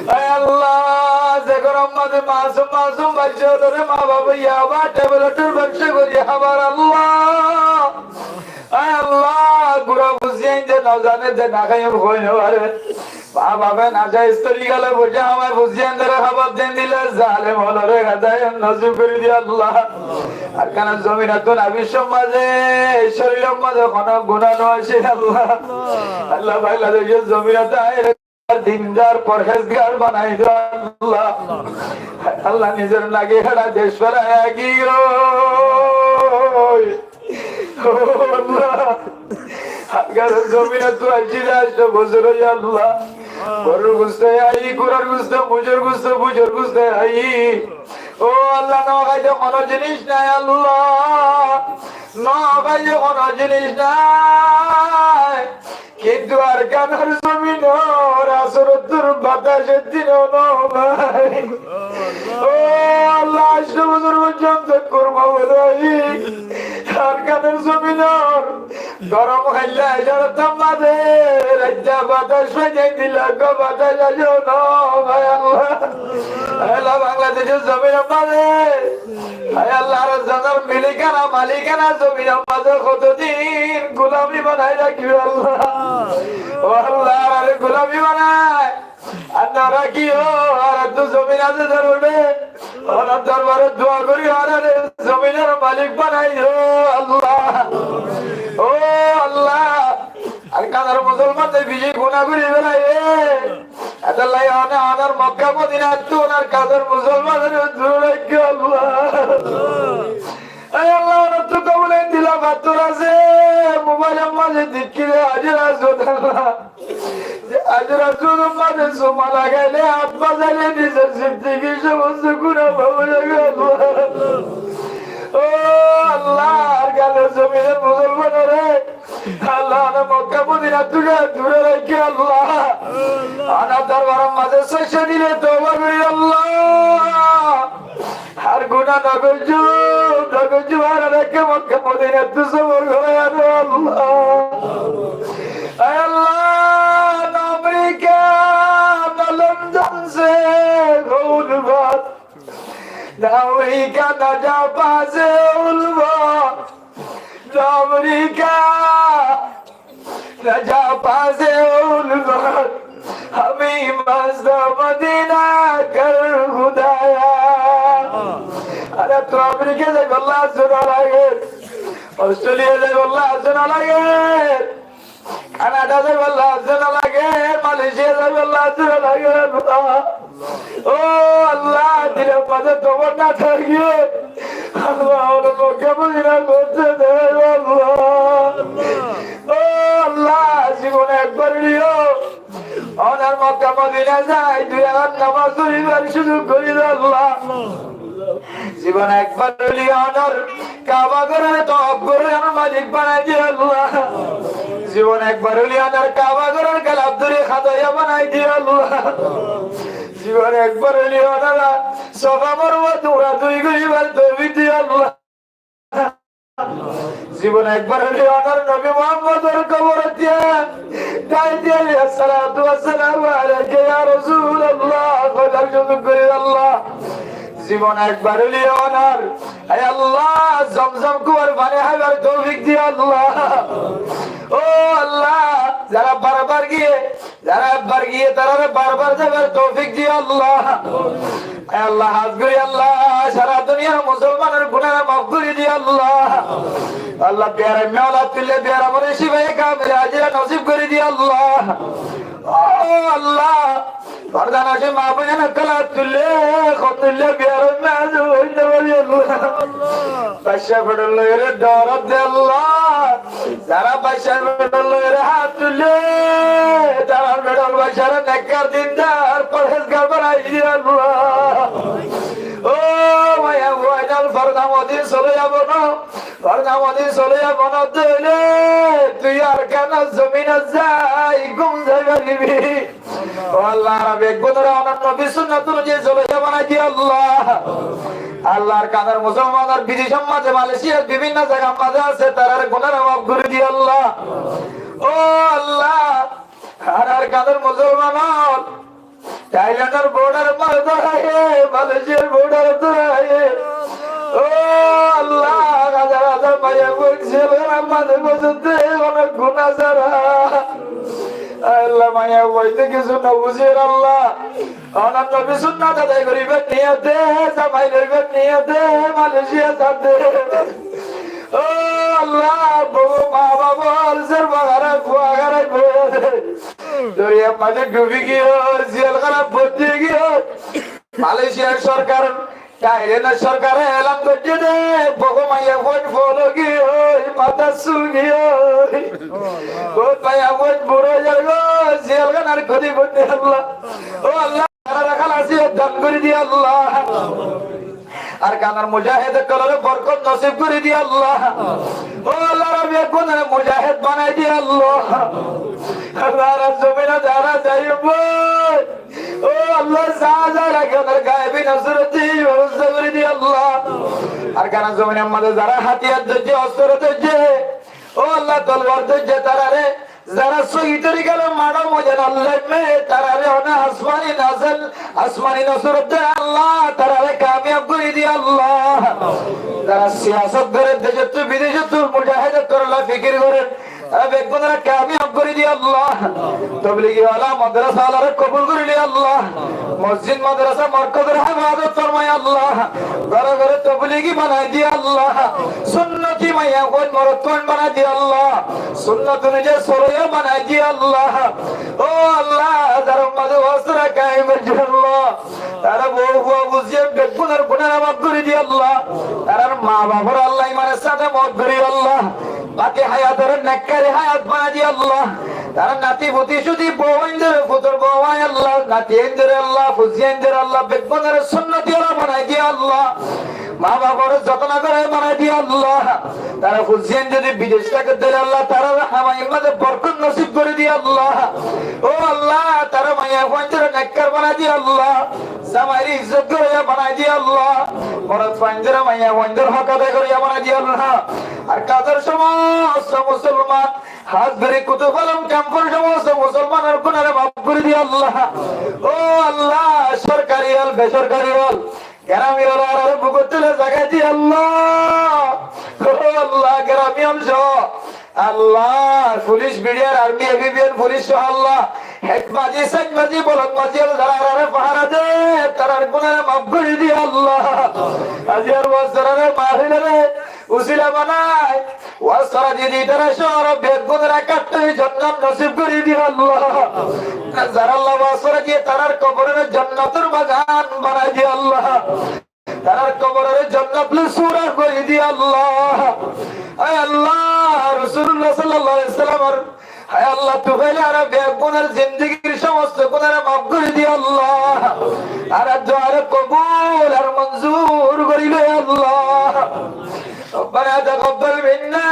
Hái Allah, ze gorór maze masum masum bacca ókkolore ma bafe yaba tabletor bebsa gori hábar Allah. Hái Allah, gura buzí ainde no zane de, no háiyum hoi no fare. Ma bafe najaiz torikale foisa hamai buzí aindóre hábar de endilla zalem ókkolore hedayot nosib gori di Allah. Arkanor zominottún abicor maze, córilor maze hono guná no asé Allah. Allah, Bangladecor zominot aiyóre dindar forhézgar banai do Allah. Allah, nizor nagi héçe dec felaiya giyói. Ó Allah, Arkanor zominot aiccí de aicto bosór óiye Allah. Gorur gusto hái, gurár gusto, mujor gusto, bujor gusto hái. Ó Allah, no háiye hono jinis nai Allah, no háiye hono jinis nai. Kintu Arkanor zominor asórottún batas ek din ó no fai. Ó Allah, aicto bosór forzonto kurma bolaiyí. Arkanor zominor gorom hailla ejarottún maze raitda batas fai de endilla batas aijjó no fai Allah. Hái Allah, Bangladecor zominor maze hái Allah, ar zonor milikana, malikana zominor maze hoto din gulami banai rakíbo Allah. Ó Allah, añrare gulami banai ar no rakíyo, añrattú zomin asé de, añrar dorbarot dua gorí, añrare zominor malik banai do Allah. Ó Allah, Arkanor musolmane beci guná gorí felaiye. Etolla añra, añrar Mokka Modinattú Arkanor musolmanore dure raikko Allah. Hái Allah, añrattú kobul endilla fattór asé, mobailor maze dekí de Hajar Aswad Allah. Ze Hajar Aswador maze suma lagaile, hát bazaile, nize zindigi somosto guná maf ói zaibo Allah. Ó Allah, Arkanor zominor musolmanore Allah, añrare Mokka Modinattún dure raikko Allah. Añrar dorbaror maze sóijja dile toba gorí Allah. Ar guná no goijjum, no goijjum, añrare Mokka Modinattú sobor goráiyo Allah. Hái Allah, na Amerika, na London se ulfot, na Amerika, na Japan se ulfot, na Amerika, na Japan se ulfot, hami masta Modina kar Hudaya. Añrattú Amerika zaibolla asé no lage, Australia zaibolla asé no lage, Kanada zaibolla asé no lage, Malaysia zaibolla asé no lage. Ó Allah, dilor maze toba no tákile Allah, añrare Mokka Modina goitto de Allah. Ó Allah, zibone ekbar óileyo añrare Mokka Modina zai dui rakát nomaz foribar suzuk gorí do Allah. Zibone ekbar óileyo añrare Kaba górore tawaf goráibar malik banai diyo Allah. Zibone ekbar óileyo añrare Kaba góror gilaf dóri hadaya banai diyo Allah. Zibone ekbar óileyo añrare Safa Marwa dóra dóri goríbar toufik diyo Allah. Zibone ekbar óileyo añrare Nobi Muhammodor kobor ot dai diyo, alayhis salatu was salamu alaika ya Rasulullah, hoibar suzuk gorí Allah. Zibone ekbar óileyo añrare, hái Allah, Zamzam kuar faní háibar toufik diyo Allah. Ó Allah, zará barbar giyé, zará ekbar giyé, taráre barbar zaibar toufik diyo Allah. Hái Allah, hás gorí Allah, sára duniyar musolmanor gunáre maf gorí diyo Allah. Allah, biyaram ókkol tuille biyaramor cífaye kamila ajila nosib gorí diyo Allah. Ó Allah, fordanocin ma boin ókkol tuille, hon tuille biyaram ói no fari Allah. Bacca fettor loiyóre dhorat de Allah. Tará baiccár bedhol loiyóre hát tuille, tarár bedhol baiccaré nekkar, dindar, forhézgar banai diyé Allah. Ó maiyafuain ól, forda modin soloiya bono, forda modin soloiya bono de óile, tui Arkanor zominot zai gúm zai faribi. Ó Allah, añára beggúnore onor nobir sunnot onuzai soloiya banai diyé Allah. Allah, Arkanor musolmanor bidecor mazé, Malaysiar bibinno zagar mazé asé, tarare gunáre maf gorí diyé Allah. Ó Allah, ar Arkanor musolman ól Thailandor bordaror mazé dóraiyé, Malaysiar bordarot dóraiyé. Ó Allah, házar házar maiyafuain zelxánat mazé bosé de, hono guná sára. Allah, maiyafuain de kessú no buzé Allah. Onor nobir sunnot adai goríbar niyote, zamai loibar niyote Malaysia zade. Ó Allah, bou, ma baf ól, ser bagará, fua gará, bou. Doriyar mazé dhubi giyói, zelxánat bondi giyói. Malaysiar sorkar, Thailandor sorkare elan goijjé de, bou maiyafuain fol ói giyói, matá sul giyói. Bou maiyafuain bura ói zargói, zelxánar godi bondi Allah. Ó Allah, tarare halasiyot dan gorí diyé Allah. Arkanor mujahed ókkolore borkot nosib gorí diyé Allah. Ó Allah, añára beggúnore mujahed banai diyé Allah. Allah, añárar zominot zara zaiyum boi, ó Allah, za za lage onor gaibi nosorot di bebosta gorí diyé Allah. Arkanor zominor mazé zara hátiyar dóijje, ostro dóijje, ó Allah, tolwar dóijje, tarare zara sóhid ói gele maçor moidanot laimé, tarare one asmani nazil, asmani nosorot de Allah, tarare kamiyab gorí diyé Allah. Zara siyasot gorer, decottú bidecottú mujahed ókkolor fikir gorer, tara beggúnore kamiyab gorí diyé Allah. Tobligi wala madrasa walare kobul gorí loi Allah. Mosjid madrasa morkozor hefazot formai Allah. Góre góre tobligi banai diyé Allah. Sunnoti maiyafuain morotfuain banai diyé Allah. Sunnot onuzai soloiya banai diyé Allah. Ó Allah, házaror mazé waz ora kaim goijjé Allah. Tará bou fua buziye beggúnor gunáre maf gorí diyé Allah. Tarár ma bafore Allah imanor sáte mout gorí Allah. Baki hayatore nekkari hayat banai diyé Allah. Tarár nati futi cudi bou aindóre, futor bou ain Allah, nati aindóre Allah, fuzi aindóre Allah, beggúnore sunnoti ola banai diyé Allah. Ma bafore zotno gore banai diyé Allah. Tarár fuzi ain zodi bidec táke de óile Allah, tarár hamai mazé borkot nosib gorí diyé Allah. Ó Allah, tarár maiyafuaindóre nekkar banai diyé Allah. Zamaire izzot goróya banai diyé Allah. Morotfuaindóre maiyafuaindór hók adai goróya banai diyé Allah. Arkanor somosto musolman, hás gorí Kutufalong kemfor somosto musolmanor gunáre maf gorí diyé Allah. Ó Allah, sorkari ól, besorkari ól, gerami ól, añárare bukot tuli zaga diyé Allah. Ó Allah, gerami ól só Allah, fulic, bidiyar, armi, ebibiyan fulic só Allah, hek bazi, sain bazi, bolot bazi ól, zara añárare fahara de, tarár gunáre maf gorí diyé Allah. Aziyar waz ore, mahfilore usila banai, waz ore zodi tará sóro beggúnore ekkattá jonnot nosib gorí diyé Allah. Zaralla waz ore zodi tarár koborore jonnotor bagan banai diyé Allah. Tarár koborore jonnot loi sura gorí diyé Allah. Ay Allah, Rosulullah sallallahu alaihi wasallamor, ay Allah, tufaile añára beggúnor zindigir somosto gunáre maf gorí diyé Allah. Añárar duare kobul ar monzur gorí loi Allah. ربنا تقبل منا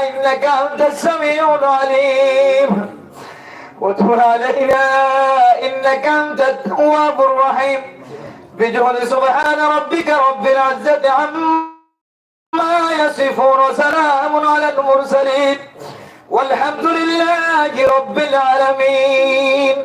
إنك أنت السميع العليم وتب علينا إنك أنت التواب الرحيم. بجهد سبحان ربك رب العزة عما يصفون وسلام على المرسلين والحمد لله رب العالمين.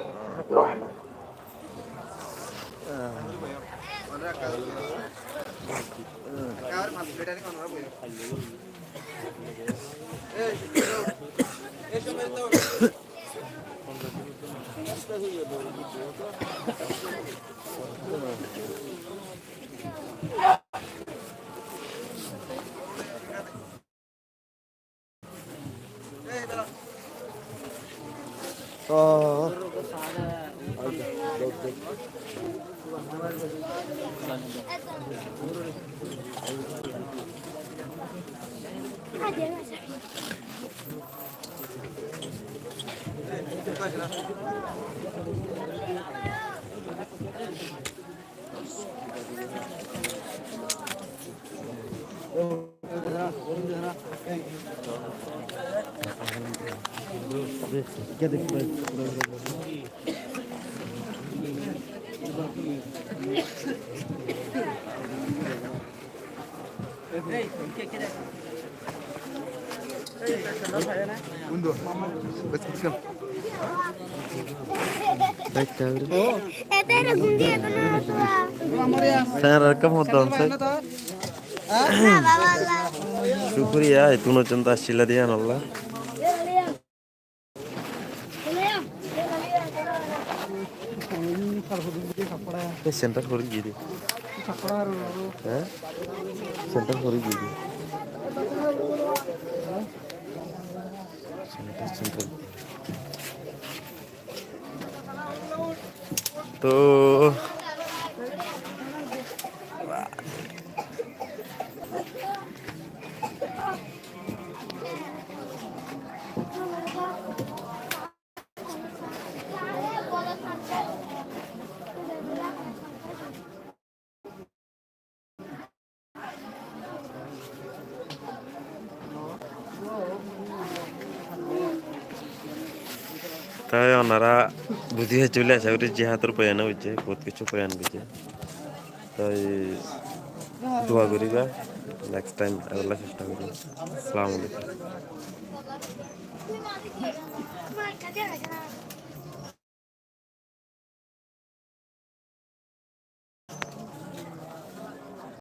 Señor, ¿cómo entonces? Cúkuriya, e tuno chonta asíla diyan Allah. E center fori giyé de. Há? Center fori giyé de. Center, center. Toh, toi onora buzí faijjó buli acá gorí, jihator boyan óiye, bout kessú boyan óiye. Toi dua goriba, next time arolla cesta goriba. Assalamu alaikum.